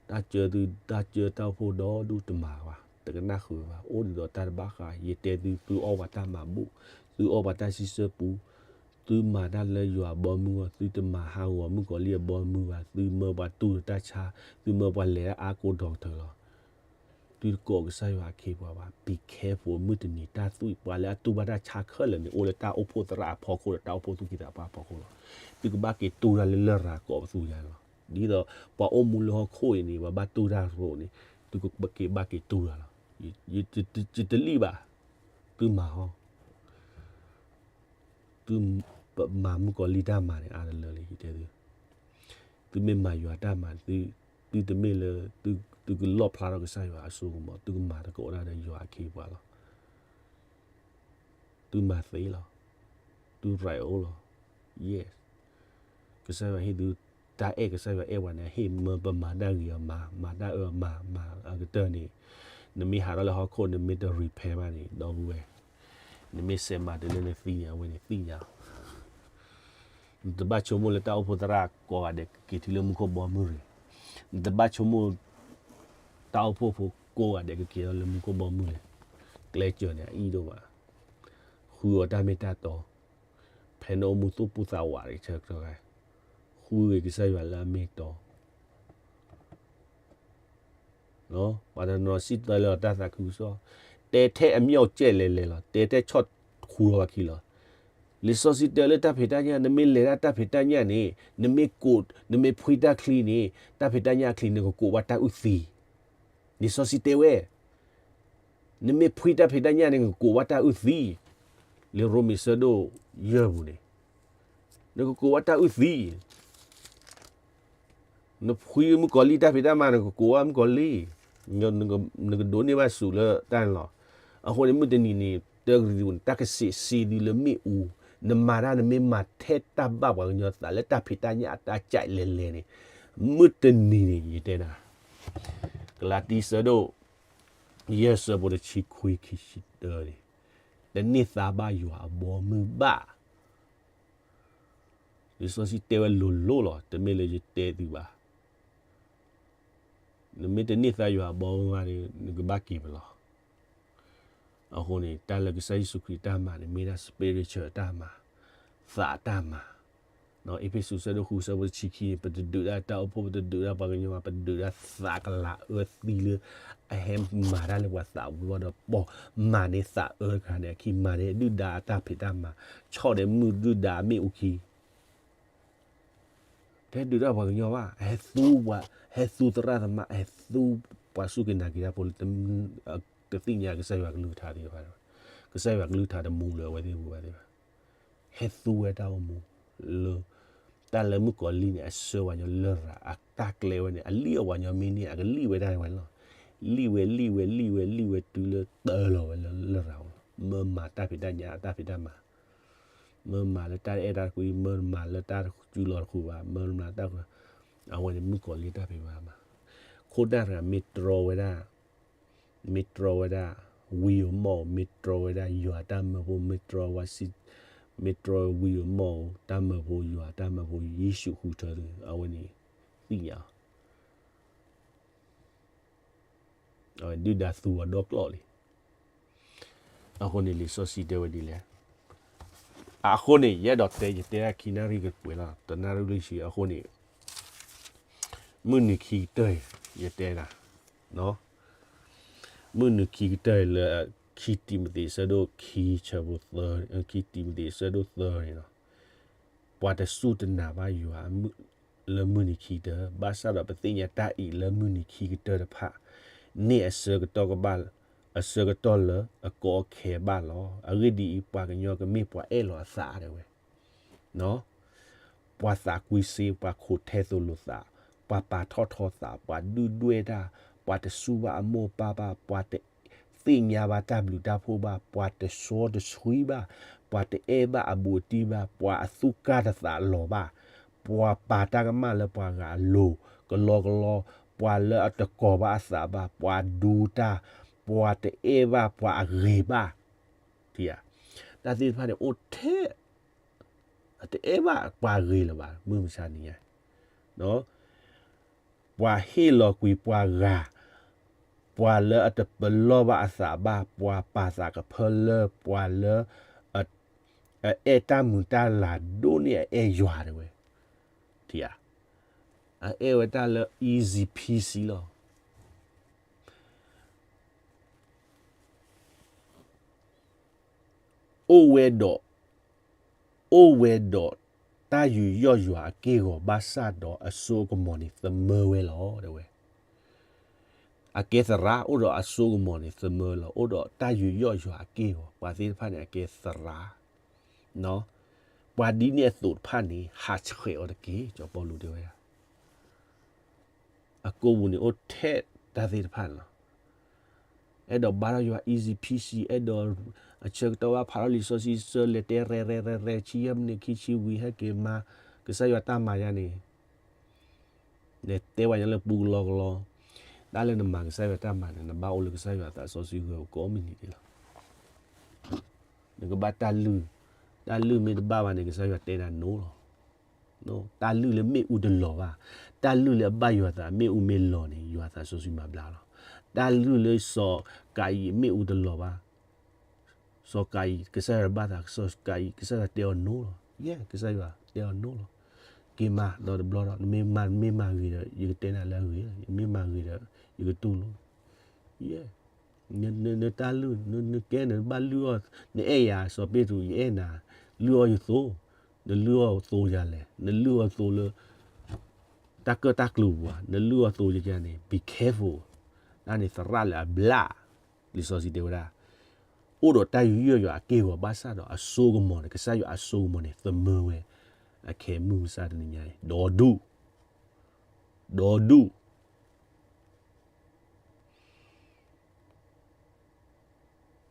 တၢ်ကၢသု တၢ်ကၢတၢ်အိၣ်ဖှိၣ်ဒီဒူၣ်တမၤဘၣ်, တကနၣ်ဃုာ်ဘၣ်, အိၣ်ဒံးဒီးတၢ်တဘၣ်ဃး, ယတဲသု သုအီၣ်ပှၤတၢ်မၤဘူၣ်, သုအီၣ်ပှၤတၢ်စံးဆၢပူ, သုမၤတၢ်လၢယွၤအဘီအမုၢ်အဂီၢ်, သုတမၤဟးဂီၤမုၣ်ကီၤလံၢ်အဘီအမုၢ်ဘၣ်, သုမၢပှၤတူၢ်တၢ်ဆါ, သုမၢပှၤလဲၤတၢ်အါကိးဒီကတၢၢ်လီၤ. သုတကိးကစၢ်ယွၤအခ့အပှၤဘၣ်, be careful မုၢ်တနံၤတၢ်သွံၣ် ပှၤလၢအတူၢ်ဘၣ်တၢ်ဆါခဲလၢာ်န့ၣ် အိၣ်လၢတၢ်အိၣ်ဖှိၣ်သရၣ်အဖီခိၣ်ဒီးတၢ်အိၣ်ဖှိၣ်သူၣ်က့သးပှၢ်အဖီခိၣ်လီၤ. သုကဘၣ်က့ၤတူၢ်တၢ်လၢလရာ်ကိးပသူညါန့ၣ်လီၤ. ဒ်သိးပှၤအိၣ်မူလၢဟီၣ်ခိၣ်အံၤန့ၣ် ပှၤဘၣ်တူၢ်တၢ်ရိးန့ၣ် သုကက့ၤဘၣ်က့ၤတူၢ်တၢ်လီၤ. ယတလံၣ်ဘၣ်, သုမၤဟီ သုမၤမုၣ်ကီၤလံၢ်တၢ်မၤန့ၣ် အါတလၢလံ ယတဲသု, သုမ့ၢ်မၤယွၤတၢ်မၤ, သုတမ့ၢ်လၢ သုကလီၣ်ဖျါထီၣ်ကစၢ်ယွၤအစိကမီၤ, သုကမၤသကိးတၢ်ဒီးယွၤအခ့အပှၤလီၤ. သုမၤသ့လီၤ. သု right အိၣ်လီၤ. Yes. ကစၢ်ယွၤဟ့ၣ်သု တၢ်အဲၣ်ကစၢ်ယွၤအဲၣ်ပှၤန့ၣ် ဟ့ၣ်မၢပမၤတၢ်ဂ့ၤအမၤ, မၤတၢ်အၢအမၤ, မၤအကတၢၢ်န့ၣ်, နမ့ၢ်ဟးထီၣ်လၢဟီၣ်ခိၣ် နမ့ၢ်တ repair ဘၣ်န့ၣ် ဒီပုၢ်ဝဲၢ်, နမ့ၢ်စဲးမၤတၢ်လၢနသံန့ၣ် အဝဲန့ၣ်သ့ၣ်ညါလီၤ. နတဘၣ်ဆိကမိၣ်လၢတၢ်အိၣ်ဖှိၣ်သရၣ်ကိးဂၤဒဲးကက့ၤထံလၢမူခိၣ်ဘီမုၢ်ရ့ၣ်, နတဘၣ်ဆိကမိၣ် တၢ်အိၣ်ဖှိၣ်ဖိကိးဂၤဒဲးကက့ၤထံလၢမူခိၣ်ဘီမုၢ်ရ့ၣ်, ကျဲးစၢးန့ၣ် အအံၣ်ဒိၣ်မး, ဃုအီၤတၢ်မ့ၢ်တၢ်တီ, ဖဲနအိၣ်မူသူၣ်ပိၢ်သးဝးတဆၢကတီၢ်ခါ, ဃုဂ့ၤကစၢ်ယွၤလၢအမ့ၢ်တီ ပှၤတနီၤစံၣ်တဲၤလၢတၢ်သးခုကစီၣ်, တဲထဲအမြောက်ကျဲလဲၣ်လဲၣ်လီၤ, တဲထဲဆီၣ်ခူလီၤဘၣ်ခံလီၤ. လံာ်စီဆှံတဲလၢတၢ်ဖံးတၢ်ညၣ်, နမ့ၢ်လဲၤတၢ်တၢ်ဖံးတၢ်ညၣ်န့ၣ်, နမ့ၢ်ကိး, နမ့ၢ်ဖှံတၢ်ချံန့ၣ်, တၢ်ဖံးတၢ်ညၣ်အချံ နကကိးဘၣ်တၢ်အုၣ်သံ. လံာ်စီဆှံတဲဝဲ နမ့ၢ်ဖှံတၢ်ဖံးတၢ်ညၣ်န့ၣ် နကကိးဘၣ်တၢ်အုၣ်သံ, လၢရိမ့ၤဆၢဒိၣ်ယဲၢ်ပူၤန့ၣ်, နကကိးဘၣ်တၢ်အုၣ်သံ, နဖှံမုၣ်ကီၤလံၢ်တၢ်ဖံးတၢ်မၤ နကကိးဘၣ်မုၣ်ကီၤလံၢ်, နကဒိးန့ၢ်ဘၣ်စူးလၢတၢ်န့ၣ်လီၤ. အဃိန့ၣ် မုၢ်တနံၤန့ၣ် တၢကရံၣ်သူးန့ၣ် တၢ်ကစံးဆှံသုလၢမ့ၣ်အူ, နမၤတၢ်နမ့ၢ်မၤထဲတၢ်ဘၣ်ပှၤကညီသးလၢတၢ်ဖံးတၢ်ညၣ်အတၢ်ကဲလဲၣ်လဲၣ်န့ၣ်, မုၢ်တနံၤန့ၣ် ယတဲနၤ, ကလၤတံဆၢဒိၣ် ယဲၢ်ဆၢဖိတဆံခွံခံဆံတၢန့ၣ်, တန့ၢ်သါဘၣ်ယွၤအဘီမုၢ်ဘၣ်. လံာ်စီဆှံတဲဝဲလိၤလိၤလီၤ, တမ့ၢ်လၢယတဲသုဘၣ်. နမ့ၢ်တန့ၢ်သါယွၤအဘီမုၢ်ဘၣ်န့ၣ် နကဘၣ်က့ၤပလီၢ်. အဃိန့ၣ် တၢ်လၢကစၢ်ယ့ၣ်ၡူးခရံာ်တၢ်မၤန့ၣ် မ့ၢ်ဒၣ် spiritual တၢ်မၤ, သးတၢ်မၤ, အ့းဖ့းစူး ဆၢဒိၣ်ဃု ဆၢဖိတဆံခံန့ၣ် ပတဒုးတၢ်တၢ်အိၣ်ဖှိၣ်, ပတဒုးတၢ်ပှၤကညီဘၣ်, ပဒုးတၢ်သးကလၤအၢသံလၢ အဟဲမၤတၢ်လၢပှၤသးပူၤဘၣ်ဒီး ပိာ်မၤန့ၢ်သးအၢတခါန့ၣ်အခံ, မၤန့ၢ်ဒုၣ်ဒါအတၢ်ဖံးတၢ်မၤ, ဆီၣ်ဒဲးမုၢ်ဒုၣ်ဒါအမ့ၣ်အူခံ တဟဲဒုးတၢ်ပှၤကညီဘၣ်, ဟဲသူပှၤ, ဟဲသူသရၣ်သမါ, ဟဲသူပှၤစူၢ်က့ၤနာ်က့ၤတၢ်ဖိလၢ တသ့ၣ်ညါကစၢ်ယွၤကလုၢ်ကထါသ့ၣ်တဖၣ်, ကစၢ်ယွၤကလုၢ်ကထါတမူလၢအဝဲသ့ၣ်အပူၤဘၣ်သ့ၣ်တဖၣ်, ဟဲသူဝဲတၢ်အိၣ်မူလၢ တၢ်လၢမုၣ်ကီၤလံၢ်န့ၣ် အဆှၢပှၤကညီလရာ်, အတၢ်ကျဲဝဲန့ၣ် အလံၣ်အီၣ်ပှၤကညီမ့ၢ်န့ၢ် အကလံၣ်ဝဲဒၣ်ဝဲလီၤ. လံၣ်ဝဲ လံၣ်ဝဲ လံၣ်ဝဲ လံၣ်ဝဲ တုၤလၢတၢလီၤဝဲလၢလရာ်အအိၣ်လီၤ. မၢမၤတၢ်ဖံးတၢ်ညၣ် အတၢ်ဖံးတၢ်မၤ, မၢမၤလၢတၢ်အဲၣ်တၢ်ကွံ, မၢမၤလၢတၢ်စုလီၤတဃုာ်ဘၣ်, မၢမၤတၢ်, အဝဲန့ၣ်မုၣ်ကီၤလံၢ်တၢ်ဖံးတၢ်မၤ, ခိၣ်နၢ်တဂၤမ့ၢ်တြီဝဲဒၣ် မ့ၢ်တြီဝဲဒၣ် ဝံဧိၤမီၣ်ဧိၤ, မ့ၢ်တြီဝဲဒၣ်ယွၤတၢ်မၢဖိ, မ့ၢ်တြီဝဲ, မ့ၢ်တြီဝံဧိၤမီၣ်ဧိၤ တၢ်မၢဖိ, ယွၤတၢ်မၢဖိ, ယ့ၣ်ၡူးဃုထၢဒီး အဝဲန့ၣ် သ့ၣ်ညါအီၤ, ဒုၣ်ဒါသူအီၤဒီကျီၢ်လံ. အဃိန့ၣ် လံာ်စီဆှံတဲဝဲဒ်လဲၣ်. အဃိန့ၣ် ယအဲၣ်ဒိးတဲ ယတဲဒၣ်ခံနၣ်ရံၣ်ကပှဲၤလီၤ, တနၣ်ရံၣ်လွံၢ်ဆံ, အဃိန့ၣ် မုၢ်နံၤခံကတၢၢ်အံၤ ယတဲဒၣ်, မုၢ်နံၤခံကတၢၢ်အံၤလၢ ခံတံၤမသ့း ဆၢဒိၣ်ခံ ဆၢဖိသၢ, ခံတံၤမသ့း ဆၢဒိၣ်သၢန့ၣ်လီၤ. ပှၤတစူၢ်တနာ်ဘၣ်ယွၤ လၢမုၢ်နံၤခံကတၢၢ်, ဘၣ်ဆၣ်ဒီးပသ့ၣ်ညါတၢ်အံၤလၢမုၢ်နံၤခံကတၢၢ်တဖၣ်န့ၣ် အဆၢကတီၢ်ကဘၣ်, အဆၢကတီၢ်လၢအကီအခဲဘၣ်လီၤ. အဂ့ၢ်ဒ်အံၤ, ပှၤကညီကမ့ၢ်ပှၤအဲၣ်လီၤအသးဒၣ်ဝဲ ပှၤသးကွံစ့, ပှၤခိးထဲသိးလိာ်သး, ပှၤပာ်ထီၣ်ထီသး, ပှၤဒုၣ်ဒွဲၣ်တၢ်, ပှၤတစူၢ်ဘၣ်အမိၢ်အပၢ်ဘၣ်, ပှၤတသ့ၣ်ညါဘၣ်တၢ်ဘျုးတၢ်ဖှိၣ်ဘၣ်, ပှၤတစီတဆှံဘၣ်, ပှၤတအဲၣ်ဘၣ်အဘူးအတံၢ်ဘၣ်, ပှၤအသူၣ်ကၢ်တသးလီၤဘၣ်, ပှၤပာ်တၢ်ကမၣ်လၢပှၤဂၤအလိၤကလီကလီ, ပှၤလၢအတကိးဘၣ်အသးဘၣ်, ပှၤဒူတၢ်, ပှၤတအဲၣ်ဘၣ်ပှၤအဂ့ၤဘၣ်, တၢ်သ့ၣ်တဖၣ်န့ၣ်အိၣ်ထဲ အတအဲၣ်ဘၣ်ပှၤဂ့ၤလၢၤဘၣ် မုၢ်မဆါတနံၤညါ, ပှၤဟ့ၣ်လီၤကွံာ်ပှၤဂၤ, ပှၤလၢအတပလီၢ်ဘၣ်အသးဘၣ်, ပှၤပာ်သးကဖၢလၢပှၤလၢ အအဲၣ်တၢ်မုာ်တၢ်လၤဒိၣ်န့ၢ်အအဲၣ်ယွၤဒၣ်ဝဲ, အအဲၣ်ဝဲတၢ်လၢ easy peasy လီၤ. အိၣ်ဝဲဒီး, အိၣ်ဝဲဒီးတၢ်ယူးယီၣ်ယွၤအက့ၢ်အဂီၤ ဘၣ်ဆၣ်ဒီးအစိအကမီၤန့ၣ် သမၢဝဲလီၤ တဲဝဲ. အကဲသရၣ် အိၣ်ဒီးအစိအကမီၤန့ၣ် သမၢဝဲလီၤ. အိၣ်ဒီးတၢ်ယူးယီၣ်ယွၤအက့ၢ်အဂီၤ ပှၤသ့ၣ်တဖၣ်န့ၣ် အကဲသရၣ် ပှၤဒ်န့ၣ်အသိးတဖၣ်န့ၣ် ဟးဆှဲးအီၤတက့ၢ်, စီၤပီလူးတဲဝဲဒၣ်. အကိာ်ပူၤန့ၣ်အိၣ်ထဲတၢ်သ့ၣ်တဖၣ်န့ၣ်လီၤ. အဲၣ်ဒိးဘါထီၣ်ယွၤ easy peasy, အဲၣ်ဒိးအဆၢကတီၢ်ဘၣ်ဖးထီၣ်လံာ်စီဆှံ ဆၢလဲၤတဲရဲၣ်ရဲၣ်ရဲၣ်ရဲၣ် ဆံယဲၢ်မံးနံး ခံဆံဝံၤ ဟဲက့ၤမၤကစၢ်ယွၤတၢ်မၤယါန့ၣ် လဲၤတဲဝဲညါလၢပူကလီကလီ, တၢ်လၢနမၤကစၢ်ယွၤတၢ်မၤန့ၣ် နဘၣ်အိၣ်လၢကစၢ်ယွၤသးစီဆှံဂၢၤကိးမုၢ်နံၤန့ၣ်လီၤ. နကဘၣ်တၢ်လုၢ်, တၢ်လုၢ်မ့ၢ်တဘၣ်ဘၣ်န့ၣ် ကစၢ်ယွၤတဲနၤ no လီၤ. တၢ်လုၢ်လၢမ့ၣ်အူတလီၤဘၣ်, တၢ်လုၢ်လၢအဘၣ်ယွၤသးမ့ၣ်အူမ့ၢ်လီၤန့ၣ် ယွၤသးစီဆှံမၤဘျါလီၤ. တၢ်လုၢ်လၢစီၤကၤယံၣ်မ့ၣ်အူတလီၤဘၣ်, စီၤကၤယံၣ် ကစၢ်ယွၤဘၣ်သး စီၤကၤယံၣ် ကစၢ်ယွၤတဲအီၤ no လီၤ. ယဲ ကစၢ်ယွၤတဲအီၤ no လီၤ. က့ၤမၤဒီးတဘျီဒီး နမ့ၢ်မၤ မ့ၢ်မၤဂ့ၤဒီး ယကတဲနၤလၢအဂ့ၤ, နမ့ၢ်မၤဂ့ၤဒီး ယကတူၢ်လိာ်, ယဲ နတၢ်လုၢ် နကဲ နဘၣ်လုၢ်အီၣ်, နအဲၣ်ယၤ စီၤပ့းတရူး ယအဲၣ်နၤ, လုၢ်အီၣ်ယသိ, နလုၢ်အီၣ်သိယၤလဲၣ်, နလုၢ်အီၣ်သိလၢ တၢ်ကၢၣ်တၢ်ကျူၤပူၤဧါ, နလုၢ်အီၣ်သိယၤန့ၣ် be careful, တၢ်န့ၣ်သရၣ်လၢအဘျၣ်, လံာ်စီဆှံတဲဝဲဒၣ်, အိၣ်ဒီးတၢ်ယူးယီၣ်ယွၤအက့ၢ်အဂီၤဘၣ်ဆၣ်ဒီးအစိကမီၤန့ၣ် ကစၢ်ယွၤအစိကမီၤန့ၣ် သမၢဝဲ, အခဲမုၢ်မဆါတနံၤညါအံၤ ဒီဒူၣ်, ဒီဒူ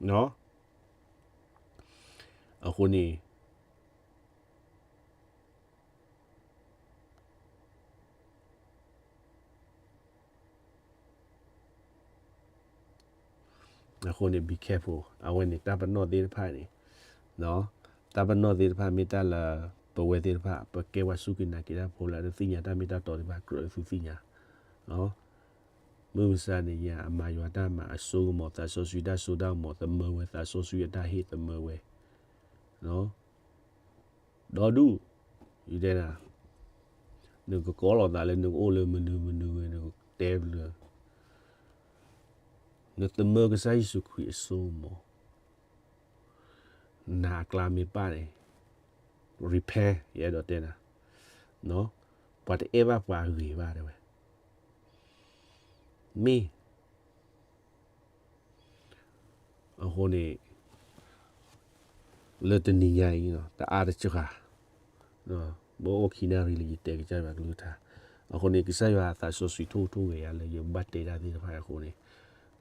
ၣ် အဃိန့ၣ် အဃိန့ၣ် be careful အဝဲန့ၣ် တၢ်ပနီၣ်သ့ၣ်တဖၣ်န့ၣ်, တၢ်ပနီၣ်သ့ၣ်တဖၣ်မ့ၢ်တၢ်လၢ ပဝဲသ့ၣ်တဖၣ် ပကဲပှၤစူၢ်က့ၤနာ်က့ၤတၢ်ဖိလၢအတသ့ၣ်ညါတၢ်မ့ၢ်တၢ်တီသ့ၣ်တဖၣ် ကြၢးလၢသုသ့ၣ်ညါ မုၢ်မဆါတနံၤညါ အမၤယွၤတၢ်မၤ အစိကမီၤ သးစီဆှံတၢ်စိတၢ်ကမီၤ သမၢဝဲ သးစီဆှံအတၢ်ဟ့ၣ်သမၢဝဲ, ဒီဒူၣ်, ယတဲနၤ, နကကိးလိာ်သးလၢနကအိၣ်လၢမနုၤမနုၤဂ့ၤ နကတဲဘျုး, နသမၢကစၢ်ယ့ၣ်ၡူးခရံာ်အစိကမီၤ, နၤအကျါမ့ၢ်ပာ်န့ၣ် repair ယအဲၣ်ဒိးတဲနၤ, ပှၤတအဲၣ်ဘၣ်ပှၤဂ့ၤဘၣ်တဲဝဲ, မ့ၢ် အဃိန့ၣ် လၢတနံၤညါအံၤ တအါတစှၤ ပအိၣ်ခံနၣ်ရံၣ်လၢယတဲကစၢ်ယွၤကလုၢ်ကထါ, အဃိန့ၣ် ကစၢ်ယွၤသးစီဆှံထိၣ်ထိၣ်ဂဲၤယၤလၢယဘၣ်တဲတၢ်သ့ၣ်တဖၣ်အဃိန့ၣ်,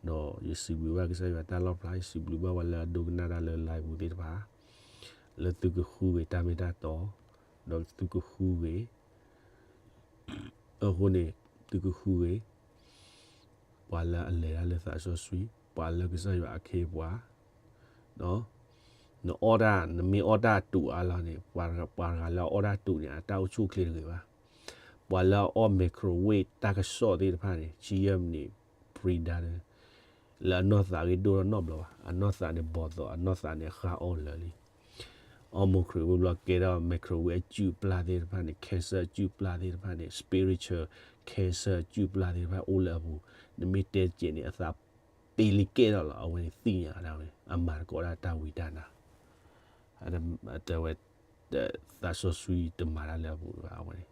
ဒီးယစံးဘျုးဘၣ်ကစၢ်ယွၤတၢ်လီၣ်ဖျါ, ယစံးဘျုးဘၣ်ဝဲလၢအဒိကနၣ်တၢ်လၢ live ပူၤသ့ၣ်တဖၣ်, လၢသုကဃုဂ့ၤတၢ်မ့ၢ်တၢ်တီ, ဒီးသုကဃုဂ့ၤ အဃိန့ၣ် သုကဃုဂ့ၤ ပှၤလၢအလဲၤတၢ်လၢသးစီဆှံ, ပှၤလၢကစၢ်ယွၤအခ့အပှၤ, နအီၣ်တၢ် နမ့ၢ်အီၣ်တၢ်အတူးအါလီၤန့ၣ် ပှၤတဂၤလၢအအီၣ်တၢ်အတူးန့ၣ် အတၢ်အိၣ်ဆူၣ်အိၣ်ချ့တဂ့ၤဘၣ်. ပှၤလၢအအီၣ် microwave တၢ်ကစီၣ်သ့ၣ်တဖၣ်န့ၣ် ဆံယဲၢ်မံးနံး pre-done လၢအနီၢ်သးဂ့ၢ်ဒိၣ်ထီၣ်နီတဘျီဘၣ်, အနီၢ်သးန့ၣ်ဘီၣ်သိး အနီၢ်သးန့ၣ်ဃၣ်အီၣ်လၢာ်လံ. အီၣ် microwave ဘျီကဲထီၣ် microwave အစုၣ်ပျၢ်သ့ၣ်တဖၣ်န့ၣ် cancer အစုၣ်ပျၢ်သ့ၣ်တဖၣ်န့ၣ် spiritual cancer အစုၣ်ပျၢ်သ့ၣ်တဖၣ်အိၣ်လၢအပူၤ, နမ့ၢ်တဲတကဲးန့ၣ် အသးပ့ၤလံကဲထီၣ်လီၤ. အဝဲန့ၣ်သ့ၣ်ညါဒၣ်ဝဲ အမၤသကိးဒၣ်တၢ်ဝံတၢ်နါ တဲဝဲ သးစီဆှံတမၤတၢ်လၢအပူၤဘၣ်. အဝဲန့ၣ်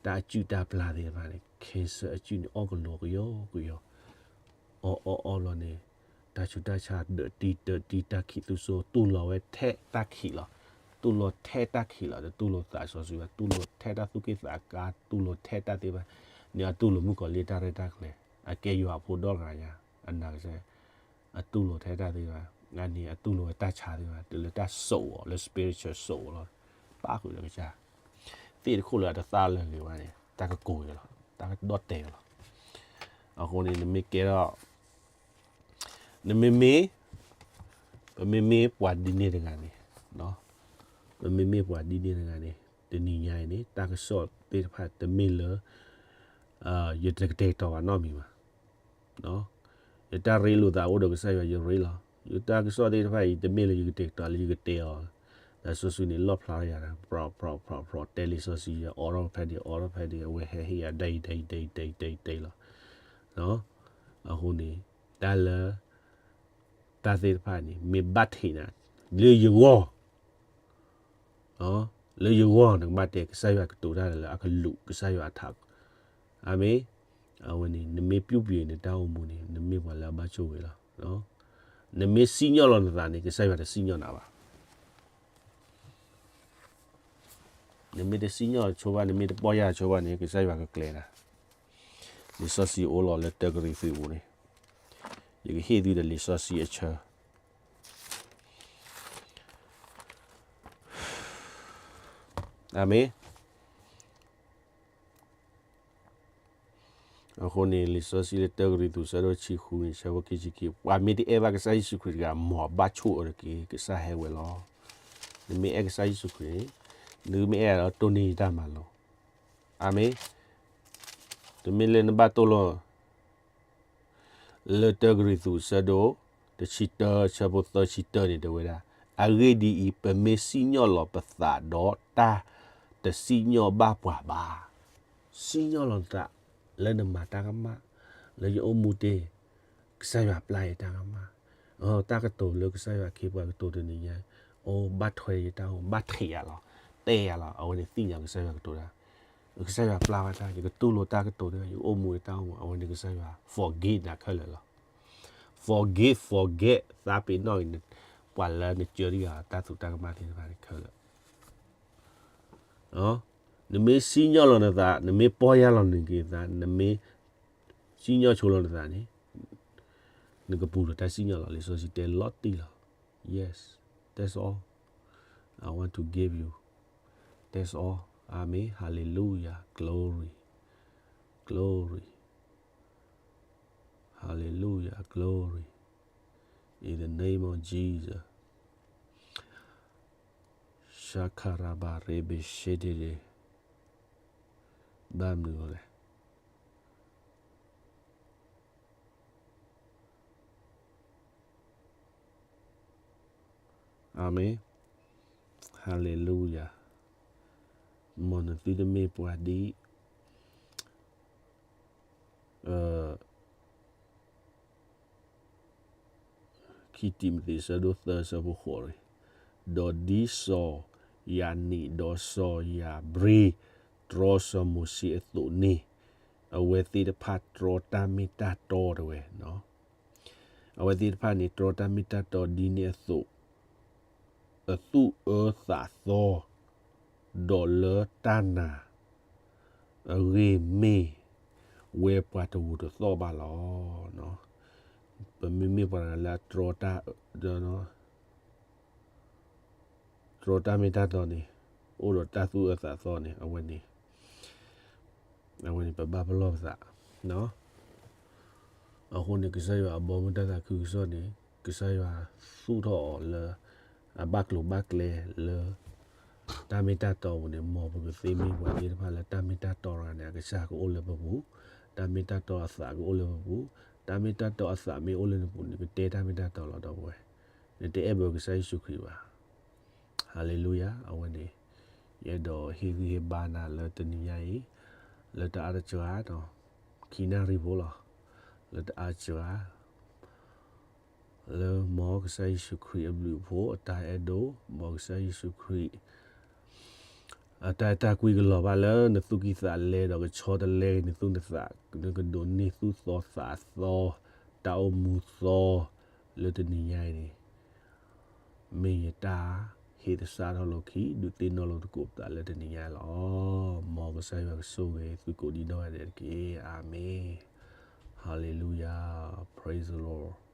တၢ်အစုၣ်တၢ်ပျၢ်သ့ၣ်တဖၣ်န့ၣ် cancer အစုၣ်န့ၣ် အီၣ်ကလီကယီကယီ, အီၣ်အီၣ်အီၣ်ဘျီန့ၣ် တၢ်ဆူးတၢ်ဆါဒၢးတံၢ်တၢ်တံၢ်တၢ်ခံးသူစိ တူၢ်လိာ်ဝဲထဲတၢ်ခံးလီၤ. တူၢ်လိာ်ထဲတၢ်ခံးလီၤ, တတူၢ်လိာ်သးစီဆှံဘၣ်, တူၢ်လိာ်ထဲတၢ်သူၣ်က့ၣ်သးကါ, တူၢ်လိာ်ထဲတၢ်သ့ၣ်တဖၣ်, န့ၣ်အတူၢ်လိာ်မုၣ်ကီၤလံၢ်တၢ်ရဲၣ်တၢ်ကျဲၤ, အကဲယွၤအဖိဒီတဂၤညါ, အနာ်ကစၢ် အတူၢ်လိာ်ထဲတၢ်သ့ၣ်တဖၣ်, အန့ၣ်အတူၢ်လိာ်ဝဲတၢ်ဆါသ့ၣ်တဖၣ်, တုၤလၢတၢ်စိာ်အီၤလၢ spiritual စိာ်အီၤလီၤ. ပၣ်ဃုာ်ဒီးကစၢ် သ့ၣ်တခိၣ်လၢအတသၣ်လၢာ်ဂ့ၤဘၣ်န့ၣ် တၢ်ကကိးဝဲလီၤ, တၢ်ကဒီၣ်တဲာ်ဝဲလီၤ. အဃိန့ၣ် နမ့ၢ်ကဲထီၣ် နမ့မ့ၢ် ပမ့မ့ၢ်ပှၤဒ်န့ၣ်တဂၤန့ၣ်, ပမ့မ့ၢ်ပှၤဒ်န့ၣ်တဂၤန့ၣ် တနံၤညါအံၤန့ၣ် တၢ်ကစီၣ်သ့ၣ်တဖၣ်တမ့ၢ်လၢ ယတကတဲာ်ကတီၤဘၣ်နီတမံၤဘၣ်. ယတၢ်ရ့လိာ်သးအိၣ်ဒီးကစၢ်ယွၤယရ့လီၤ. ယတၢ်ကစီၣ်သ့ၣ်တဖၣ်အံၤ တမ့ၢ်လၢယကတဲာ်ကတီၤလၢယကတဲာ်အီၤ, သးစီဆှံန့ၣ်လီၣ်ဖျါယၤ ပြီပြီပြီပြီ တဲလံာ်စီဆှံယၤ အိးထီၣ်ဖဲန့ၣ် အိးထီၣ်ဖဲန့ၣ် အဝဲဟဲဟ့ၣ်ယၤ ဒ်အံၤ ဒ်အံၤ ဒ်အံၤ ဒ်အံၤ ဒ်အံၤ ဒ်အံၤလီၤ. အဃိန့ၣ် တၢ်လၢ တၢ်သ့ၣ်တဖၣ်န့ၣ် မ့ၢ်ဘၣ်ထံးနၤ လၢယဂီၢ် လၢယဂီၢ် နကဘၣ်တဲ ကစၢ်ယွၤကတိၤတၢ်လၢအကလူး ကစၢ်ယွၤအထး, အၤမ့ၣ်, အဝဲန့ၣ် နမ့ၢ်ပျုၢ်ပျဲၤနတၢ်အိၣ်မူန့ၣ် နမ့ၢ်ပှၤလၢအဘၣ်ဆိၣ်ဂ့ၤလီၤ. နမ့ၢ်စံၣ်ညီၣ်လီၤနသးန့ၣ် ကစၢ်ယွၤတစံၣ်ညီၣ်နၤဘၣ်. နမ့ၢ်တစံၣ်ညီၣ်ဆိဘၣ် နမ့ၢ်တပီၢ်ယၢ်ဆိဘၣ်န့ၣ် ကစၢ်ယွၤကကျဲၤနၤ. လံာ်စီဆှံအိၣ်လီၤလၢတၢကရံၣ်သူးပူၤန့ၣ်, ယကဟ့ၣ်သုဒီးလံာ်စီဆှံအဆၢ အၤမ့ၣ်. အဃိန့ၣ် လံာ်စီဆှံလၢတၢကရံၣ်သူး ဆၢဒိၣ်တဆံဃုန့ၣ် ဆၢဖိခံဆံခံ, ပှၤမ့ၢ်တအဲၣ်ဘၣ်ကစၢ်ယ့ၣ်ၡူးခရံာ်တဂၤ မ်အဘၣ်ဆိၣ်အၢတက့ၢ်, ကစၢ်ဟဲဝဲလီၤ. နမ့ၢ်အဲၣ်ကစၢ်ယ့ၣ်ၡူးခရံာ်န့ၣ်, နမ့ၢ်အဲၣ်ဒီးတိၢ်န့ၢ်ယတၢ်မၤလိာ်, အၤမ့ၣ်. တမ့ၢ်လၢနဘၣ်တိၢ်လီၤ လၢတၢကရံၣ်သူး ဆၢဒိၣ်တဆံတၢ ဆၢဖိသၢဆံတၢန့ၣ် တဲဝဲဒၣ်, အဂ့ၢ်ဒ်အံၤ, ပမ့ၢ်စံၣ်ညီၣ်လီၤပသးဒီး တၢ်တစံၣ်ညီၣ်ဘၣ်ပှၤဘၣ်. စံၣ်ညီၣ်လီၤနသး လၢနမၤတၢ်ကမၣ်, လၢယအိၣ်မူတ့ၢ်, ကစၢ်ယွၤပျၢ်ယတၢ်ကမၣ်, တၢ်ကတိၤလၢကစၢ်ယွၤခ့ပှၤကတိၤတနံၤညါ, အိၣ်ဘၣ်ထွဲယတၢ်အိၣ် ဘၣ်ထံးယၤလီၤ, တဲယၤလီၤ, အဝဲန့ၣ်သ့ၣ်ညါကစၢ်ယွၤကတိၤတၢ် ကစၢ်ယွၤပျၢ်ဝဲတၢ် ယကတူၢ်လိာ်တၢ်ကတိၤတၢ် ယအိၣ်မူတၢ်အိၣ်မူ အဝဲန့ၣ်ကစၢ်ယွၤ forgive နၤခဲလၢာ်လီၤ. Forgive, forget သးပ့ၤနီၣ်အံၤ ပှၤလၢနစၢတဂၤ တၢ်သူတၢ်ကမၣ်သ့ၣ်တဖၣ်န့ၣ်ခဲလၢာ်. နမ့ၢ်စံၣ်ညီၣ်လီၤနသး, နမ့ၢ်ပီၢ်ယၢ်လီၤနက့ၤသး, နမ့ၢ်စံၣ်ညီၣ်ဆိလီၤနသးန့ၣ် နကပူၤဒီးတၢ်စံၣ်ညီၣ်လီၤ. လံာ်စီဆှံတဲလီၤတံၢ်လီၤ. Yes, that's all I want to give you. That's all. Amen. Hallelujah. Glory. Glory. Hallelujah. Glory. In the name of Jesus. Shakaraba rebe shedede. ဘၣ်မနုၤလဲၣ်. Amen. Hallelujah. မ်နသုတမ့ၢ်ပှၤဒ် ခံတံၤမသ့း ဆၢဒိၣ်သၢ ဆၢဖိဃိး, ဒီးဒ်စီၤယၤနံး ဒီးစီၤယၤဘြ့း တြီစီၤမိၤၡ့အသိးန့ၣ်, အဝဲသ့ၣ်တဖၣ်တြီတၢ်မ့ၢ်တၢ်တီတဲဝဲ, အဝဲသ့ၣ်တဖၣ်န့ၣ် တြီတၢ်မ့ၢ်တၢ်တီဒ်န့ၣ်အသိး အသူၣ်အၢသးသီ, ဒီးလၢတၢ်နာ်အဂ့ၢ်မ့ၢ်ဝဲပှၤတဂိာ်တသီၣ်ဘၣ်လီၤ. ပမ့မ့ၢ်ပှၤတဂၤလၢအတြီတၢ် တြီတၢ်မ့ၢ်တၢ်တီန့ၣ်, အိၣ်ဒီးတၢ်သူၣ်အၢသးသီန့ၣ်, အဝဲန့ၣ် အဝဲန့ၣ်ပဘၣ်ပလီၢ်ပသး. အဃိန့ၣ် ကစၢ်ယွၤအဘီမုၢ်တၢ်သးခုကစီၣ်န့ၣ် ကစၢ်ယွၤသူၣ်ထီၣ်အီၤလၢ အဘၣ်ကျိၤဘၣ်ကျဲလၢ တၢ်မ့ၢ်တၢ်တီအပူၤန့ၣ်, မ်ပကသ့မ့ၢ်ပှၤသ့ၣ်တဖၣ်လၢတၢ်မ့ၢ်တၢ်တီတဂၤန့ၣ် အကစၢ်ကအိၣ်လၢပပူၤ, တၢ်မ့ၢ်တၢ်တီအသးကအိၣ်လၢပပူၤ, တၢ်မ့ၢ်တၢ်တီအသးမ့ၢ်အိၣ်လၢနပူၤန့ၣ် နကတဲတၢ်မ့ၢ်တၢ်တီလီၤ ဒီပုၢ်ဝဲၢ်, နတအဲၣ်ဘၣ်ကစၢ်ယ့ၣ်ၡူးခရံာ်ဘၣ်. ဟၤလ့လူယၤ, အဝဲန့ၣ် ယအဲၣ်ဒိးဟ့ၣ်ဂံၢ်ဟ့ၣ်ဘါနၤလၢတနံၤညါအံၤ, လၢတၢ်အါတစှၤဒီး ခံနၣ်ရံၣ်ဖိလီၤ, လၢတၢ်အါတစှၤ လၢမ်ကစၢ်ယ့ၣ်ၡူးခရံာ်အဘျုးအဖှိၣ်အတၢ်အဲၣ်ဒိး, မ်ကစၢ်ယ့ၣ်ၡူးခရံာ် အတၢ်အဲၣ်တၢ်ကွံကလီၤဘၣ်လၢနသူၣ်ကံၢ်သးလဲဒီး ကဆီတလဲနသူၣ်နသး, နကဒိးန့ၢ်သူၣ်သီသးသီ, တၢ်အိၣ်မူသီ, လၢတနံၤညါအံၤန့ၣ် မ့ၢ်ယတၢ်ဟ့ၣ်သဆၣ်ထီၣ်လိာ်ခံ ဒုးသ့ၣ်နီၣ်လိာ်သကိးပသးလၢတနံၤညါလီၤ. မ်ကစၢ်ယွၤကဆိၣ်ဂ့ၤသုကိးဒံးနီၢ်ဂၤဒဲးတက့ၢ်. အၤမ့ၣ်. Hallelujah. Praise the Lord.